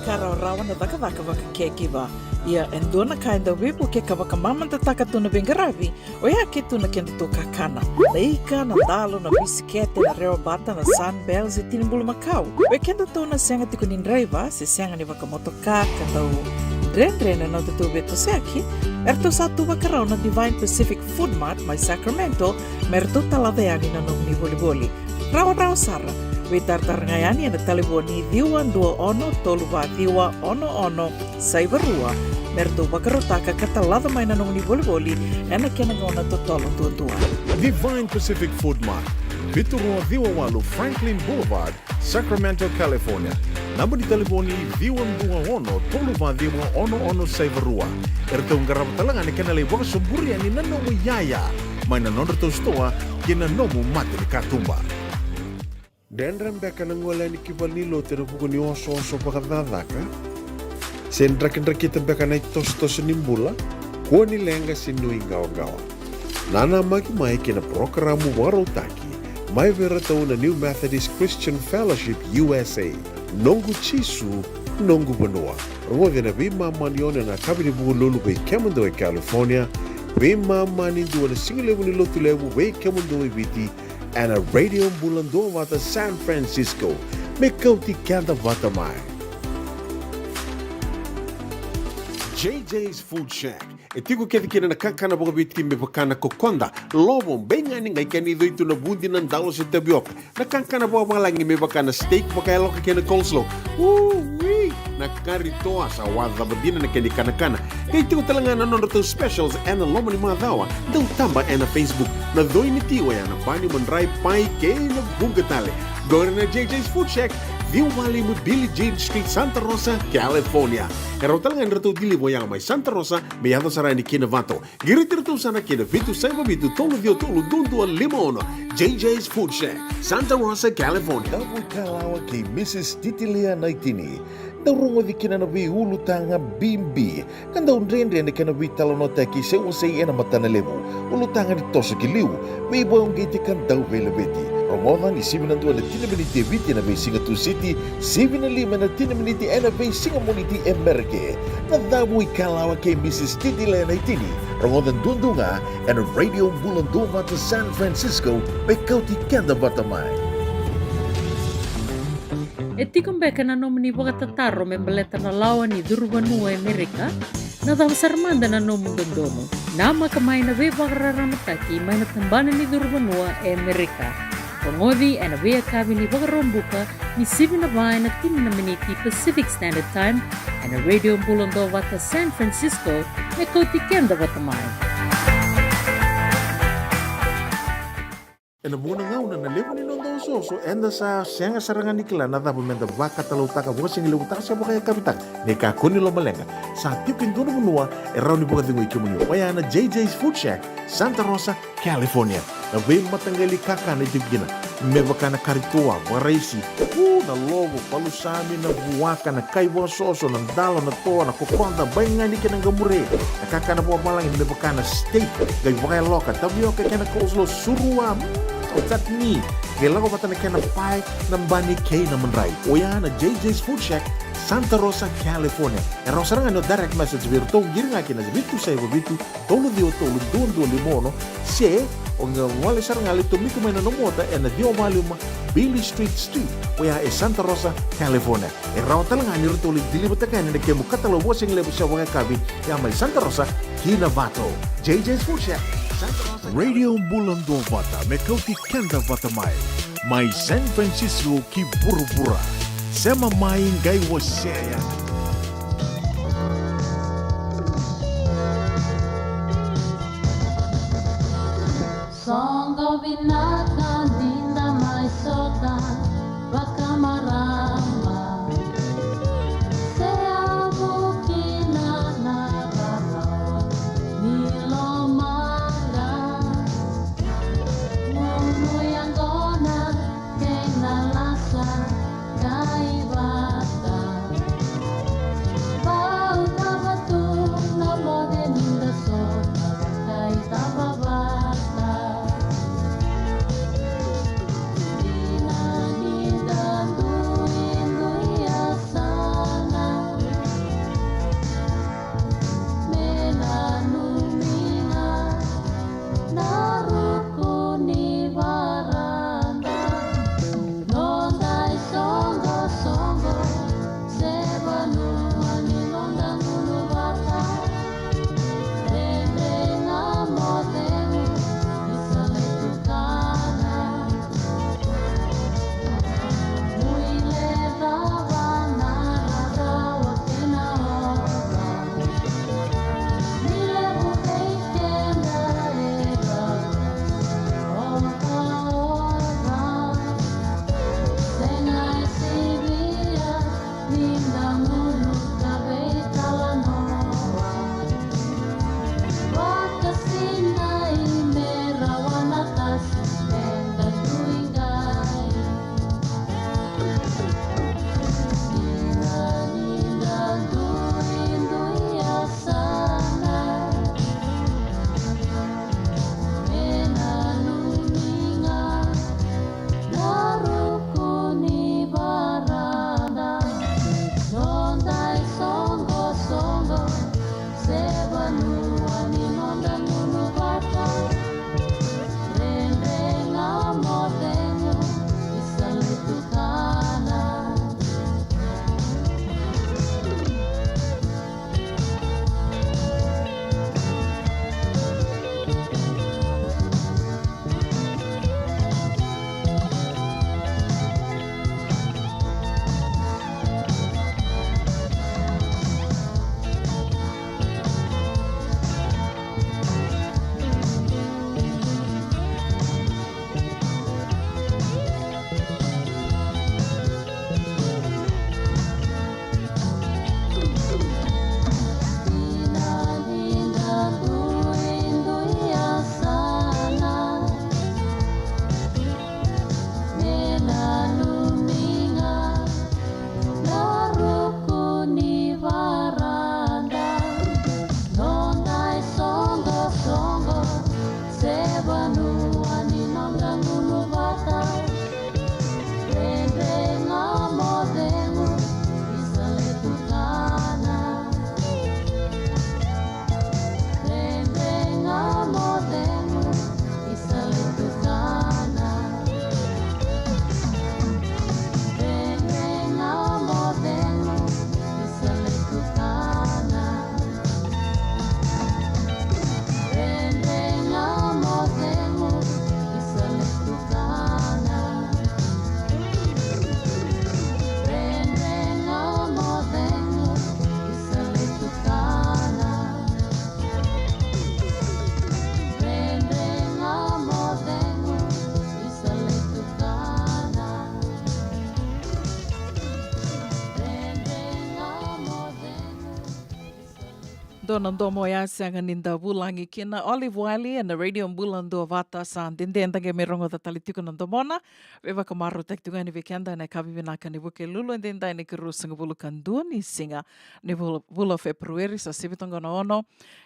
ka rawarawa na cakacaka vaka caregiver. Ia e dua na ka e dau veivuke ka vakamamadataka tu na veiqaravi, oya ke tu na kedatou kakana. Na ika, na dalo, na bisikete, na rewa bata, na Sunbells, e tini bulumakau. Vei kedatou na sega tiko ni draiva se sega ni vakamotoka ka dau dredre na nodatou veitosoyaki, eratou sa tu vakarau na Divine Pacific Food Mart mai Sacramento me ratou talaca yani na nomuni volivoli. Rawarawa sara. Veitaratara ga yani ena talevoni ciwa dua ono tolu va ciwa ono ono saiva rua me ratou vakarautaka ka talaca mai na nomuni volivoli ena kena gauna totolo duadua. Divine Pacific Food Mart, vitu rua ciwa walu Franklin Boulevard, Sacramento, California. Naba ni talevoni ciwa dua ono tolu va ciwa ono ono saiva rua. Eratou qarava tale ga na kena lai vakasoburi yani na nomu iyaya mai na nodratou sitoa ki na nomu mata ni katuba. Dredre beka na gole yani ki valenilotu ena vuku ni osooso vakacakacaka? Se drakidrakita beka na itosotoso ni bula? Kua ni leqa se nuiqawaqawa. Nanamaki mai ki na parokaramu vakarautaki mai vei iratou na New Methodist Christian Fellowship U S A. Noqu Jisu, noqu vanua. Rogoci ena veimama ni ono ena yakavi ni Vukelulu vei kemudou e California, veimama ni dua na sigalevu ni Lotulevu vei kemudou e Viti, ena Radio Bula Duavata San Francisco. Me kauti keda vata mai. J J's Food Shack. E tiko kece kina na kakana vakaviti me vaka na kokoda, lovo, beigani, qai kena icoi tu na vudi, na dalo se tavioka. Na kakana vakavalagi me vaka na steak vakayaloka kei na coleslaw. Ui! Na kari toa, sa wacava dina na kena ikanakana. Qai tiko tale ga na nodratou specials ena loma ni macawa. Dau taba ena Facebook. Na coi ni ti oya na bani, madrai, pai kei na vuqa tale. Qori na J J's Food Shack, ciwa walu lima Billie Jean Street, Santa Rosa, California. E rawa tale ga ni ratou deliver oya mai Santa Rosa me yaco sara yani ki Novato. Qiriti iratou sara ki na vitu saiva vitu tolu ciwa tolu dua dua lima ono. J J's Food Shack, Santa Rosa, California. Dau ikalawa kei Missus Titilia Naitini. Dau rogoci kina na veiulutaga bibi ka dau dredre na kena veitalanoataki se wasei ena matana levu. Ulutaga ni toso ki liu, veivakauqeti ka dau veilaveti. Rogoca ni sivi na dua ena tini na miniti e Viti ena veisiga Tusiti, sivi na lima ena tini na miniti ena veisiga Moniti e Merika. Na Cavu Ikalawa kei Missus Titilia Naitini. Rogoca duadua ga ena Radio Bula Duavata San Francisco, me kauti keda vata mai. E tiko beka na nomuni vakatataro me baleta na lawa ni curuvanua e Merika? Na cava sara mada na nomu dodonu? Namaka mai na veivakararamataki mai na tabana ni curuvanua e Merika. Rogoci ena veiyakavi ni Vakaraubuka ni sivi na va ena tini na miniti Pacific Standard Time ena Radio Bula Duavata San Francisco, me kauti keda vata mai. Ena vuqa na gauna na levu ni noda osooso eda sa sega sara ga ni kila na cava meda vakatalautaka, vakasigalevutaka se vakayakavitaka. Ni kakua ni lomaleqa, sa tiko e dua na vanua e rawa ni vakacegui kemuni, oya na J J's Food Shack, Santa Rosa, California. Na veimataqali kakana e tiko kina, me vaka na kari toa, vakaraisi, u, na lovo, palusami, na vuaka, na kai vakasoso, na dalo, na toa, na kokoda, baigani kei na qamure. Na kakana vakavalagi me vaka na steak, qai vakayaloka, tavioka kei na coleslaw, surua, mm, o chutney. Qai lako vata na kena pae, na bani kei na madrai. Oya na J J's Food Shack, Santa Rosa, California. E rawa sara ga ni o direct message vei iratou, qiri ga ki na vitu saiva vitu, tolu ciwa tolu dua dua lima ono, se o qai gole sara ga, lai tomika mai na nomu ota ena ciwa walu lima Billie Street Suite, oya e Santa Rosa, California. E rawa tale ga ni ratou lai deliver-taka yani na kemu katalau vakasigalevu se vakayakavi, ya mai Santa Rosa ki Novato. J J's Food Shack, Santa Rosa. Radio Bula Duavata, me kauti keda vata mai. Mai San Francisco ki vuravura. Sema mai qai wasea yani. Soqo vinaka ni da mai sota vakamarama. Seyavu kina na vanua ni lomaqa. Gunu yaqona kei na lasa qai vata. Vau cava tu na moce ni da sota, qai cava vata. Na domo ya sega ni da vulagi kina. Olive Wiley ena Radio Bula Duavata, sa dede da qai mai rogoca tale tiko na domona. Veivakamarautaki tiko yani vei keda ena yakavi vinaka ni Vukelulu, edaidai na ikaruasagavulu ka dua ni siga ni vula, vula o Feperueri, sa sivi toka na ono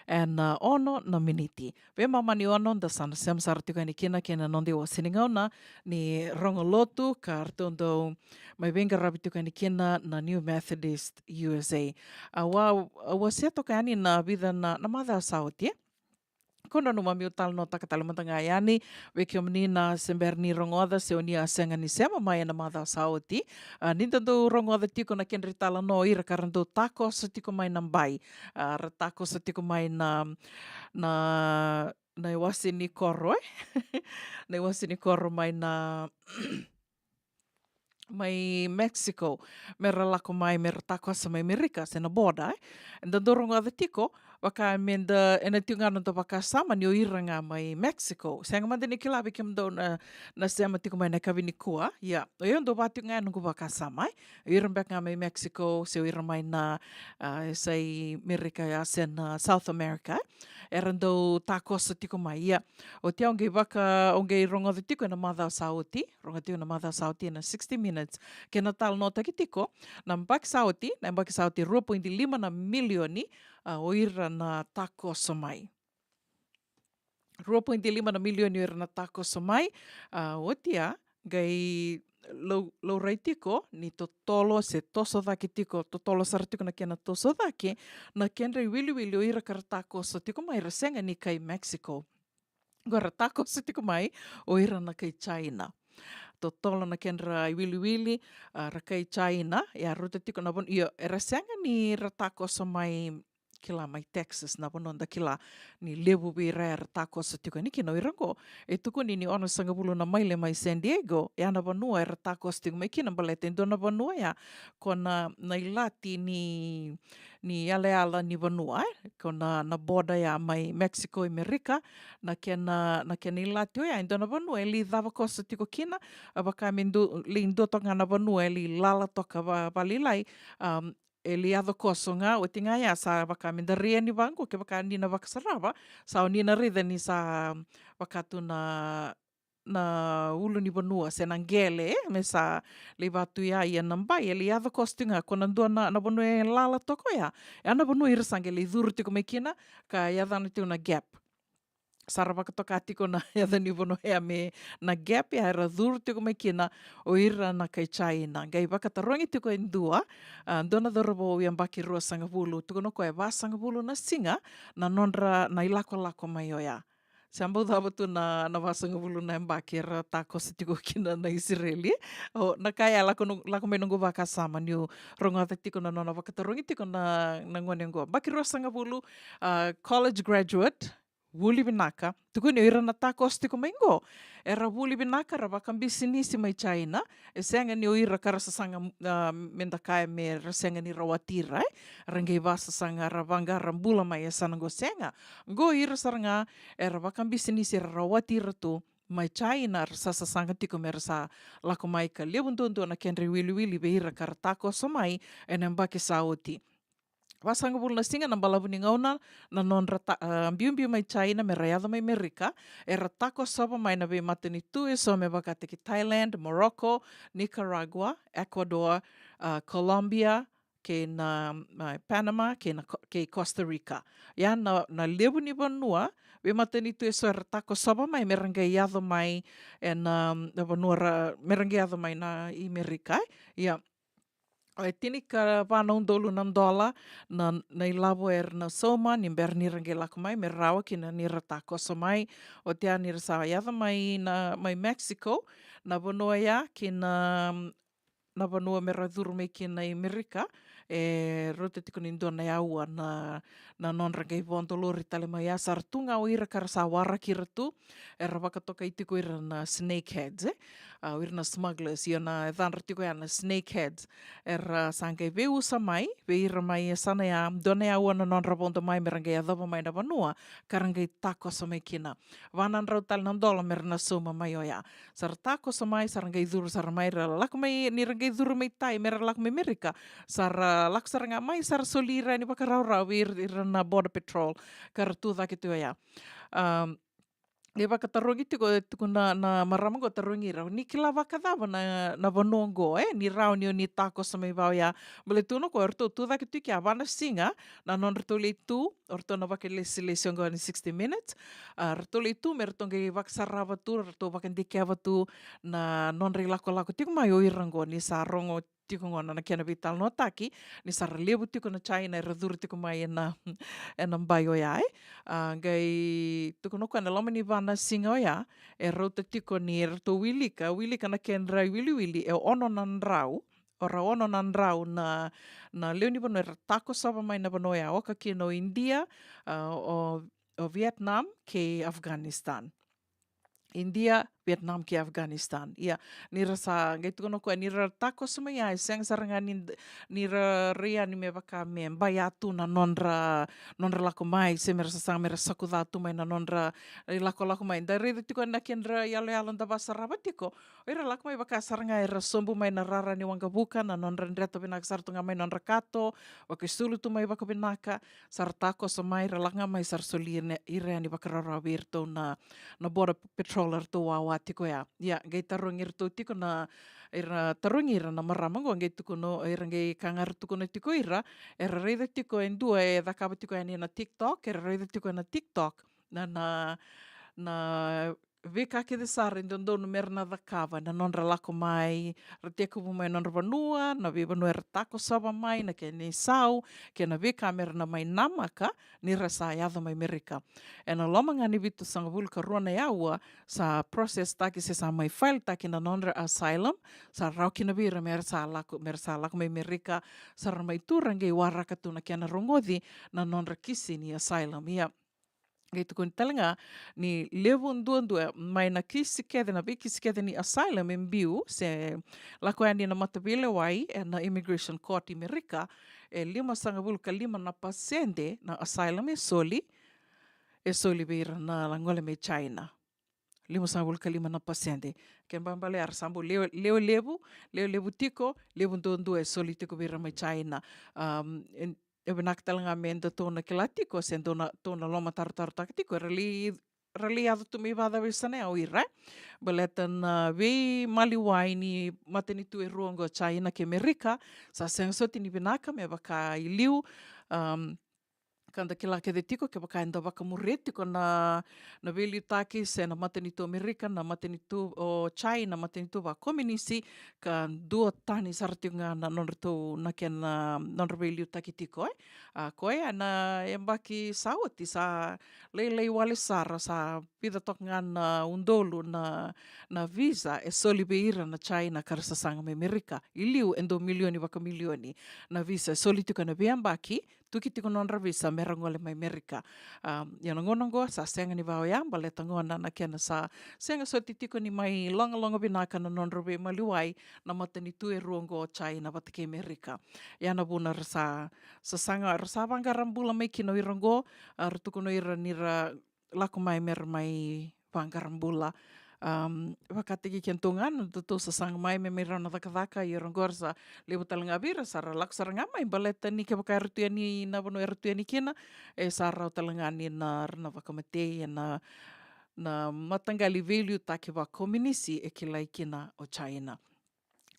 ena, uh, ono na miniti. Veimama ni ono da sa na sema sara tiko yani kina kei na noda iwase ni gauna ni rogo lotu ka ratou dau mai veiqaravi tiko yani kina na New Methodist U S A. Au a, au a wasea toka yani na vica na, na macawa sa oti, e. Ko nanuma meu talanoataka tale mada ga yani vei kemuni na se bera ni rogoca se o ni a sega ni sema mai ena macawa sa oti. A, ni da dau rogoca tiko na kedra italanoa o ira ka ra dau takoso tiko mai na bai. A, ra takoso tiko mai na, na, na iwase ni koro, e? Na iwase ni koro mai na mai Mexico, me ra lako mai, me ra takoso mai Merika, se na border, e? Da dau rogoca tiko vaka me da, ena tiko ga na noda vakasama ni o ira ga mai Mexico. Sega mada ni kila vei kemudou na, na sema tiko mai na yakavi nikua. Ia, o yau dau vaka tiko ga e noqu vakasama, e? O ira beka ga mai Mexico, se o ira mai na, a, sa i Merika ya, se na South America, e? Era dau takoso tiko mai. Ia, oti au qai vaka, au qai rogoca tiko ena macawa sa oti, rogoca tiko na macawa sa oti ena sixty Minutes, kei na talanoataki tiko na yabaki sa oti, na yabaki sa oti, rua poidi lima na milioni, a, o ira na takoso mai. Rua poidi lima na milioni o ira na takoso mai, a, oti ya, qai lau, laurai tiko ni totolo se toso cake tiko, totolo sara tiko na kena toso cake na kedra iwiliwili o ira ka ra takoso tiko mai, ra sega ni kai Mexico. Qo ra takoso tiko mai o ira na kai China. Totolo na kedra iwiliwili, a, ra kai China, ia rauta tiko na vanua, io, era sega ni ra takoso mai, kila, mai Texas, na vanua da kila ni levu vei ira era takoso tiko yani kina o ira qo. E tukuni ni onosagavulu na maile mai San Diego, ia na vanua era takoso tiko mai kina, baleta e dua na vanua ya ko na, na ilati ni, ni yalayala ni vanua, e? Ko na, na border ya mai Mexico i Merika, na kena, na kena ilati oya, e dua na vanua e lai cava koso tiko kina, a, vaka me du, lai dua toka ga na vanua e lai lala toka va, valailai, um, e lai yaco koso ga, oti ga ya sa vaka me da rai yani vaqo, kevaka ni na vakasarava, sa o ni na raica ni sa vaka tu na, na ulunivanua se na qele, e, me sa lai vaka tu ya, ia na bai e lai yaco koso tiko ga, ko na dua na, na vanua e lala toka oya, ya na vanua ira sa qai lai curu tiko mai kina, ka yacana tiko na Gap. Sa ra vakatoka tiko na yaca ni vanua ya me na Gap, ya era curu tiko mai kina o ira na kai China. Qai vakatarogi tiko e dua, a, dua na cauravou, yabaki ruasagavulu, tukuna o koya e vasagavulu na siga na nodra na ilakolako mai oya. Se bau cava tu na, na vasagavulu na yabaki era takoso tiko kina na Isireli. O, na ka ya lako no, lako mai noqu vakasama niu rogoca tiko na nona vakatarogi tiko na, na gone qo. Yabaki ruasagavulu, a, college graduate, vuli vinaka. Tukuni o ira na takoso tiko mai qo, era vuli vinaka, ra vakabisinisi mai China. E sega ni o ira ka ra sasaga, a, me da kaya me ra sega ni rawati ira, e? Ra qai vasasaga, ra vaqara bula mai yasana qo, sega. Qo ira sara ga era vakabisinisi, ra rawati ira tu mai China, ra sa sasaga tiko me ra sa lako mai ka levu duadua na kedra iwiliwili vei ira ka ra takoso mai ena yabaki sa oti. Vasagavulu na siga na balavu ni gauna na nodra ta-, a, biubiu mai China me ra yaco mai Merika, era takosova mai na veimatanitu eso me vakataki Thailand, Morocco, Nicaragua, Ecuador, a, Colombia, kei na, a, Panama, kei na Ko-, kei Costa Rica. Ia na, na levu ni vanua, veimatanitu eso era takosova mai me ra qai yaco mai ena, na vanua ra, me ra qai yaco mai na i Merika, e? Ia, e tinikava na udolu na dola na, na ilavo era na sauma ni bera ni ra qai lako mai, me rawa kina ni ra takoso mai. Oti ya ni ra sa yaco mai na, mai Mexico, na vanua ya kina, na vanua me ra curu mai kina i Merika, e rauta tiko ni dua na aua na, na nodra qai vodo lori tale mai ya. Sa ra tu ga o ira ka ra sa waraki ira tu, era vakatokai tiko ira na snakeheads, e? A, o ira na smugglers, io, na yacadra tiko ya na snakeheads. Era sa qai veiusa mai vei ira mai yasana ya, dua na aua na nodra vodo mai me ra qai yacova mai na vanua ka ra qai takoso mai kina. Va na drau tale na dola me ra na sauma mai oya. Sa ra takoso mai, sa ra qai curu sara mai, ra lako mai, ni ra qai curu mai tai me ra lako mai Merika, sa ra lako sara ga mai, sa ra soli ira yani vakaraurau vei ira, ira na Border Patrol, ka ra tu cake tu oya. Um, e vakatarogi tiko, e tukuna na marama qo, tarogi ira, ni kila vakacava na, na vanua qo, e, ni rawa ni o ni takoso mai vau ya? Baleta tukuna o koya, o ratou tu cake tu i kea va na siga, na nodratou lai tu, o ratou na vakalesilesi oqo ni sixty Minutes. A, ratou lai tu me ratou qai vakasarava tu, ratou vakadikeva tu na nodra ilakolako tiko mai o ira qo, ni sa rogo tiko gona na kena veitalanoataki, ni sa ra levu tiko na China era curu tiko mai ena, ena bai oya, e. A, qai tukuna o koya, ena loma ni va na siga oya, e rauta tiko ni ratou wilika, wilika na kedra iwiliwili, e ono na drau, o ra ono na drau na, na lewe ni vanua era takosova mai na vanua oya, oka kina o India, a, o, o Vietnam kei Afghanistan. India, Vietnam kei Afghanistan. Ia, ni ra sa, qai tukuna o koya, ni ra takoso mai ya, e sega sara ga ni, ni ra rai yani me vaka me baya tu na nodra, nodra lako mai, se me ra sasaga me ra sakuca tu mai na nodra ilakolako mai. Da raica tiko na kedra iyaloyalo da vasarava tiko. O ira lako mai vaka sara ga era sobu mai na rara ni waqavuka, na nodra dreta vinaka sara tu ga mai, nodra kato, vakaisulu tu mai vakavinaka, sa ra takoso mai, ra lako ga mai, sa ra soli ira, ira yani vakaraurau vei iratou na, na Border Patrol eratou wawa tiko ya. Ia, qai tarogi iratou tiko na, ira tarogi ira na marama qo, qai tukuna, ira qai ka ga ra tukuna tiko ira, era raica tiko e dua e cakava tiko yani na TikTok, era raica tiko ena TikTok na, na, na veika kece sara e dodonu me ra na cakava ena nodra lako mai, ra tekivu mai nodra vanua, na veivanua era takosova mai, na kena isau, kei na veika me ra na mai namaka ni ra sa yaco mai Merika. Ena loma ga ni vitusagavulu ka rua na aua, sa process taki se sa mai file taki na nodra asylum, sa rawa kina vei ira me ra sa lako, me ra sa lako mai Merika, sa ra mai tu ra qai waraka tu na kena rogoci na nodra kisi ni asylum. Ia, qai tukuni tale ga ni levu duadua mai na kisi kece, na veikisi kece ni asylum e biu se lako yani na mataveilewai ena immigration court i Merika, e limasagavulu ka lima na pasede na asylum e soli, e soli vei ira na gole mai China. Limasagavulu ka lima na pasede. Kena ibalebale era sa bau lewe, lewe levu, lewe levu tiko, levu duadua e soli tiko vei ira mai China. Um, e, e vinaka tale ga me datou na kila tiko, se datou na, datou na lomatarotarotaka tiko, era lai, era lai yaco tu mai vakacava e yasana ya o ira, e? Baleta na veimaliwai ni matanitu e rua oqo, China kei Merika, sa sega soti ni vinaka me vaka i liu, um, ka da kila kece tiko, kevaka eda vakamuria tiko na, na veiliutaki se na matanitu Amerika, na matanitu o China, na matanitu vakominisi, ka duatani sara tiko ga na nodratou, na kena, nodra veiliutaki tiko, e. A, koya na yabaki sa oti sa lailai wale sara, sa vica toka ga na udolu na, na visa e soli vei ira na China ka ra sasaga mai Merika. I liu e dua milioni vakamilioni na visa e soli tiko ena veiyabaki, tuki tiko nodra visa me ra gole mai Merika. Um, ia na gauna oqo sa sega ni vaka oya, baleta gona na kena sa sega soti tiko ni mai logaloga vinaka na nodra veimaliwai na matanitu e rua oqo, China vata kei Merika. Ia na vuna ra sa sasaga, ra sa vaqara bula mai kina o ira oqo, a, ra tukuna o ira ni ra lako mai me ra mai vaqara bula. Um, vakataki kedatou ga, na datou sasaga mai me mai rawa na cakacaka, ia o ira oqo ra sa levu tale ga vei ira sa ra lako sara ga mai, baleta ni kevaka era tu yani na vanua era tu yani kina, e sa rawa tale ga ni na, ra na vakamatei ena, na mataqali veiliutaki vakominisi e kilai kina o China.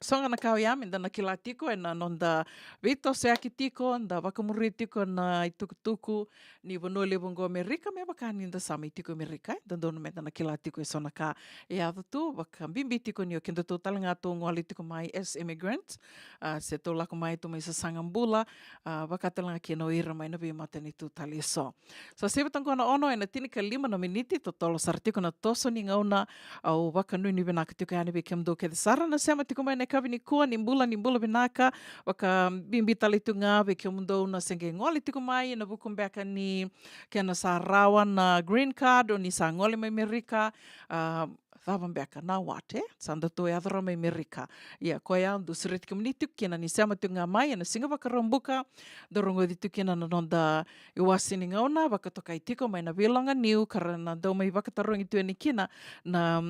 So ga na ka oya me da na kila tiko ena noda veitosoyaki tiko, da vakamuria tiko na itukutuku ni vanua levu oqo Amerika, me vaka ni da sa mai tiko Amerika, e dodonu me da na kila tiko eso na ka e yaco tu, vakabibi tiko ni o kedatou tale ga tou gole tiko mai as immigrants, a, se tou lako mai tou mai sasaga bula, a, vaka tale ga kina o ira mai na veimatanitu tale eso. Sa sivi toka na ono ena tinikalima na miniti, totolo sara tiko na toso ni gauna. Au vakanuinui vinaka tiko yani vei kemudou kece sara na sema tiko mai ena yakavi nikua, ni bula, ni bula vinaka. Vakabibi tale tu ga vei kemudou na se qai gole tiko mai ena vuku beka ni kena sa rawa na green card, o ni sa gole mai Amerika. A, cava beka na what, e? Sa datou yaco rawa mai Merika. Ia, koya au dau sureti kemuni tiko kina ni sema tiko ga mai ena Siga Vakaraubuka, dau rogoci tiko kina na noda iwase ni gauna, vakatokai tiko mai na veiloga niu, ka ra na dau mai vakatarogi tu yani kina na,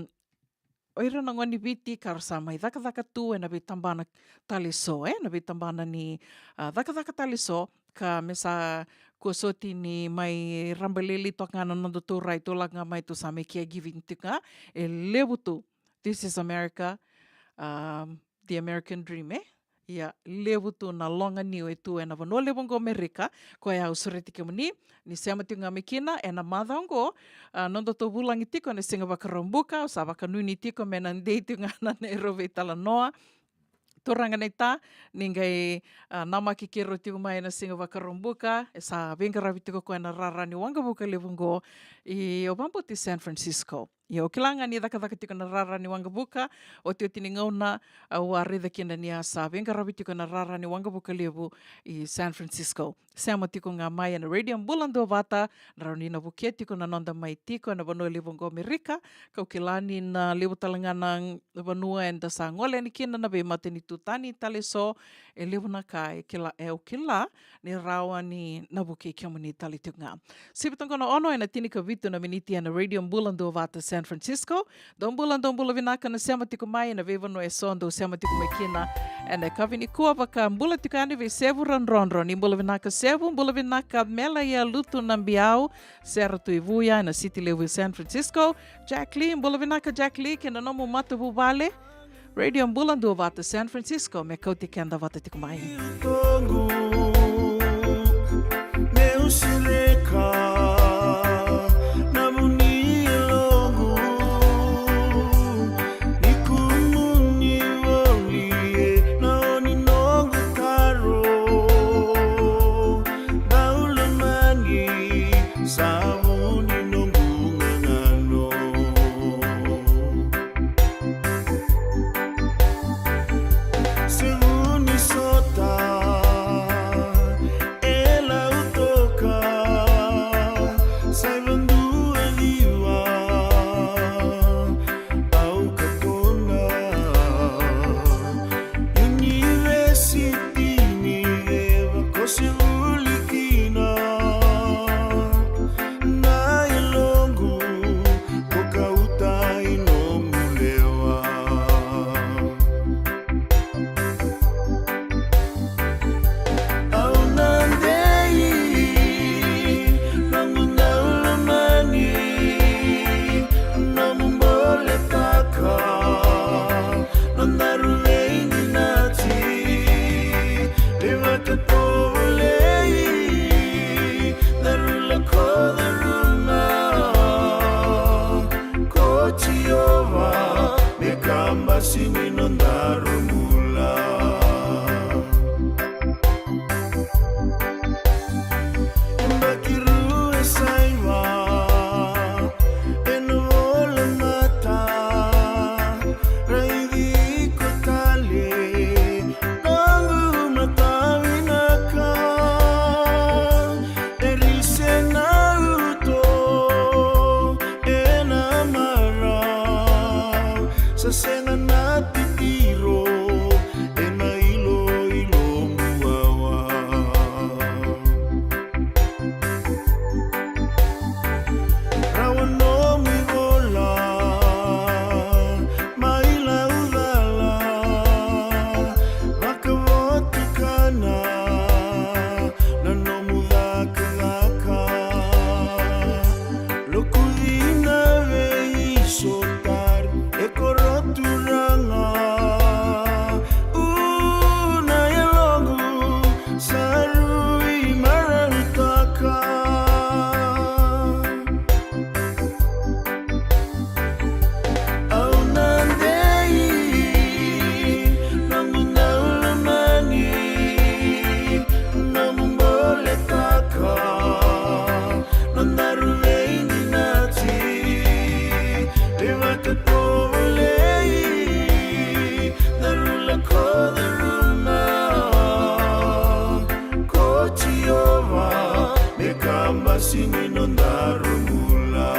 o ira na gone ni Viti ka ra sa mai cakacaka tu ena veitabana tale so, e, na veitabana ni, a, cakacaka tale so, ka me sa kua soti ni mai raba lailai toka ga na nodatou rai, tou lako ga mai, tou sa mai caregiving tiko ga. E levu tu. This is America, um, the American dream, e? Ia, levu tu na loga niu e tu ena vanua levu oqo Merika, koya au sureti kemuni ni sema tiko ga mai kina ena macawa oqo, a, nodatou vulagi tiko ena Siga Vakaraubuka, au sa vakanuinui tiko me na dei tiko ga na neirau veitalanoa. Turaga naita, ni qai, a, namaki keirau tiko mai ena Siga Vakaraubuka, e sa veiqaravi tiko koya na rara ni waqavuka levu oqo, i, au vakabauta i San Francisco. Ia, au kila ga ni cakacaka tiko na rara ni waqavuka, otioti ni gauna, au a raica kina ni a sa veiqaravi tiko na rara ni waqavuka levu i San Francisco. Sema tiko ga mai ena Radio Bula Duavata, na rawa ni na vukea tiko na noda mai tiko ena vanua levu oqo Amerika, kau kila ni na levu tale ga na vanua eda sa gole yani kina na veimatanitu tani tale so, e levu na ka e kila, e au kila ni rawa ni na vukei kemuni tale tiko ga. Sivi toka na ono ena tinikavitu na miniti ena Radio Bula Duavata San Francisco. Dou bula, dou bula vinaka na sema tiko mai ena veivanua eso dou sema tiko mai kina ena yakavi nikua. Vakabula tiko yani vei Sevu Radrodro, ni bula vinaka Sevu, bula vinaka Mela Ialutu Nabiau, Sera Tuivuya ena City levu i San Francisco. Jack Lee, bula vinaka Jack Lee, kei na nomu matavuvale. Radio Bula Duavata San Francisco, me kauti keda vata tiko mai. Meu sereka na vuni e logu, ni kumuni voli e na oni noqu taro. Dau lomani sa vuni noqu gagano. Se vuni sota e lau toka, sa ivadua ciwa au katona. Univesiti ni ceva ko se vuli kina, na yaloqu ko kauta i nomu lewa. Au na dei nomu dau lomani, nomu boletaka, nodaru veidinati. Veivakatovolei, daru lako curuma ko Jiova, me kabasi ni nodaru bula. Yabaki rua e saiva ena vola mata, raici iko tale noqu matavinaka. E rise na uto ena mara, sa sega na titiro ena iloilo buawa. Rawa nomu ivola mai laucala, vakavotukana na nomu cakacaka. Lokuci na veisotari e koro turaga, u na yaloqu sa rui marautaka. Au na dei nomu dau lomani, nomu boletaka, nodaru veidinati. Veivakatovolei, daru lako curuma ko Jiova, me kabasi ni nodaru bula.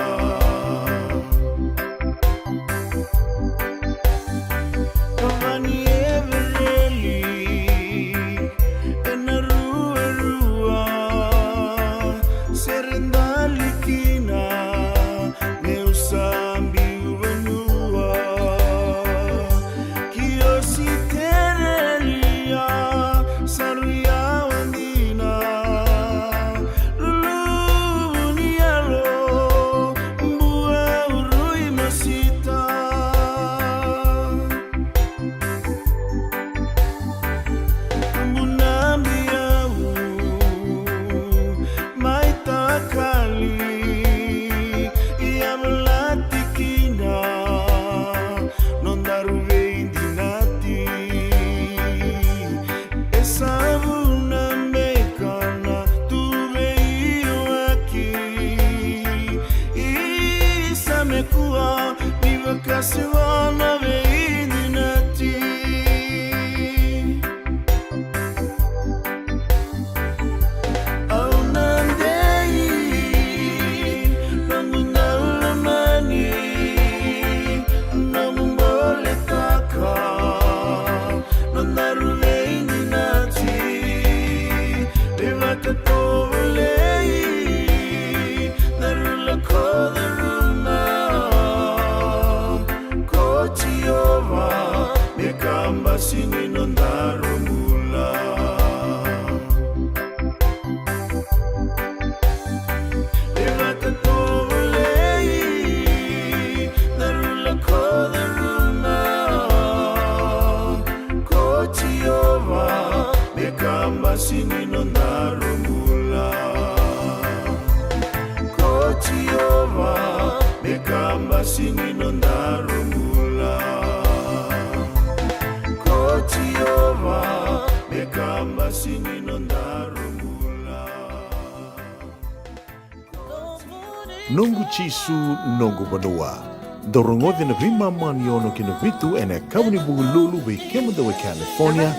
Kua ni vakaseva na veicinati. Au na dei nomu daulomani, nomu boletaka, nodaru veicinati. Me vakatovolei, daru lako curuma ko Jiova, me kabasi ni nodaru bula. Me vakatovolei, daru lako curuma ko Jiova, me kabasi ni nodaru bula. Ko Jiova, me kabasi ni nodaru bula. Ko Jiova, me kabasi ni nodaru bula. Noqu Jisu, noqu vanua. Dou rogoci na veimama ni ono ki na vitu ena yakavi ni Vukelulu vei kemudou e California,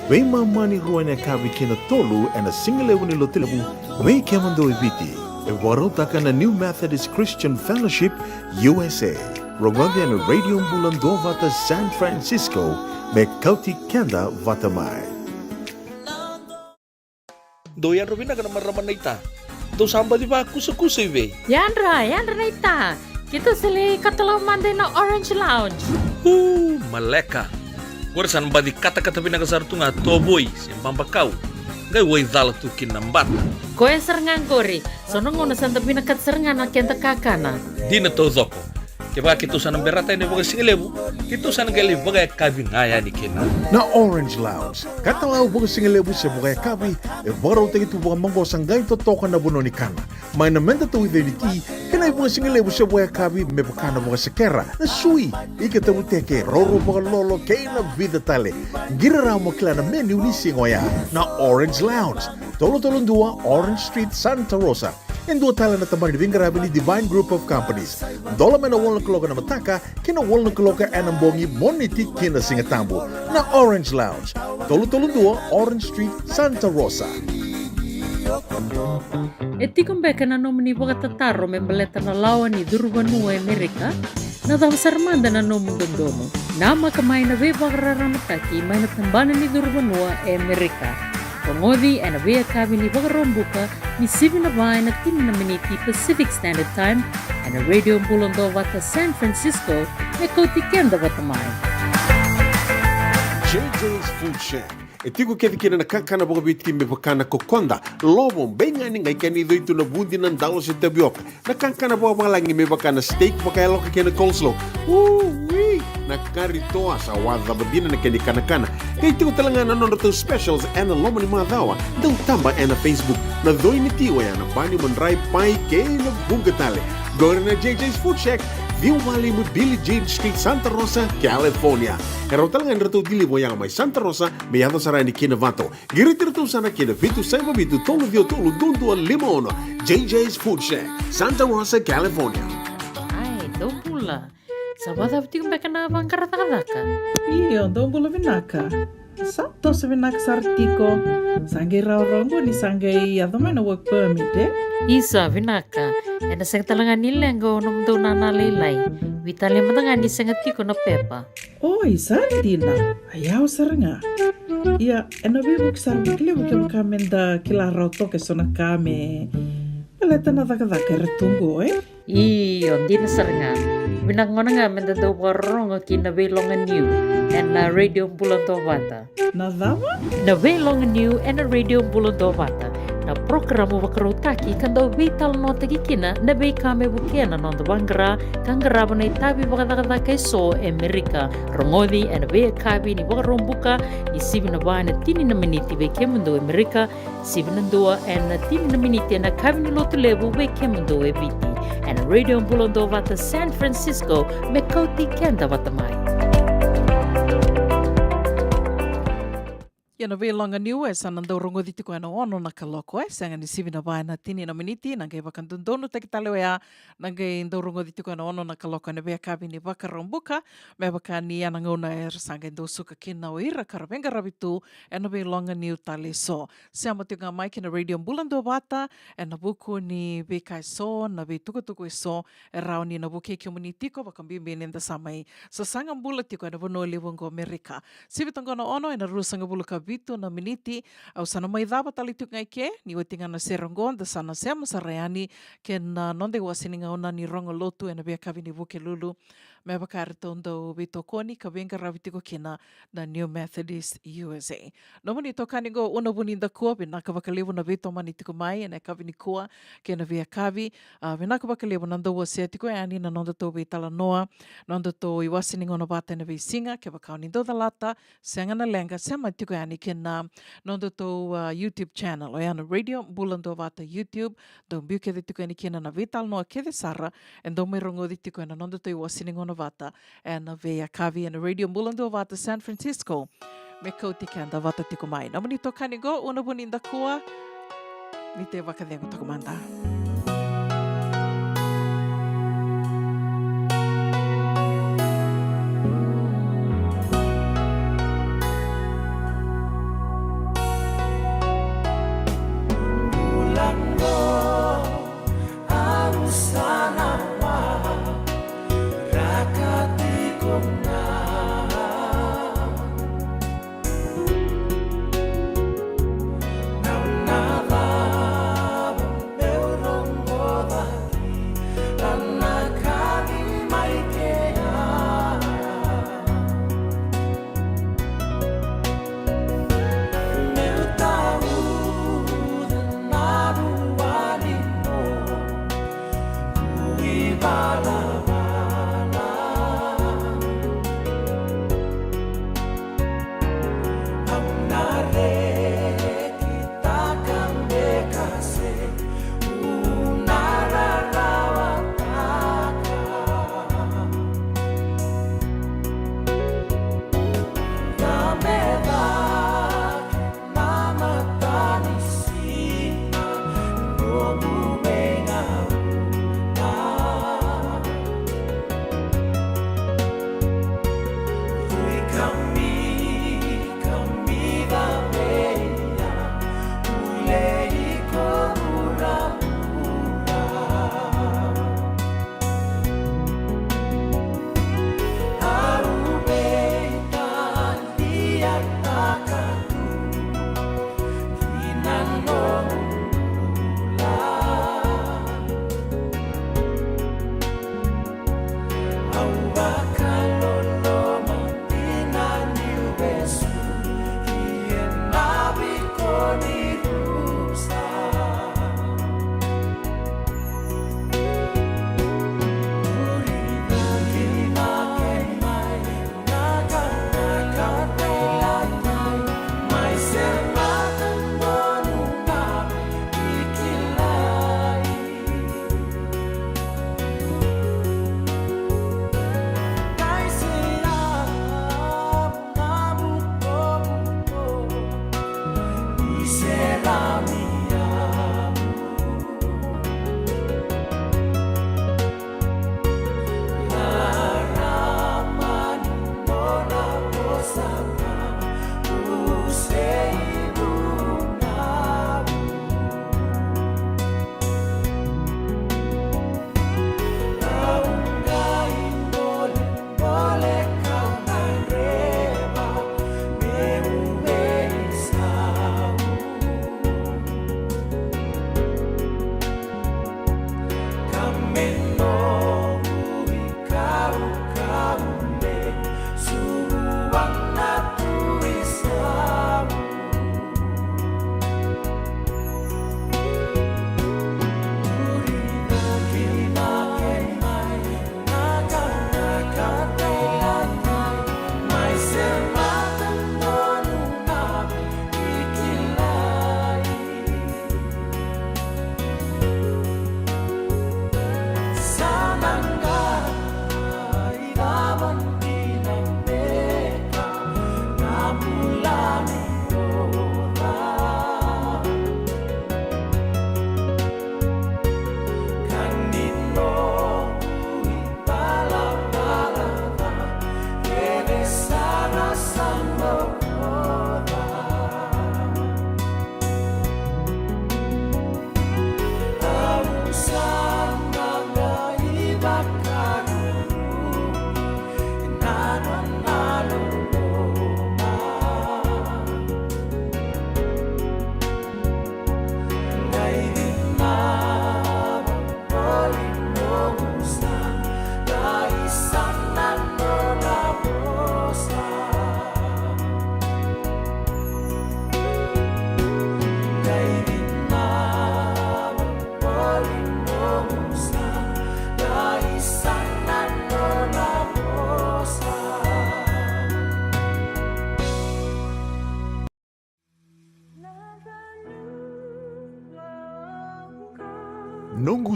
veimama ni rua ena yakavi ki na tolu ena sigalevu ni Lotulevu vei kemudou e Viti. E vakarautaka na New Methodist Christian Fellowship U S A. Rogoci ena Radio Bula Duavata San Francisco, me kauti keda vata mai. Dou yadra vinaka na marama naita. Dou sa baci vakusakusa i vei? Yadra, yadra naita. Keitou sa lai katalau mada ina Orange Lounge. Uu, maleka. Qori sa na baci katakata vinaka sara tu ga tovoi se babakau. Qai waicala tu kina na bata. Koya sara ga qori. So na gauna sa da vinakata sara ga na keda kakana. Dina taucoko. Kevaka keitou sa na berata yani vakasigalevu, keitou sa na qai lai vakayakavi ga yani kina. Na Orange Lounge, katalau vakasigalevu se vakayakavi, e vakarautaki tu vakamaqosa qai totoka na vanua ni kana. Mai na meda tauica ni ti, kei na ivakasigalevu se vakayakavi me vaka na vakasekera, na sui, ika tavuteke, roro vakalolo, kei na vica tale. Qiri rawa mo kila na menu ni siga oya. Na Orange Lounge, tolu tolu dua Orange Street, Santa Rosa. E dua tale na tabana ni veiqaravi ni Divine Group of Companies. Dola mai na walu na kaloko ena mataka ki na walu na kaloko ena bogi, Moniti ki na Sigatabu. Na Orange Lounge, tolu tolu dua Orange Street, Santa Rosa. E tiko beka na nomuni vakatataro me baleta na lawa ni curu vanua e Amerika? Na cava sara mada na nomu dodonu? Namaka mai na veivakararamataki mai na tabana ni curu vanua e Amerika. Rogoci ena veiyakavi ni Vakaraubuka, ni sivi na va ena tini na miniti Pacific Standard Time, ena Radio Bula Duavata San Francisco, me kauti keda vata mai. J J's Food Shack. E tiko kece kina na kakana vakaviti me vaka na kokoda, lovo, beigani, qai kena icoi tu na vudi, na dalo se tavioka. Na kakana vakavalagi me vaka na steak vakayaloka kei na coleslaw. Ui! Na kari toa, sa wacava dina na kena ikanakana. Qai tiko tale ga na nodratou specials ena loma ni macawa. Dau taba ena Facebook. Na coi ni ti oya na bani, madrai, pai kei na vuqa tale. Qori na J J's Food Shack, ciwa walu lima Billie Jean Street, Santa Rosa, California. E rawa tale ga ni ratou deliver oya mai Santa Rosa me yaco sara yani ki Novato. Qiriti iratou sara ki na vitu saiva vitu tolu ciwa tolu dua dua lima ono. J J's Food Shack, Santa Rosa, California. Ai, dou bula. Sa vakacava tiko beka na vaqara cakacaka? Io, dou bula vinaka. Sa toso vinaka sara tiko. Sa qai rawarawa qo ni sa qai yaco mai na work permit, e? Isa, vinaka. Ena sega tale ga ni leqa o nomudou nana lailai. Veitalia mada ga ni sega tiko na pepa. Oi, sa dina. A yawa sara ga. Ia, ena veivuke sara vakalevu kevaka meda kila rawa toka eso na ka me baleta na cakacaka era tu qo, e? Io, dina sara ga. Vinaka gona ga meda dau vakarorogo ki na Veiloga Niu ena Radio Bula Duavata. Na cava? Na Veiloga Niu ena Radio Bula Duavata. Na porokaramu vakarautaki ka dau veitalanoataki kina na veika me vukea na noda vaqara ka qarava na itavi vakacakacaka eso e Amerika. Rogoci ena veiyakavi ni Vakaraubuka, ni sivi na va ena tini na miniti vei kemudou e Amerika, sivi na dua ena tini na miniti ena yakavi ni Lotulevu vei kemudou e Viti. Ena Radio Bula Duavata San Francisco, me kauti keda vata mai. Ia na veiloga ni U S A na dau rogoci tiko ena ono na kaloko, e sega ni sivi na va ena tini na miniti, na qai vakadodonutaki tale oya, na qai dau rogoci tiko ena ono na kaloko ena veiyakavi ni Vakaraubuka, me vaka ni ya na gauna era sa qai dau suka kina o ira ka ra veiqaravi tu ena veiloga ni U tale eso. Sema tiko ga mai kina Radio Bula Duavata, ena vuku ni veika eso, na veitukutuku eso, e rawa ni na vukei kemuni tiko, vakabibi ni da sa mai sasaga bula tiko ena vanua levu oqo Amerika. Sivi toqo na ono ena ruasagavulu ka vitu na miniti, au sa na mai cava tale tiko ga i ke, ni oti ga na sere oqo, da sa na sema sara yani, kei na noda iwase ni gauna ni rogo lotu ena veiyakavi ni Vukelulu, me vaka eratou dau veitokoni ka veiqaravi tiko kina na New Methodist U S A. Nomuni itokani qo Una Vunidakua, vinaka vakalevu na veitomani tiko mai ena yakavi nikua kei na veiyakavi. A, vinaka vakalevu na dau wasea tiko yani na nodatou veitalanoa, nodatou iwase ni gauna vata ena veisiga, kevaka o ni dau calata, sega na leqa, sema tiko yani kei na nodatou, a, YouTube channel, oya na Radio Bula Duavata YouTube, dau biu kece tiko yani kina na veitalanoa kece sara e dau mai rogoci tiko ena nodatou iwase ni gauna vata ena veiyakavi ena Radio Bula Duavata San Francisco. Me kauti keda vata tiko mai nomuni itokani qo Una Vunidakua, ni te vakacegu toka mada.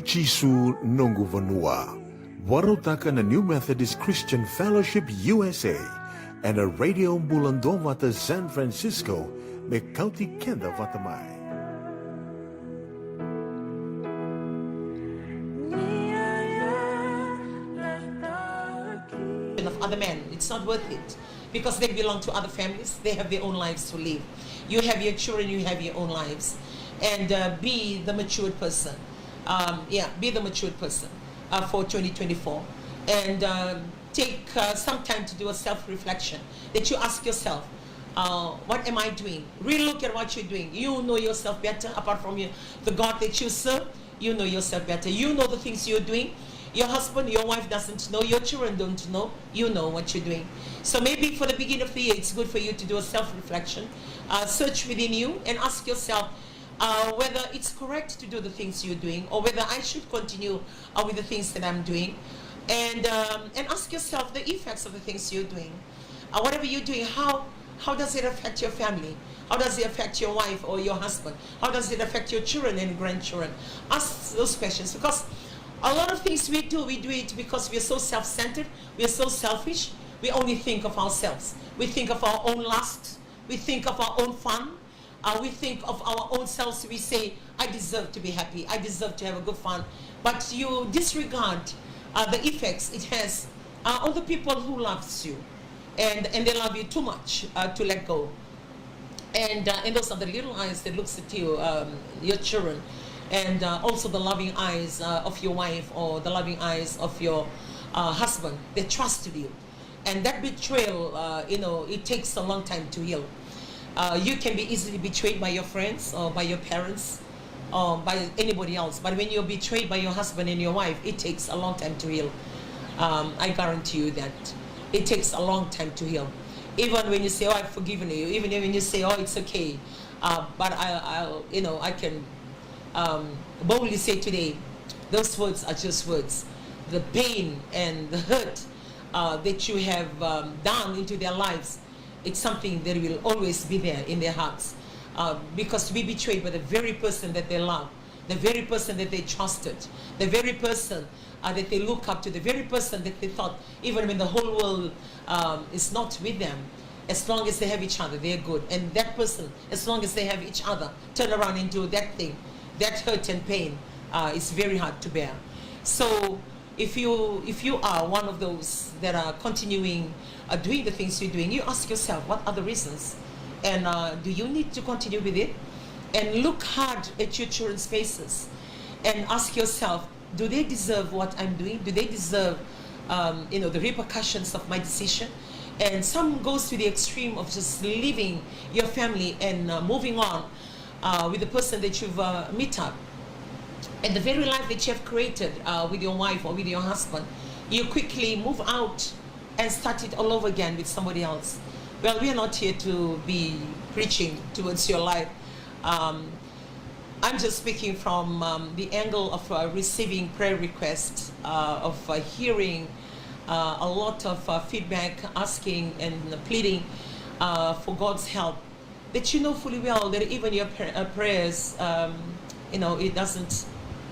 Jisu noqu vanua. Vakarautaka na New Methodist Christian Fellowship U S A ena Radio Bula Duavata San Francisco, me kauti keda vata mai. Of other men. It's not worth it because they belong to other families. They have their own lives to live. You have your children, you have your own lives. And uh, be the matured person. Um, yeah, be the matured person uh, for twenty twenty-four. And um, take uh, some time to do a self reflection, that you ask yourself, uh, what am I doing? Relook at what you're doing. You know yourself better apart from you, the God that you serve. You know yourself better. You know the things you're doing. Your husband, your wife doesn't know. Your children don't know. You know what you're doing. So maybe for the beginning of the year, it's good for you to do a self reflection, uh, search within you, and ask yourself uh, whether it's correct to do the things you're doing or whether I should continue uh, with the things that I'm doing. And, um, and ask yourself the effects of the things you're doing. Uh, whatever you're doing, how, how does it affect your family? How does it affect your wife or your husband? How does it affect your children and grandchildren? Ask those questions, because a lot of things we do, we do it because we're so self centered, we're so selfish, we only think of ourselves. We think of our own lust, we think of our own fun, uh, we think of our own selves, we say, I deserve to be happy, I deserve to have a good fun. But you disregard uh, the effects it has uh, on the people who loves you, and, and they love you too much uh, to let go. And, uh, and those are the little eyes that looks at you, um, your children, and uh, also the loving eyes uh, of your wife or the loving eyes of your uh, husband. They trusted you. And that betrayal, uh, you know, it takes a long time to heal. Uh, you can be easily betrayed by your friends or by your parents or by anybody else. But when you're betrayed by your husband and your wife, it takes a long time to heal. Um, I guarantee you that. It takes a long time to heal. Even when you say, oh, I've forgiven you, even when you say, oh, it's okay, uh, but I, I, you know, I can um, boldly say today, those words are just words. The pain and the hurt uh, that you have um, done into their lives, it's something that will always be there in their hearts. Uh, because to be betrayed by the very person that they love, the very person that they trusted, the very person uh, that they look up to, the very person that they thought, even when the whole world um, is not with them, as long as they have each other, they're good. And that person, as long as they have each other, turn around and do that thing, that hurt and pain uh, is very hard to bear. So if you, if you are one of those that are continuing uh, doing the things you're doing, you ask yourself, what are the reasons? And uh, do you need to continue with it? And look hard at your children's faces and ask yourself, do they deserve what I'm doing? Do they deserve um, you know, the repercussions of my decision? And some goes to the extreme of just leaving your family and uh, moving on uh, with the person that you've uh, met up. And the very life that you have created uh, with your wife or with your husband, you quickly move out and start it all over again with somebody else. Well, we are not here to be preaching towards your life. Um, I'm just speaking from um, the angle of uh, receiving prayer requests, uh, of uh, hearing uh, a lot of uh, feedback, asking and pleading uh, for God's help, that you know fully well that even your pra- uh, prayers, um, you know, it doesn't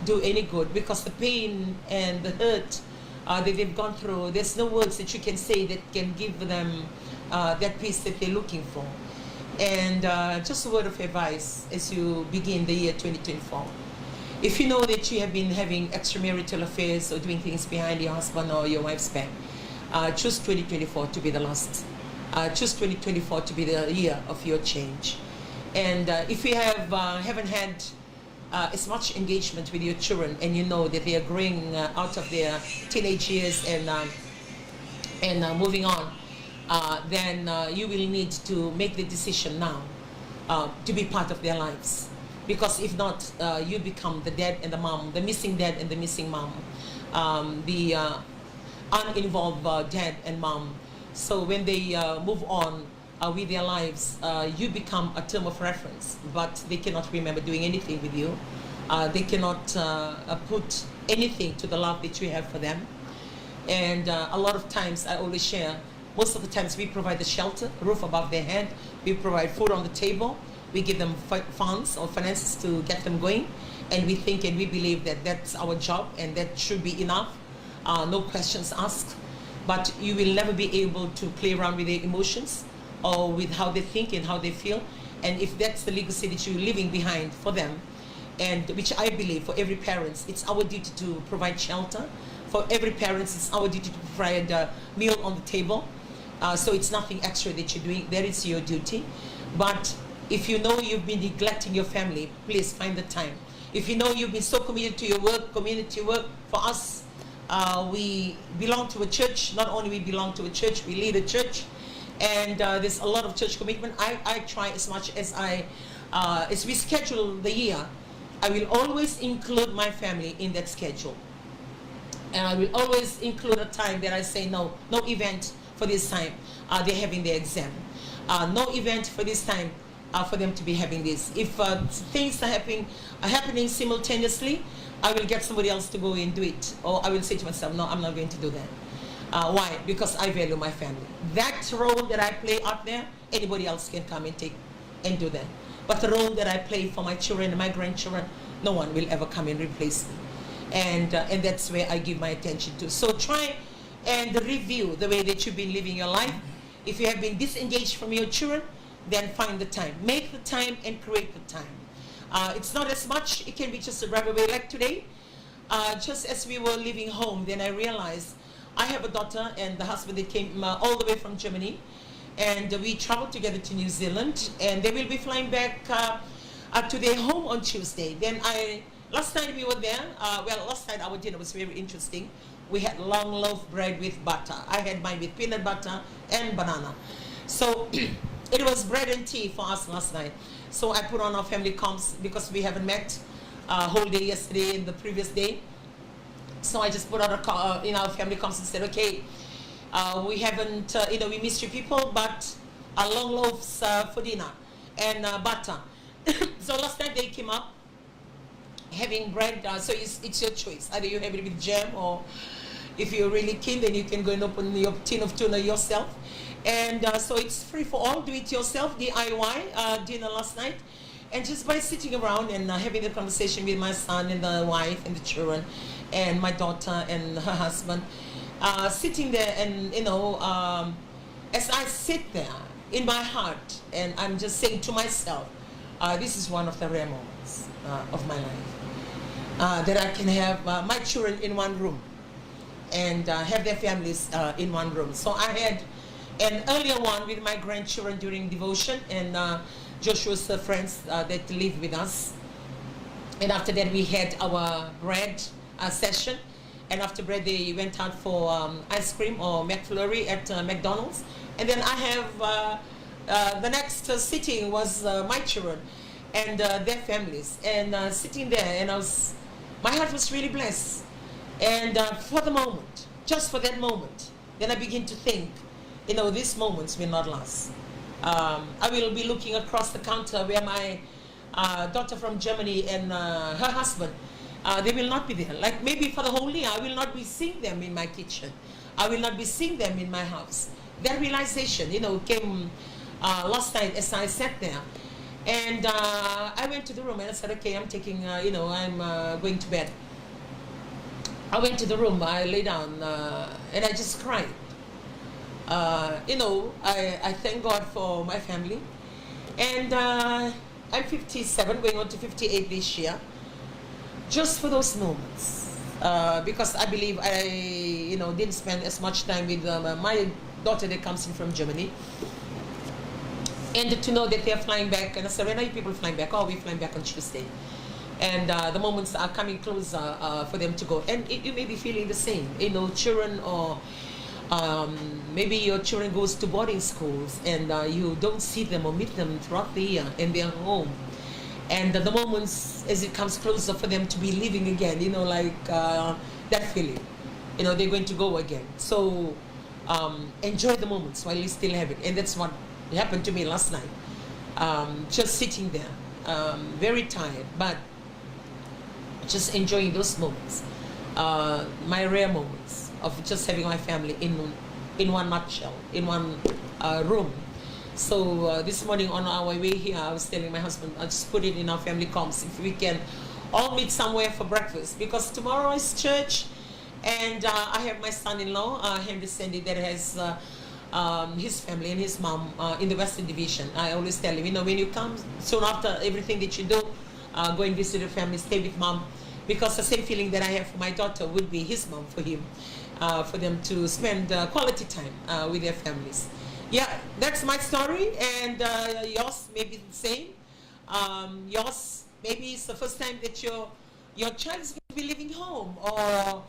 do any good, because the pain and the hurt uh, that they've gone through, there's no words that you can say that can give them uh, that peace that they're looking for. And uh, just a word of advice as you begin the year twenty twenty-four. If you know that you have been having extramarital affairs or doing things behind your husband or your wife's back, uh, choose twenty twenty-four to be the last. Uh, choose twenty twenty-four to be the year of your change. And uh, if you have uh, haven't had uh, as much engagement with your children, and you know that they are growing uh, out of their teenage years and um, and uh, moving on, uh, then uh, you will need to make the decision now uh, to be part of their lives. Because if not, uh, you become the dad and the mom, the missing dad and the missing mom, um, the uh, uninvolved uh, dad and mom. So when they uh, move on uh, with their lives, uh, you become a term of reference, but they cannot remember doing anything with you. Uh, they cannot uh, uh, put anything to the love that you have for them. And uh, a lot of times, I always share, most of the times we provide the shelter, roof above their head, we provide food on the table, we give them fi- funds or finances to get them going, And we think and we believe that that's our job and that should be enough. Uh, no questions asked. But you will never be able to play around with their emotions or with how they think and how they feel. And if that's the legacy that you're leaving behind for them, and which I believe for every parent, it's our duty to provide shelter. For every parent, it's our duty to provide a meal on the table. Uh, so it's nothing extra that you're doing. That is your duty. But if you know you've been neglecting your family, please find the time. If you know you've been so committed to your work, community work, for us, uh, we belong to a church. Not only we belong to a church, we lead a church. And uh, there's a lot of church commitment. I, I try as much as I, uh, as we schedule the year, I will always include my family in that schedule. And I will always include a time that I say, "No, no event for this time. Uh, they're having their exam. Uh, no event for this time uh, for them to be having this." If uh, things are happening, are happening simultaneously, I will get somebody else to go and do it. Or I will say to myself, "No, I'm not going to do that." Uh, why? Because I value my family. That role that I play out there, anybody else can come and take and do that. But the role that I play for my children and my grandchildren, no one will ever come and replace me. And, uh, and that's where I give my attention to. So try and review the way that you've been living your life. If you have been disengaged from your children, then find the time. Make the time and create the time. Uh, it's not as much, it can be just a grab away like today. Uh, just as we were leaving home, then I realized I have a daughter and the husband that came uh, all the way from Germany. And we traveled together to New Zealand, and they will be flying back uh, uh, to their home on Tuesday. Then I, last night we were there. Uh, well, last night our dinner was very interesting. We had long loaf bread with butter. I had mine with peanut butter and banana. So it was bread and tea for us last night. So I put on our family comps because we haven't met uh, whole day yesterday and the previous day. So I just put out a call uh, in our family comps and said, "Okay, uh, we haven't, uh, you know, we missed you people, but a long loaves uh, for dinner and uh, butter." So last night they came up having bread. Uh, so it's, it's your choice. Either you have it with jam, or if you're really keen, then you can go and open your tin of tuna yourself. And uh, so it's free for all. Do it yourself, D I Y uh, dinner last night. And just by sitting around and uh, having the conversation with my son and the wife and the children and my daughter and her husband, uh, sitting there and, you know, um, as I sit there in my heart, and I'm just saying to myself, uh, this is one of the rare moments uh, of my life uh, that I can have uh, my children in one room and uh, have their families uh, in one room. So I had an earlier one with my grandchildren during devotion and uh, Joshua's uh, friends uh, that live with us. And after that, we had our bread uh, session. And after bread, they went out for um, ice cream or McFlurry at uh, McDonald's. And then I have uh, uh, the next uh, sitting was uh, my children and uh, their families. And uh, sitting there, and I was, my heart was really blessed. And uh, for the moment, just for that moment, then I begin to think, you know, these moments will not last. Um, I will be looking across the counter where my uh, daughter from Germany and uh, her husband, uh, they will not be there. Like maybe for the whole year, I will not be seeing them in my kitchen. I will not be seeing them in my house. That realization, you know, came uh, last night as I sat there. And uh, I went to the room and I said, "Okay, I'm taking, uh, you know, I'm uh, going to bed." I went to the room, I lay down, uh, and I just cried. Uh, you know, I, I thank God for my family. And uh, I'm fifty-seven, going on to fifty-eight this year. Just for those moments. Uh, because I believe I, you know, didn't spend as much time with um, my daughter that comes in from Germany. And to know that they're flying back, and I said, "When are you people flying back?" "Oh, we're flying back on Tuesday." And uh, the moments are coming closer uh, for them to go. And it, you may be feeling the same. You know, children or um, maybe your children goes to boarding schools and uh, you don't see them or meet them throughout the year and they're home. And the moments as it comes closer for them to be leaving again, you know, like uh, that feeling, you know, they're going to go again. So um, enjoy the moments while you still have it. And that's what happened to me last night. Um, just sitting there, um, very tired, but just enjoying those moments, uh, my rare moments of just having my family in in one nutshell, in one uh, room. So uh, this morning on our way here, I was telling my husband, "I'll just put it in our family comps if we can all meet somewhere for breakfast because tomorrow is church, and uh, I have my son-in-law, uh, Henry Sandy, that has uh, um, his family and his mom uh, in the Western Division. I always tell him, you know, when you come, soon after everything that you do, uh, go and visit your family, stay with mom, because the same feeling that I have for my daughter would be his mom for him, uh, for them to spend uh, quality time uh, with their families. Yeah, that's my story, and uh, yours may be the same. Um, yours, maybe it's the first time that your your child is going to be leaving home, or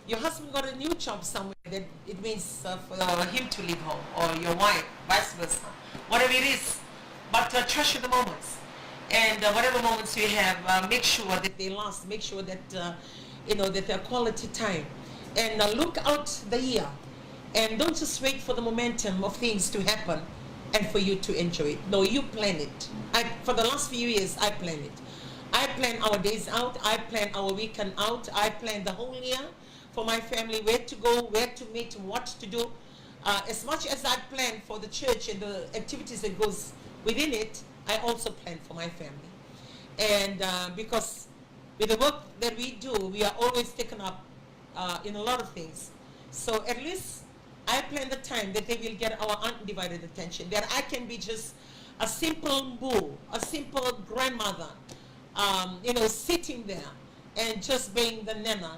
your husband got a new job somewhere that it means uh, for him to leave home, or your wife, vice versa. Whatever it is, but uh, treasure the moments, and uh, whatever moments you have, uh, make sure that they last. Make sure that uh, you know that they're quality time, and uh, look out the year, and don't just wait for the momentum of things to happen and for you to enjoy it. No, you plan it. I, for the last few years, I plan it. I plan our days out. I plan our weekend out. I plan the whole year for my family, where to go, where to meet, what to do. Uh, as much as I plan for the church and the activities that goes within it, I also plan for my family. And uh, because with the work that we do, we are always taken up uh, in a lot of things. So at least I plan the time that they will get our undivided attention, that I can be just a simple mbu, a simple grandmother, um, you know, sitting there and just being the nana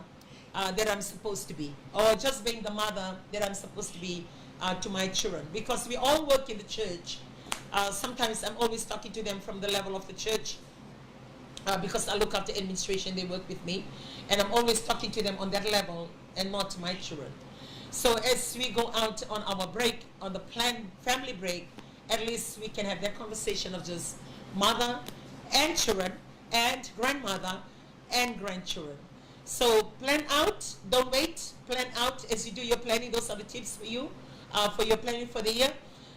uh, that I'm supposed to be, or just being the mother that I'm supposed to be uh, to my children. Because we all work in the church. Uh, sometimes I'm always talking to them from the level of the church uh, because I look after administration, they work with me, and I'm always talking to them on that level and not to my children. So as we go out on our break, on the planned family break, at least we can have that conversation of just mother and children and grandmother and grandchildren. So plan out, don't wait, plan out as you do your planning. Those are the tips for you uh, for your planning for the year.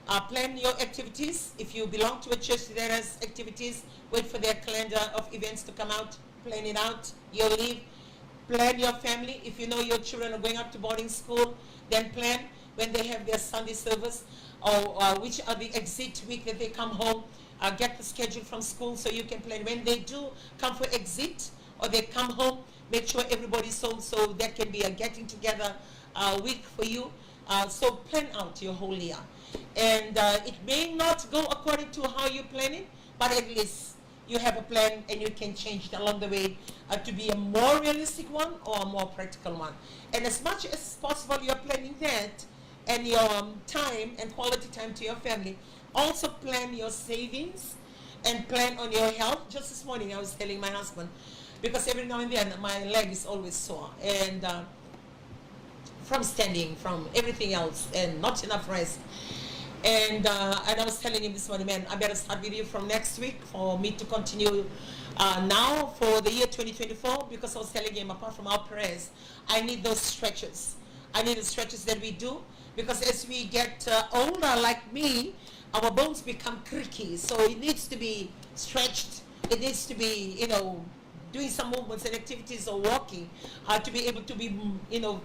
Uh, plan your activities. If you belong to a church that has activities, wait for their calendar of events to come out, plan it out, your leave. Plan your family. If you know your children are going up to boarding school, then plan when they have their Sunday service or uh, which are the exit week that they come home. Uh, get the schedule from school so you can plan when they do come for exit or they come home. Make sure everybody's home so that can be a getting together uh, week for you. Uh, so plan out your whole year. And uh, it may not go according to how you plan it, but at least you have a plan and you can change it along the way uh, to be a more realistic one or a more practical one. And as much as possible, you're planning that and your um, time and quality time to your family. Also plan your savings and plan on your health. Just this morning, I was telling my husband, because every now and then my leg is always sore, and uh, from standing, from everything else, and not enough rest. And uh, and I was telling him this morning, man, I better start with you from next week for me to continue uh, now for the year twenty twenty-four, because I was telling him, apart from our prayers, I need those stretches. I need the stretches that we do because as we get uh, older, like me, our bones become creaky. So it needs to be stretched. It needs to be, you know, doing some movements and activities or walking uh, to be able to be, mm, you know,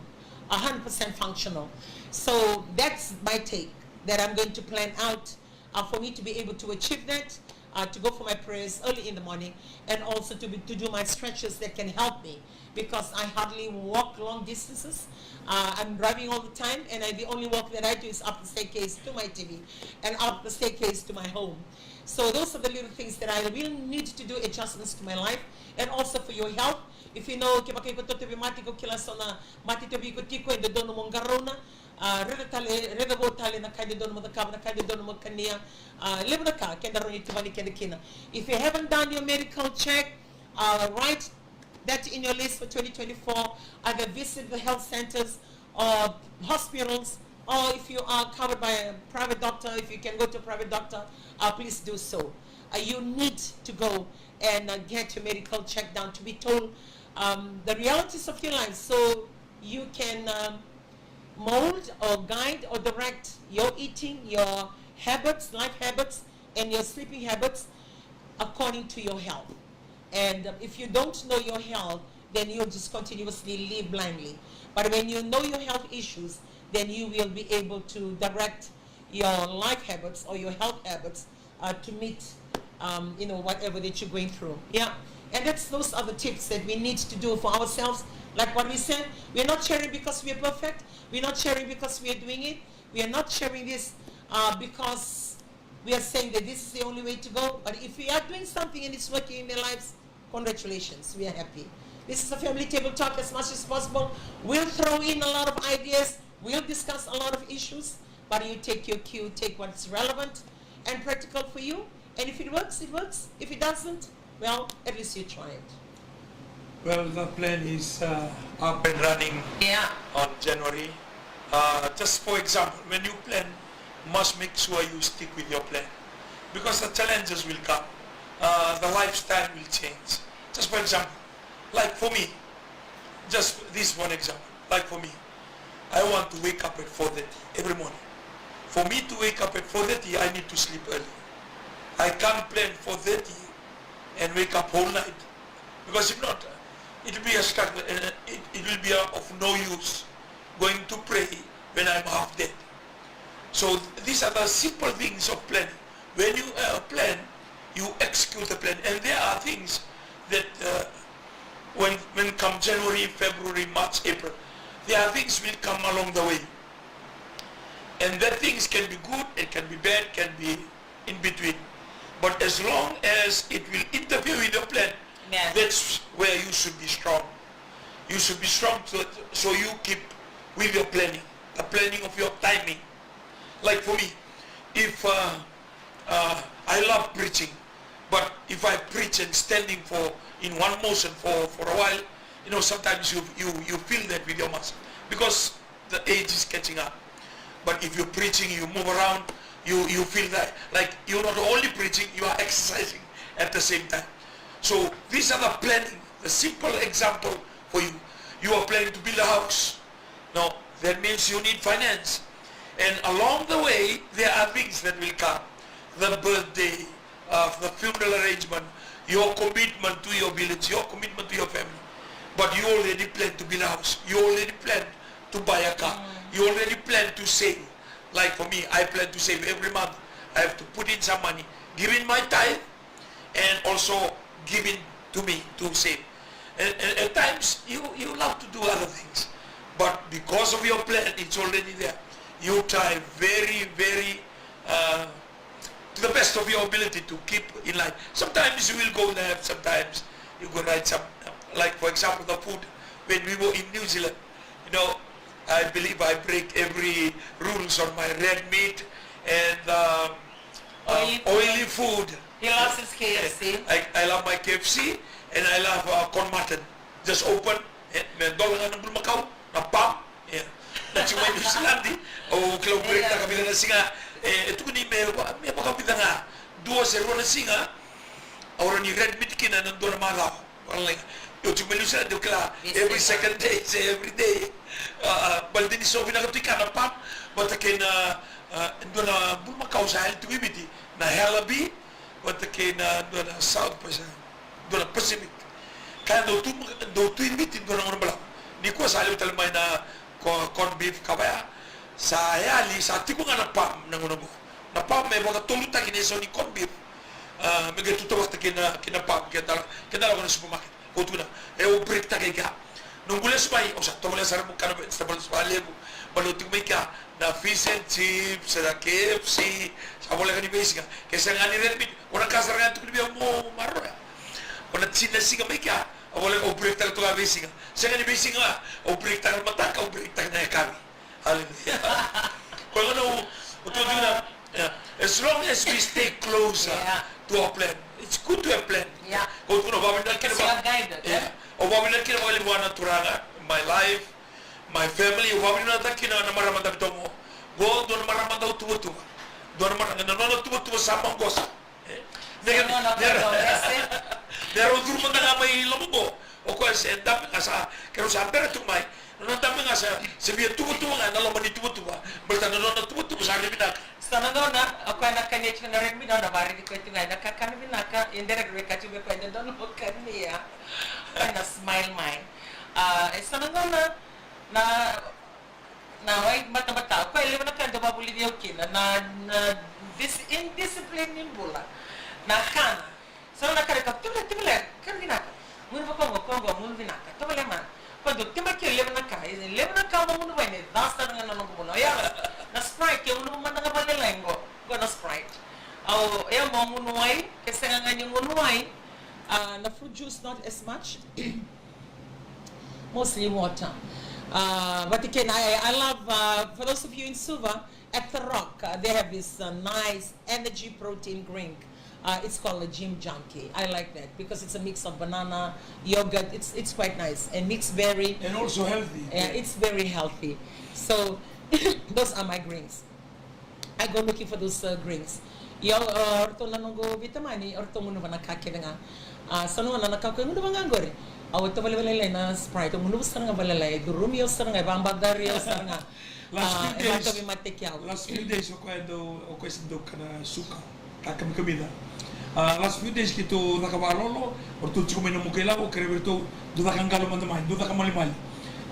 one hundred percent functional. So that's my take, that I'm going to plan out uh, for me to be able to achieve that, uh, to go for my prayers early in the morning, and also to, be, to do my stretches that can help me because I hardly walk long distances. Uh, I'm driving all the time, and I, the only walk that I do is up the staircase to my T V and up the staircase to my home. So those are the little things that I will need to do adjustments to my life, and also for your health. If you know, kevaka iko tauvi mate, iko kila so na mate tauvi iko tiko, e dodonu mo qarauna, a, raica tale, raica vou tale na ka e dodonu mo cakava, na ka e dodonu mo kania, a, levu na ka keda rawa ni tuvani keda kina. If you haven't done your medical check, uh, write that in your list for twenty twenty-four. Either visit the health centers or hospitals, or if you are covered by a private doctor, if you can go to a private doctor, uh, please do so. Uh, you need to go and uh, get your medical check done to be told um, the realities of your life, so you can um, mold or guide or direct your eating, your habits, life habits, and your sleeping habits according to your health. And um, if you don't know your health, then you'll just continuously live blindly. But when you know your health issues, then you will be able to direct your life habits or your health habits uh, to meet um, you know, whatever that you're going through. Yeah. And that's, those are the tips that we need to do for ourselves. Like what we said, we're not sharing because we're perfect. We're not sharing because we're doing it. We are not sharing this uh, because we are saying that this is the only way to go. But if we are doing something and it's working in their lives, congratulations, we are happy. This is a family table talk as much as possible. We'll throw in a lot of ideas. We'll discuss a lot of issues. But you take your cue, take what's relevant and practical for you. And if it works, it works. If it doesn't, well, at least you tried. Well, the plan is uh, up and running, yeah, on January. Uh, just for example, when you plan, must make sure you stick with your plan, because the challenges will come, uh, the lifestyle will change. Just for example, like for me, just this one example, like for me, I want to wake up at four thirty every morning. For me to wake up at four thirty, I need to sleep early. I can't plan four thirty and wake up whole night, because if not, it will be a struggle, and it, it will be of no use going to pray when I'm half dead. So these are the simple things of planning. When you uh, plan, you execute the plan. And there are things that uh, when, when come January, February, March, April, there are things will come along the way. And that things can be good, it can be bad, can be in between. But as long as it will interfere with your plan, yeah, that's where you should be strong. You should be strong so, so you keep with your planning, the planning of your timing. Like for me, if uh, uh, I love preaching, but if I preach and standing for in one motion for, for a while, you know, sometimes you, you, you feel that with your muscle because the age is catching up. But if you're preaching, you move around, you, you feel that like you're not only preaching, you are exercising at the same time. So these are the planning, the simple example for you. You are planning to build a house. No, that means you need finance. And along the way, there are things that will come. The birthday, uh, the funeral arrangement, your commitment to your village, your commitment to your family. But you already plan to build a house. You already plan to buy a car. Mm. You already plan to save. Like for me, I plan to save every month. I have to put in some money, give in my tithe, and also giving to me to save. And, and at times, you, you love to do other things. But because of your plan, it's already there. You try very, very, uh, to the best of your ability to keep in line. Sometimes you will go left, sometimes you go right. Some, like for example, the food. When we were in New Zealand, you know, I believe I break every rules on my red meat and um, uh, oily food. He loves his K F C. I, I love my K F C and I love uh, corn mutton. Just open, eh, me dola ga na bulumakau, na pam, eh. Na tiko mai New Zealand, au kila au break taka vei na siga, eh, e tukuni me, me vakavica ga, dua se rua na siga, au rawa ni red meat kina na dua na macawa. Wala, au tiko mai New Zealand, au kila every second day, se every day. Uh, baleta ni so vinaka tu i ka na pam, vata kei na, uh, dua na bulumakau sa yali tiko i Viti, na halabi, vata kei na dua na South Pacific, dua na Pacific. Ka dau tu, dau tu i Viti dua na gauna balavu. Nikua sa levu tale mai na corn beef ka vaya. Sa yali, sa tiko ga na pam na gauna qo. Na pam e vakatolutaki na isau ni corn beef. Ah, me qai tutuvata kei na, kei na pam, kei na, kei na lako na supermarket. Ko tukuna, e au break taka i kea. Noqu lesu mai, au sa tovolea sara meu kana vegetables vakalevu. Baleta au tiko mai kea, na fish and chips, na K F C, sa voleka ni veisiga. Ke sega ni red meat, ko na ka sara ga e tukuni vei au meu maroroya. Ko na tini na siga mai kea, au voleka au break taka toka veisiga. Sega ni veisiga, au break taka na mataka, au break taka na yakavi. Hallelujah. Koya gona au tukuna, yeah. As long as we stay closer, yeah, to our plan, it's good to have plan. Yeah. Ko tukuna vakavinaka kina vaka, yeah. Au vakavinaka kina vakalevu vua na Turaga, my life, my family, au vakavinaka kina na marama dabe tomo. Qo dua na marama dau tuvatuva. Dua na marama, na nona tuvatuva sa maqosa. Nega ni, nona nega ni, nona rau curu mada ga mai loma qo. O koya se dabe ga sa, keirau sa bera tu mai. Nona dabe ga sa, se via tuvatuva ga na loma ni tuvatuva. Baleta na nona tuvatuva sa rai vinaka. Sa na nona, o koya na kania tiko na red meat, nona varaici koya tu ga ena kakana vinaka, e dere reka tu me koya e dodonu mo kania. Koya na smile mai. A, e sa na nona, na Na wai batabata, o koya e levu na ka e dau vakavulici au kina, na, na dis-, indiscipline ni bula. Na kana. Sa na kare ka tevele, tevele, ka vinaka. Gunu vaka oqo, ka oqo, gunu vinaka. Tovolea mada. Ko dou tibaki levu na ka, e levu na ka mo gunu vei me ca sara ga na noqu vuna. Ia, na Sprite, ke gunu mada ga vale lai qo, qo na Sprite. Au, ia mo gunu wai, ke sega ga ni gunu wai. Uh, na fruit juice, not as much. Mostly water. Uh, but again, I, I love, uh, for those of you in Suva, at the Rock, uh, they have this uh, nice energy protein drink. Uh, it's called a Gym Junkie. I like that because it's a mix of banana, yogurt. It's it's quite nice and mixed berry. And also healthy. Yeah, it's very healthy. So those are my greens. I go looking for those uh, greens. Ia, uh, o ratou na noqu vitamini, o ratou gunuva na ka kece ga. Uh, sa nona na ka ko e gunuva ga qori. Au tovolea vale na Sprite, au gunuva sara ga vale, e curumi au sara ga, e vabacari au sara ga. Last few days, last few days o koya dau, o koya se dau kana suka, ka kamikamica. Ah, last few days keitou caka vakalolo, o ratou tiko mai na Mukailavo, kerea vei ratou dau caka qalo mada mai, dau caka malimali.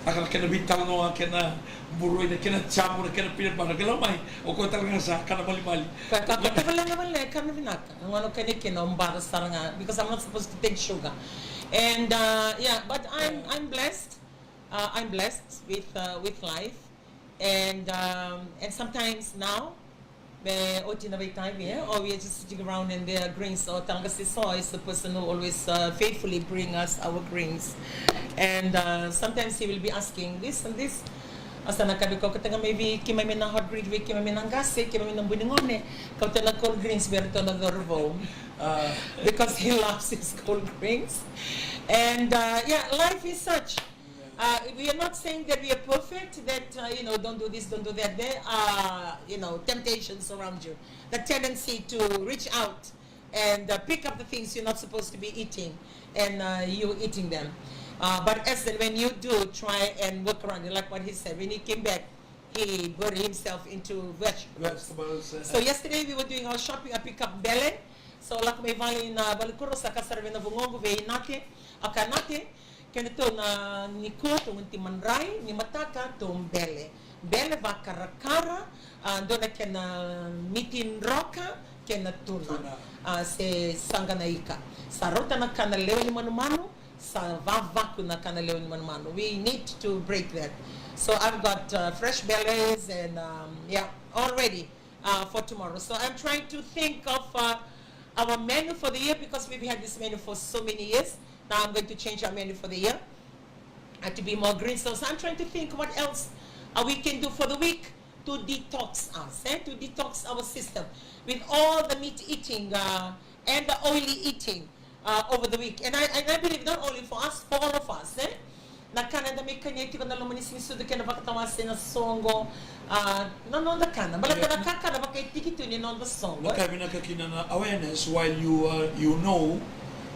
Caka na kena veitalanoa, kena buroi, na kena jamu, na kena peanut butter, kena mai, o koya tale ga sa kana malimali. Ka, ka, ka, ka, vale, vale, kana vinaka. Na gona kena kena o baca sara ga, because I'm not supposed to take sugar. And uh, yeah, but I'm, I'm blessed. Uh, I'm blessed with uh, with life, and um, and sometimes now, me oti na veitaivi, eh? Or we are just sitting around and there are greens, or Talagasiso is the person who always uh, faithfully bring us our greens, and uh, sometimes he will be asking this and this. Asa na kabi ko kataga maybe kima me na hot greens, kima me na gase, kima me na bunigone, kau tena cold greens, very tona dorvo, because he loves his cold greens, and uh, yeah, life is such. Uh, we are not saying that we are perfect, that, uh, you know, don't do this, don't do that. There are, you know, temptations around you. The tendency to reach out and uh, pick up the things you're not supposed to be eating and uh, you eating them. Uh, but as and when you do, try and work around it. Like what he said, when he came back, he buried himself into vegetables. Vegetables, uh, So yesterday we were doing our shopping, I pick up bele. So lako mai vale na vale kuro sa kasara vei na vugoqu vei Nate. Aka Nate, Kedatou na nikua tou gunu ti madrai, ni mataka tou bele. Bele vakarakara, a, dua na kena miti droka, kena tuna. Tuna. A, se saqa na ika. Sa rauta na kana lewe ni manumanu, sa vavaku na kana lewe ni manumanu. We need to break that. So I've got uh, fresh berries and um, yeah, all ready uh, for tomorrow. So I'm trying to think of uh, our menu for the year because we've had this menu for so many years. Now I'm going to change our menu for the year uh, to be more green. So, so I'm trying to think what else uh, we can do for the week to detox us, eh? To detox our system with all the meat eating uh, and the oily eating uh, over the week. And I, and I believe not only for us, for all of us, eh? Na kana da mai kania tiko na loma ni siga ni sucu kei na vakatawase na soqo. A, na noda kana. Baleta na kakana vakaitiki tu ni noda soqo. Na ka vinaka kina na awareness, while you are, you know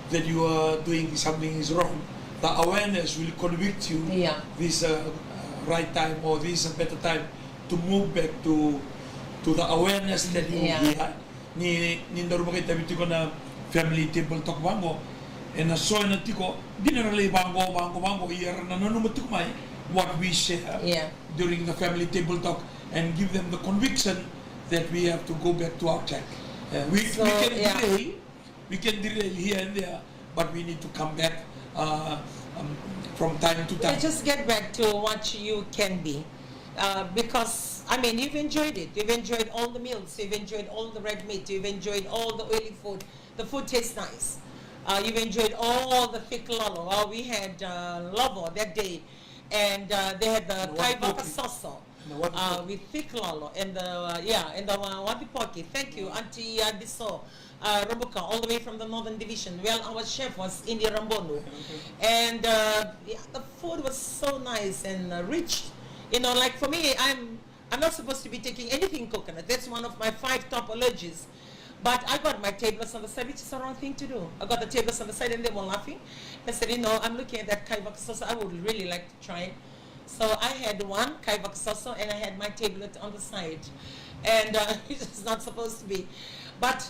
that you are doing something is wrong, the awareness will convict you this uh, right time or this a better time to move back to to the awareness that you yeah. Ni, ni daru vakaitavi tiko na family table talk vaqo. Ena so ena tiko, dina ra lai vaqo, vaqo, vaqo, ia ra na nanuma tiko mai what we share yeah. During the family table talk and give them the conviction that we have to go back to our track. Uh, we, so, we can yeah. Delay, we can derail here and there, but we need to come back uh, um, from time to time. Yeah, just get back to what you can be. Uh, because, I mean, you've enjoyed it. You've enjoyed all the meals. You've enjoyed all the red meat. You've enjoyed all the oily food. The food tastes nice. Uh, you've enjoyed all the thick lolo. Uh, we had uh, lovo that day. And uh, they had the kai vakasoso uh, with thick lolo. And the, uh, yeah, and the uh, wadi poki. Thank you, Auntie Adiso. Uh, Rabuka, all the way from the Northern Division. Well, our chef was India Rambonu. And uh, yeah, the food was so nice and uh, rich. You know, like for me, I'm I'm not supposed to be taking anything coconut. That's one of my five top allergies. But I got my tablets on the side, which is the wrong thing to do. I got the tablets on the side and they were laughing. I said, you know, I'm looking at that kai vakasoso. I would really like to try it. So I had one kai vakasoso and I had my tablet on the side. And uh, it's not supposed to be. But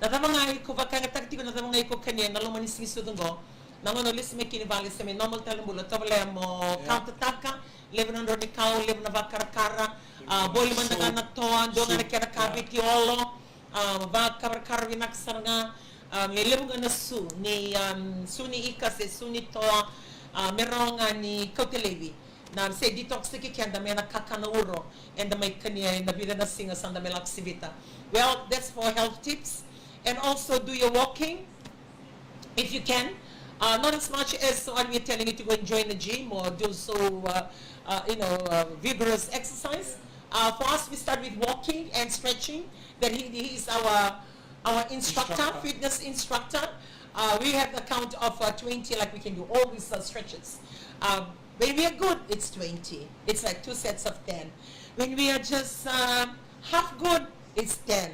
na cava ga iko vakayagataka tiko, na cava ga iko kania ena loma ni siga ni sucu qo. Na gauna o lesu mai kina i vale se mai normal tale na bula, tovolea mo kauntataka, levu na drau ni kau, levu na vakarakara, a, voli mada ga na toa, dua ga na kena ka viti olo, a, vakavarakara vinaka sara ga. A, me levu ga na su ni, um, su ni ika se su ni toa, a, me rawa ga ni kauta laivi. Na se detox-taki keda mai na kakana uro, eda mai kania ena vica na siga sa da mai lako sivita. Well, that's for health tips. And also do your walking if you can. Uh, not as much as what we're telling you to go and join the gym or do so, uh, uh, you know, uh, vigorous exercise. Uh, for us, we start with walking and stretching. That he, he is our our instructor, instructor, fitness instructor. Uh, we have a count of uh, twenty, like we can do all these uh, stretches. Um, when we are good, it's twenty. It's like two sets of ten. When we are just um, half good, it's ten.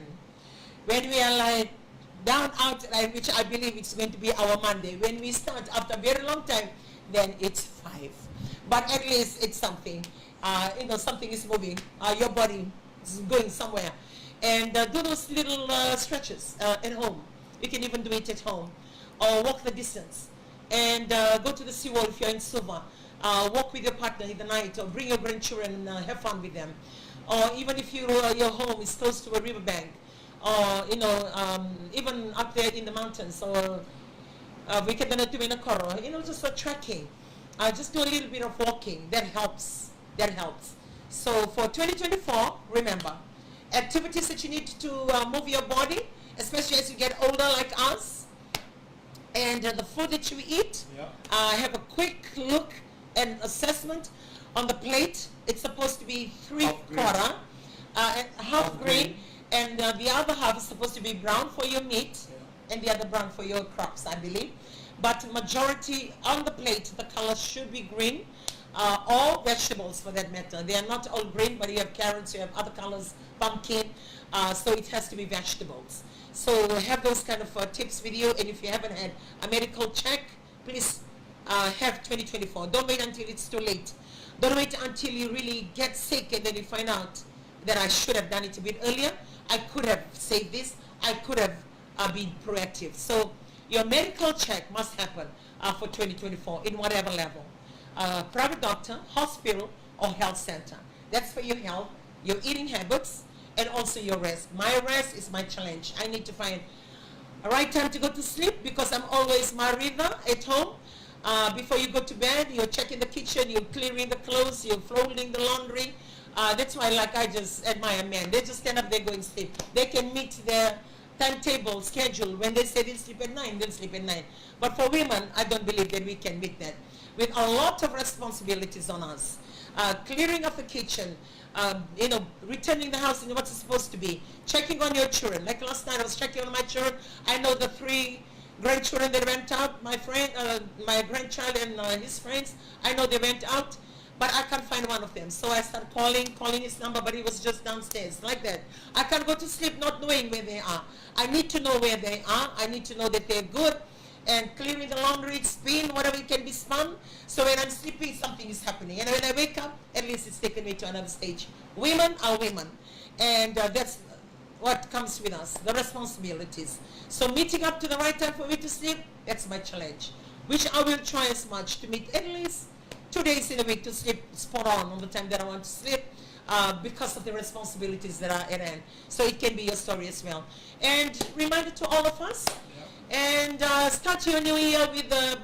When we are like down out, like, which I believe it's going to be our Monday. When we start after a very long time, then it's five. But at least it's something. Uh, you know, something is moving. Uh, your body is going somewhere. And uh, do those little uh, stretches uh, at home. You can even do it at home. Or walk the distance. And uh, go to the seawall if you're in Suva. Uh, walk with your partner in the night or bring your grandchildren and uh, have fun with them. Or even if you, uh, your home is close to a riverbank, or, you know, um, even up there in the mountains, or uh, we can do it in a koro, you know, just for trekking. Uh, just do a little bit of walking. That helps. That helps. So for twenty twenty-four, remember, activities that you need to uh, move your body, especially as you get older like us, and uh, the food that you eat. Yeah. Uh, have a quick look and assessment on the plate. It's supposed to be three half green, quarter, uh, and half, half green, green, and uh, the other half is supposed to be brown for your meat, yeah, and the other brown for your crops, I believe. But majority on the plate, the color should be green. Uh, all vegetables, for that matter. They are not all green, but you have carrots, you have other colors, pumpkin. Uh, so it has to be vegetables. So have those kind of uh, tips with you. And if you haven't had a medical check, please uh, have twenty twenty-four. Don't wait until it's too late. Don't wait until you really get sick and then you find out that I should have done it a bit earlier. I could have saved this. I could have uh, been proactive. So your medical check must happen uh, for twenty twenty-four in whatever level. Uh, private doctor, hospital, or health center. That's for your health, your eating habits, and also your rest. My rest is my challenge. I need to find a right time to go to sleep because I'm always my river at home. Uh, before you go to bed, you're checking the kitchen, you're clearing the clothes, you're folding the laundry. Uh, that's why, like, I just admire men. They just stand up, they go and sleep. They can meet their timetable, schedule. When they say they'll sleep at nine, they'll sleep at nine. But for women, I don't believe that we can meet that. With a lot of responsibilities on us, uh, clearing of the kitchen, um, you know, returning the house in what it's supposed to be, checking on your children. Like last night, I was checking on my children. I know the three grandchildren that went out. My friend, uh, my grandchild and uh, his friends. I know they went out, but I can't find one of them. So I start calling, calling his number, but he was just downstairs, like that. I can't go to sleep not knowing where they are. I need to know where they are. I need to know that they're good. And clearing the laundry, spin, whatever it can be spun. So when I'm sleeping, something is happening. And when I wake up, at least it's taken me to another stage. Women are women. And uh, that's what comes with us, the responsibilities. So meeting up to the right time for me to sleep, that's my challenge. Which I will try as much to meet at least two days in a week to sleep spot on on the time that I want to sleep uh, because of the responsibilities that are at hand. So it can be your story as well. And reminder to all of us, and uh, start your new year with a,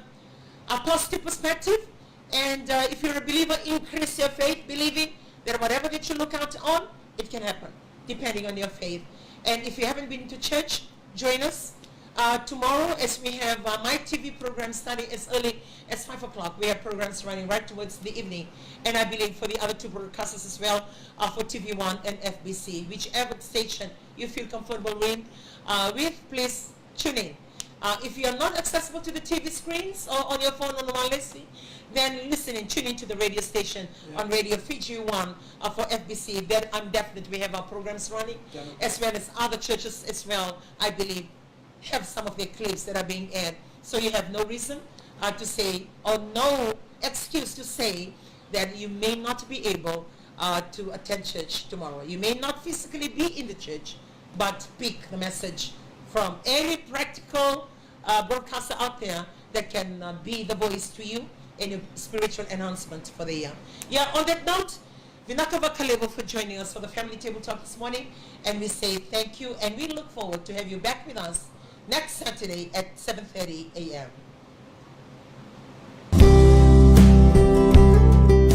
a positive perspective. And uh, if you're a believer, increase your faith, believing that whatever that you look out on, it can happen, depending on your faith. And if you haven't been to church, join us uh, tomorrow as we have uh, my T V program starting as early as five o'clock. We have programs running right towards the evening. And I believe for the other two broadcasters as well, uh, for T V One and F B C, whichever station you feel comfortable with, uh, with, please tune in. Uh, if you are not accessible to the T V screens or on your phone on Walesi, then listen and tune into the radio station on Radio Fiji One uh, for F B C. Then I'm definite we have our programs running, as well as other churches as well, I believe, have some of their clips that are being aired. So you have no reason uh, to say, or no excuse to say, that you may not be able uh, to attend church tomorrow. You may not physically be in the church, but pick the message from any practical uh, broadcaster out there that can uh, be the voice to you in your spiritual announcement for the year. Yeah, on that note, vinaka vakalevu for joining us for the family table talk this morning, and we say thank you, and we look forward to have you back with us next Saturday at seven thirty a m.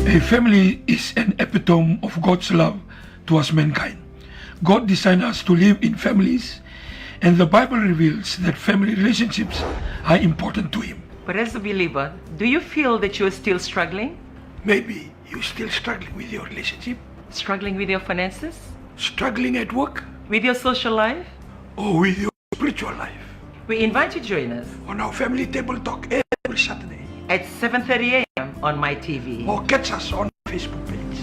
A family is an epitome of God's love towards mankind. God designed us to live in families, and the Bible reveals that family relationships are important to Him. But as a believer, do you feel that you are still struggling? Maybe you're still struggling with your relationship, Struggling with your finances? Struggling at work, With your social life? Or with your spiritual life. We invite you to join us On our family table talk every Saturday. At seven thirty a m on My T V. Or catch us on our Facebook page.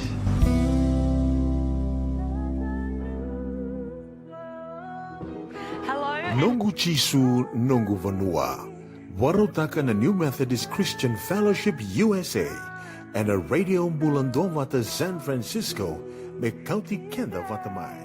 Noqu Jisu, noqu vanua. Vakarautaka na New Methodist Christian Fellowship U S A ena Radio Bula Duavata San Francisco, me kauti keda vata mai.